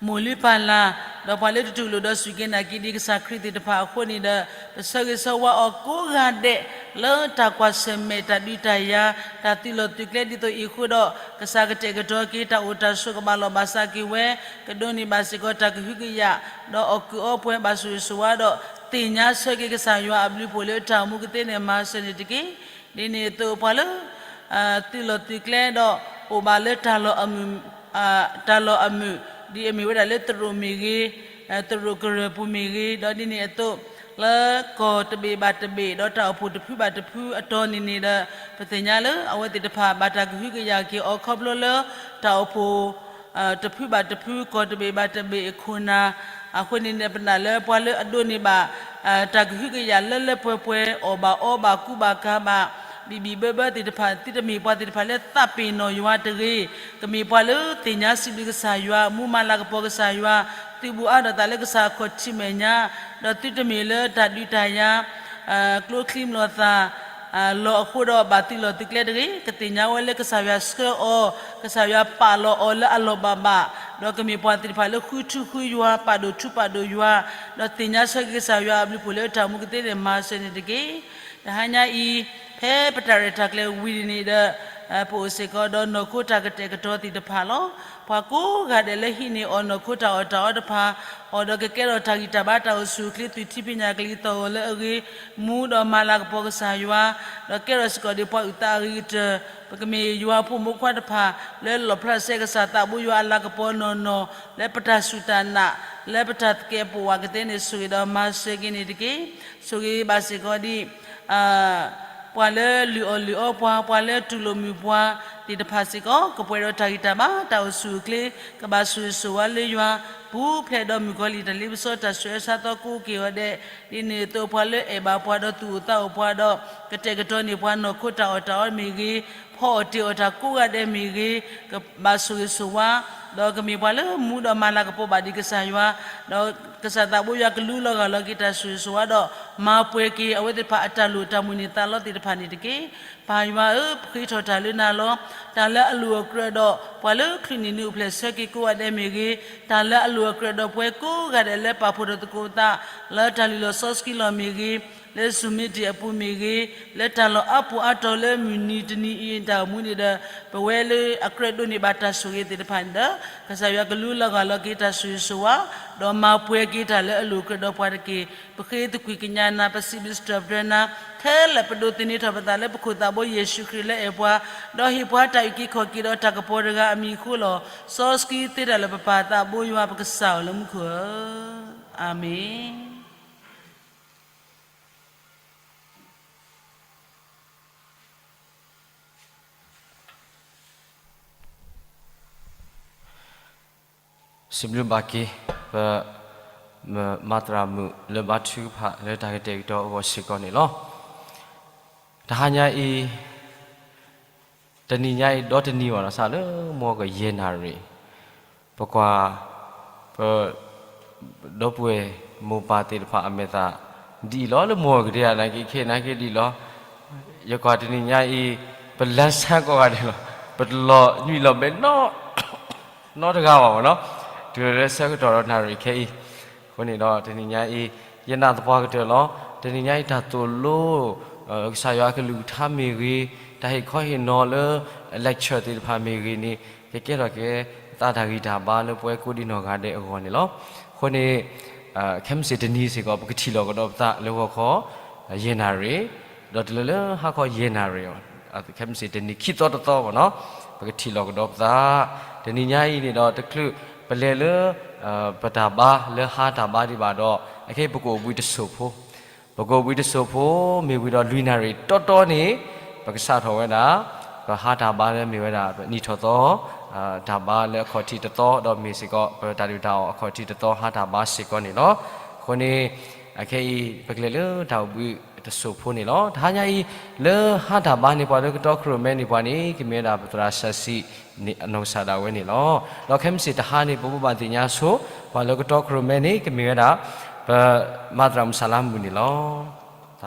မိၢ်လုၢ်ပၢ်လၢ်, ဒီးပှၤလၢတတူၢ်လိာ်ဒီးစူၢ်က့ၤနာ်က့ၤဒံးကစၢ်ခရံာ်သ့ၣ်တဖၣ်အဃိန့ၣ်ဒီး ပဆၢဂ့ၤဆၢဝါအီၤကိးဂၤဒဲး လၢတၢ်ကွၢ်ဆၢၣ်မဲာ်တၢ်ဒုးတၢ်ယၤ တၢ်သုးလီၢ်သုးကျဲဒ်သိးအံၤအဃိဒီး ကစၢ်ကတဲာ်ကတီၤက့ၤတၢ်အိၣ်တၢ်ဆိးကဘၣ်လီၢ်ဘၣ်စးက့ၤဝဲ ကဒိးန့ၢ်ဘၣ်စ့ၢ်ကီးတၢ်ကဟုကယာ် ဒီးအီၣ်ကုၢ်အီပှဲၤဘၣ်ဆိၣ်ဂ့ၤဆိၣ်ဝါဒီး သ့ၣ်ညါဆၢက့ၤကစၢ်ယွၤအဘျုးအဖှိၣ်လၢတၢ်အိၣ်မူကသ့န့ၣ်မၤစၢၤန့ၣ်တက့ၢ်. ဒ်န့ၣ်အသိးပှၤလၢ သုးလီၢ်သုးကျဲဒီး အိၣ်ဘၣ်လၢ တၢ်လီၢ်အမုာ် ဒ်အမ့ၢ်ဝဲဒၣ်လၢသရိာ်မ့ၢ်ဂ့ၤ, သရိာ်ကရၢၢ်ပူၤမ့ၢ်ဂ့ၤ, ဒီးဒ်န့ၣ်အသိး လၢကီၢ်တဘ့ၣ်ဘၣ်တဘ့ၣ် ဒီးတၢ်အိၣ်ဖှိၣ်တဖုဘၣ်တဖုအတီၢ်န့ၣ်န့ၣ်ဒီး ပသ့ၣ်ညါလၢအဝဲသ့ၣ်တဖၣ်ဘၣ်တၢ်ကဟုကယာ်က့ၤအီၤခီဖျိလၢ တၢ်အိၣ်ဖှိၣ် တဖုဘၣ်တဖု ကီၢ်တဘ့ၣ်ဘၣ်တဘ့ၣ်အခိၣ်နၢ်, အဃိန့ၣ်န့ၣ် ပနာ်လၢပှၤလၢအဒိးန့ၢ်ဘၣ် တၢ်ကဟုကယာ်လၢလၢပှဲၤပှဲၤ အီၣ်ဘၣ်အီဘၣ်ကူဘၣ်ကၤဘၣ် ဘံၣ်ဘံၣ်ဘၢဘၢသ့ၣ်တဖၣ် သုတမ့ၢ်ပှၤသ့ၣ်တဖၣ်လၢသးပ့ၤနီၣ်ယွၤတဂ့ၤ, ကမ့ၢ်ပှၤလၢသ့ၣ်ညါစံးဘျုးကစၢ်ယွၤ, မူမၤလၤကပီၤကစၢ်ယွၤ, သုဘူးအါဒီးသးလၢကစၢ်အခီၣ်ထံးမဲာ်ညါ, ဒီးသုတမ့ၢ်လၢတၢ်ဒုးတၢ်ယၤ ကျိချံမျိာ်သၣ် လီၤအဃိဒီးဘၣ်သုးလီၢ်သုးကျဲတဂ့ၤ, ကသ့ၣ်ညါဝဲလၢကစၢ်ယွၤဆှၢအီၤ, ကစၢ်ယွၤပာ်လီၤအီၤလၢအလီၢ်ဘၣ်ဘၣ်, ဒီးကမ့ၢ်ပှၤသ့ၣ်တဖၣ်လၢဃုထူဃုယွၤ, ပာ်ဒိၣ်ထူပာ်ဒိၣ်ယွၤ, ဒီးသ့ၣ်ညါဆၢက့ၤကစၢ်ယွၤအဘျုးအဖှိၣ်လၢတၢ်အိၣ်မူကသ့န့ၣ် မၤစၢၤန့ၣ်တက့ၢ်. တဟါညါအံၤ, ဖဲပတၢ်ရဲၣ်တၢ်ကျဲၤဝံၤဒ်န့ၣ်ဒီး, ပအိၣ်စ့ၢ်ကီးဒီးနီၢ်ခိတၢ်ကတဲာ်ကတီၤသ့ၣ်တဖၣ်လီၤ. ပှၤကိးဂၤဒဲးလၢဟံးန့ၢ်အီၤနီၢ်ခိတၢ်အီၣ်တၢ်အီတဖၣ်, အီၤဒီးကကဲထီၣ်တၢ်ဂံၢ်တၢ်ဘါတၢ်အိၣ်ဆူၣ်အိၣ်ချ့ သုးထံဖံးညၣ်ကလံၤသီၣ်ဂီၤလၢအဂ့ၤ, မူဒီးမၤလၤကပီၤကစၢ်ယွၤ, ဒီးကဲထီၣ်စ့ၢ်ကီးဒံးပှၤအုၣ်သးအဂ့ၤကတၢၢ်, ပကမ့ၢ်ယွၤဖိမုၣ်ဖိခွါတဖၣ် လၢလီၣ်ဖျါစဲကစၢ်သးဘိယွၤအလၤကပီၤနီၢ်နီၢ်, လၢပတၢ်စူၢ်တၢ်နာ်, လၢပတၢ်သကဲးပဝးကသ့န့ၣ် ဆိၣ်ဂ့ၤဒီးမၤစၢၤက့ၤန့ၣ်တက့ၢ်. ဆိၣ်ဂ့ၤဘၣ်စ့ၢ်ကီးဒံး ပှၤလၢလုၢ်အီၣ်လုၢ်အီပှၤ, ပှၤလၢတူၢ်လိာ်မုာ်ပှၤသ့ၣ်တဖၣ်စ့ၢ်ကီး, ကပှဲၤဒီးတၢ်ဂံၢ်တၢ်ဘါတၢ်အိၣ်ဆူၣ်အိၣ်ချ့, ကဘၣ်ဆိၣ်ဂ့ၤဆိၣ်ဝါလၢယွၤ, ပူၤဖျဲးဒီးမုၣ်ကီၤလံၢ်တၢ်လ့ပစီတၢ်ဆှၢဆါသီကိးက့ၤအီၤဒဲး, ဒ်န့ၣ်အသိးပှၤလၢအဲၣ်ဘၣ်ပှၤဒီးသူၣ်အိၣ်သးအိၣ်ပှၤဒီး, ကတဲာ်ကတီၤန့ၢ်ပှၤနီၢ်ခိတၢ်အီၣ်တၢ်အီမ့ၢ်ဂ့ၤ, ဖီအီၣ်တ့ၢ်အီၣ်တၢ်ကိးဂၤဒဲးမ့ၢ်ဂ့ၤ, ကဘၣ်ဆိၣ်ဂ့ၤဆိၣ်ဝါ ဒီးကမ့ၢ်ပှၤလၢမူဒီးမၤလၤကပီၤဘၣ်ဒံးကစၢ်ယွၤ, ဒီးကစၢ်သးဘိယွၤကလူလီၤဂာ်လီၤက့ၤတၢ်ဆိၣ်ဂ့ၤဆိၣ်ဝါဒီး, မၤပှဲၤက့ၤအဝဲသ့ၣ်တဖၣ်အတၢ်လိၣ်တၢ်မုၢ်န့ၢ်သးလီသ့ၣ်တဖၣ်န့ၣ်တက့ၢ်. ပၢ်ယွၤဧၢ, ပဃ့ထီၣ်တၢ်လၢနၤလီၤ. တၢ်လၢအလိၣ်အကြၢးဒီး ပှၤလၢချုးနံၣ်နံၣ်အိၣ်ဖျဲၣ်ဆၢက့ၤကိးဂၤဒဲးမ့ၢ်ဂ့ၤ, တၢ်လၢအလိၣ်အကြၢးဒီးပှၤကိးဂၤဒဲးလၢပာ်ဖှိၣ်ဒီးသကိးပသး, လၢတၢ်လုၢ်လီၢ်စီဆှံလီၢ်မ့ၢ်ဂ့ၤ, လၢ Zoom meeting အပူၤမ့ၢ်ဂ့ၤ, လၢတၢ်လီၢ်အါပူၤအါတီၤလၢမုၢ်နံၤတနံၤအံၤတၢ်အိၣ်မူန့ၣ်ဒီး, ပဝဲလၢအကြၢးဒိးန့ၢ်ဘၣ်တၢ်ဆိၣ်ဂ့ၤသ့ၣ်တဖၣ်န့ၣ်ဒီး, ကစၢ်ယွၤကလူလီၤဂာ်လီၤက့ၤတၢ်ဆိၣ်ဂ့ၤဆိၣ်ဝါ, ဒီးမၤပှဲၤက့ၤတၢ်လၢအလိၣ်အကြၢးဒီးပှၤတက့ၢ်. ပဃ့သကွံၢ်ကညးနၤ ပစံးဘျုးစံးထီၣ်ပတြၢၤနၤ, ခဲလၢာ်ပဒိးသန့ၤထီၣ်ပသးလၢပခိၣ်သးဘိယ့ၣ်ၡူးခရံာ်လၢအဲၣ်ပှၤ, ဒီးဟ့ၣ်ပှၤတၢ်အုၣ်က့ၤခီၣ်က့ၤဒီးတၢ်ကပီၤတဂၤအမံၤအဃိလီၤ. စီဆှံသ့တၢ်လၢပပၢ်သးဘိယွၤပကစၢ်ဧၢလၢမူခိၣ်ဧၢ, အၤမ့ၣ်. စံးဘျုးဘၣ်က့ၤ ပ မၤသရၣ်မုၣ်လၢဘါထုကဖၣ်လၢတၢ်ကတဲာ်ကတီၤအဂီၢ်စ့ၢ်ကီးန့ၣ်လီၤ. တဟါညါအံၤ တနံၤညါအံၤ ဒီတနံၤဘၣ်နီၤ စးလၢမွၢ်ကယဲၢ်နၣ်ရံၣ်, ပကွၢ် ပ ဒီပုၢ်ဝဲၢ်မိၢ်ပၢ်သ့ၣ်တဖၣ်အမဲာ်သၣ် ဒ်အံၤလီၤ လၢမွၢ်ကဒဲဧါ နာ်က့ခဲ နာ်က့ဒ်အံၤလီၤ. ယကွၢ်တနံၤညါအံၤ ပလၢဆါကိးဂၤဒဲးလီၤ. ပတလီၤနွံလီၤဘဲနီ နီတဂၤဘၣ်မ့ၢ်နီၤ, တုၤလၢဆၢကတီၢ်ဒီးနၣ်ရံၣ်ခဲအံၤ, အဃိန့ၣ်ဒီးတနံၤညါအံၤ ယနာ်သပှၢ်ကတၢၢ်လီၤ. တနံၤညါအံၤတၢ်သိၣ်လိ ကစၢ်ယွၤအကလုၢ်ကထါမ့ၢ်ဂ့ၤ, တၢ်ဟ့ၣ်ခီဟ့ၣ်နီၤလၢ lecture သ့ၣ်တဖၣ်မ့ၢ်ဂ့ၤန့ၣ် ကကဲထီၣ်က့ၤသးတၢ်ဂံၢ်တၢ်ဘါလၢပဝဲကိးဒံနီၢ်ဂၤဒဲးအဂီၢ်န့ၣ်လီၤ. အဃိန့ၣ် ခဲမုၢ်ဆ့ၣ်တနံၤစ့ၢ်ကီး ပကထံၣ်လီၤကဒီးပသးလၢဂီၤခီ ယဲၢ်နၣ်ရံၣ်, ဒီးတုၤလၢလၢဟါခီယဲၢ်နၣ်ရံၣ်, ခဲမုၢ်ဆ့ၣ်တနံၤခံသီတသီဘၣ်နီၤ, ပကထံၣ်လီၤကဒီးပသး. တနံၤညါအံၤန့ၣ်ဒီးတချုးပလဲၤလၢ ပတၢ်ဘါလၢဟါတၢ်ဘါဒံးဘၣ်ဒီး အခဲအံၤပကအိၣ်ဘှံးတစိၢ်ဖိ, ပကအိၣ်ဘှံးတစိၢ်ဖိ မ့ၢ်ဝံၤဒီးလွံၢ်နၣ်ရံၣ်တီတီန့ၣ် ပကစးထီၣ်ဝဲဒၣ် ပဟါတၢ်ဘါလၢမ့ၢ်ဝဲဒၣ် ပနံၣ်ထီၣ်သီ တၢ်ဘါလၢအခီၣ်ထံးတသီ ဒီးမ့ၢ်စ့ၢ်ကီး ပတၢ်ဒုၣ်တၢ်အီၣ်အခီၣ်ထံးတသီ ဟါတၢ်ဘါစ့ၢ်ကီးန့ၣ်လီၤ. အဃိန့ၣ် အခဲအံၤ ပကလဲၤလၢတၢ်အိၣ်ဘှံးတစိၢ်ဖိန့ၣ်လီၤ. တဟါညါအံၤ လၢဟါတၢ်ဘါန့ၢ်ပှၤလၢကတီခိၣ်ရိၣ်မဲန့ၢ်ပှၤန့ၣ် ကမ့ၢ်ဝဲဒၣ်ပသရၣ်စီဆှံ အနီၢ်ကစၢ်ဒၣ်ဝဲန့ၣ်လီၤ. ဒီးခဲမုၢ်ဆ့ၣ်တဟါန့ၣ် ပဘိးဘၣ်သ့ၣ်ညါဆိ ပှၤလၢကတီခိၣ်ရိၣ်မဲန့ၣ် ကမ့ၢ်ဝဲဒၣ် ပမၤသရၣ်မုၣ်စၢ်လါမုၣ်န့ၣ်လီၤ.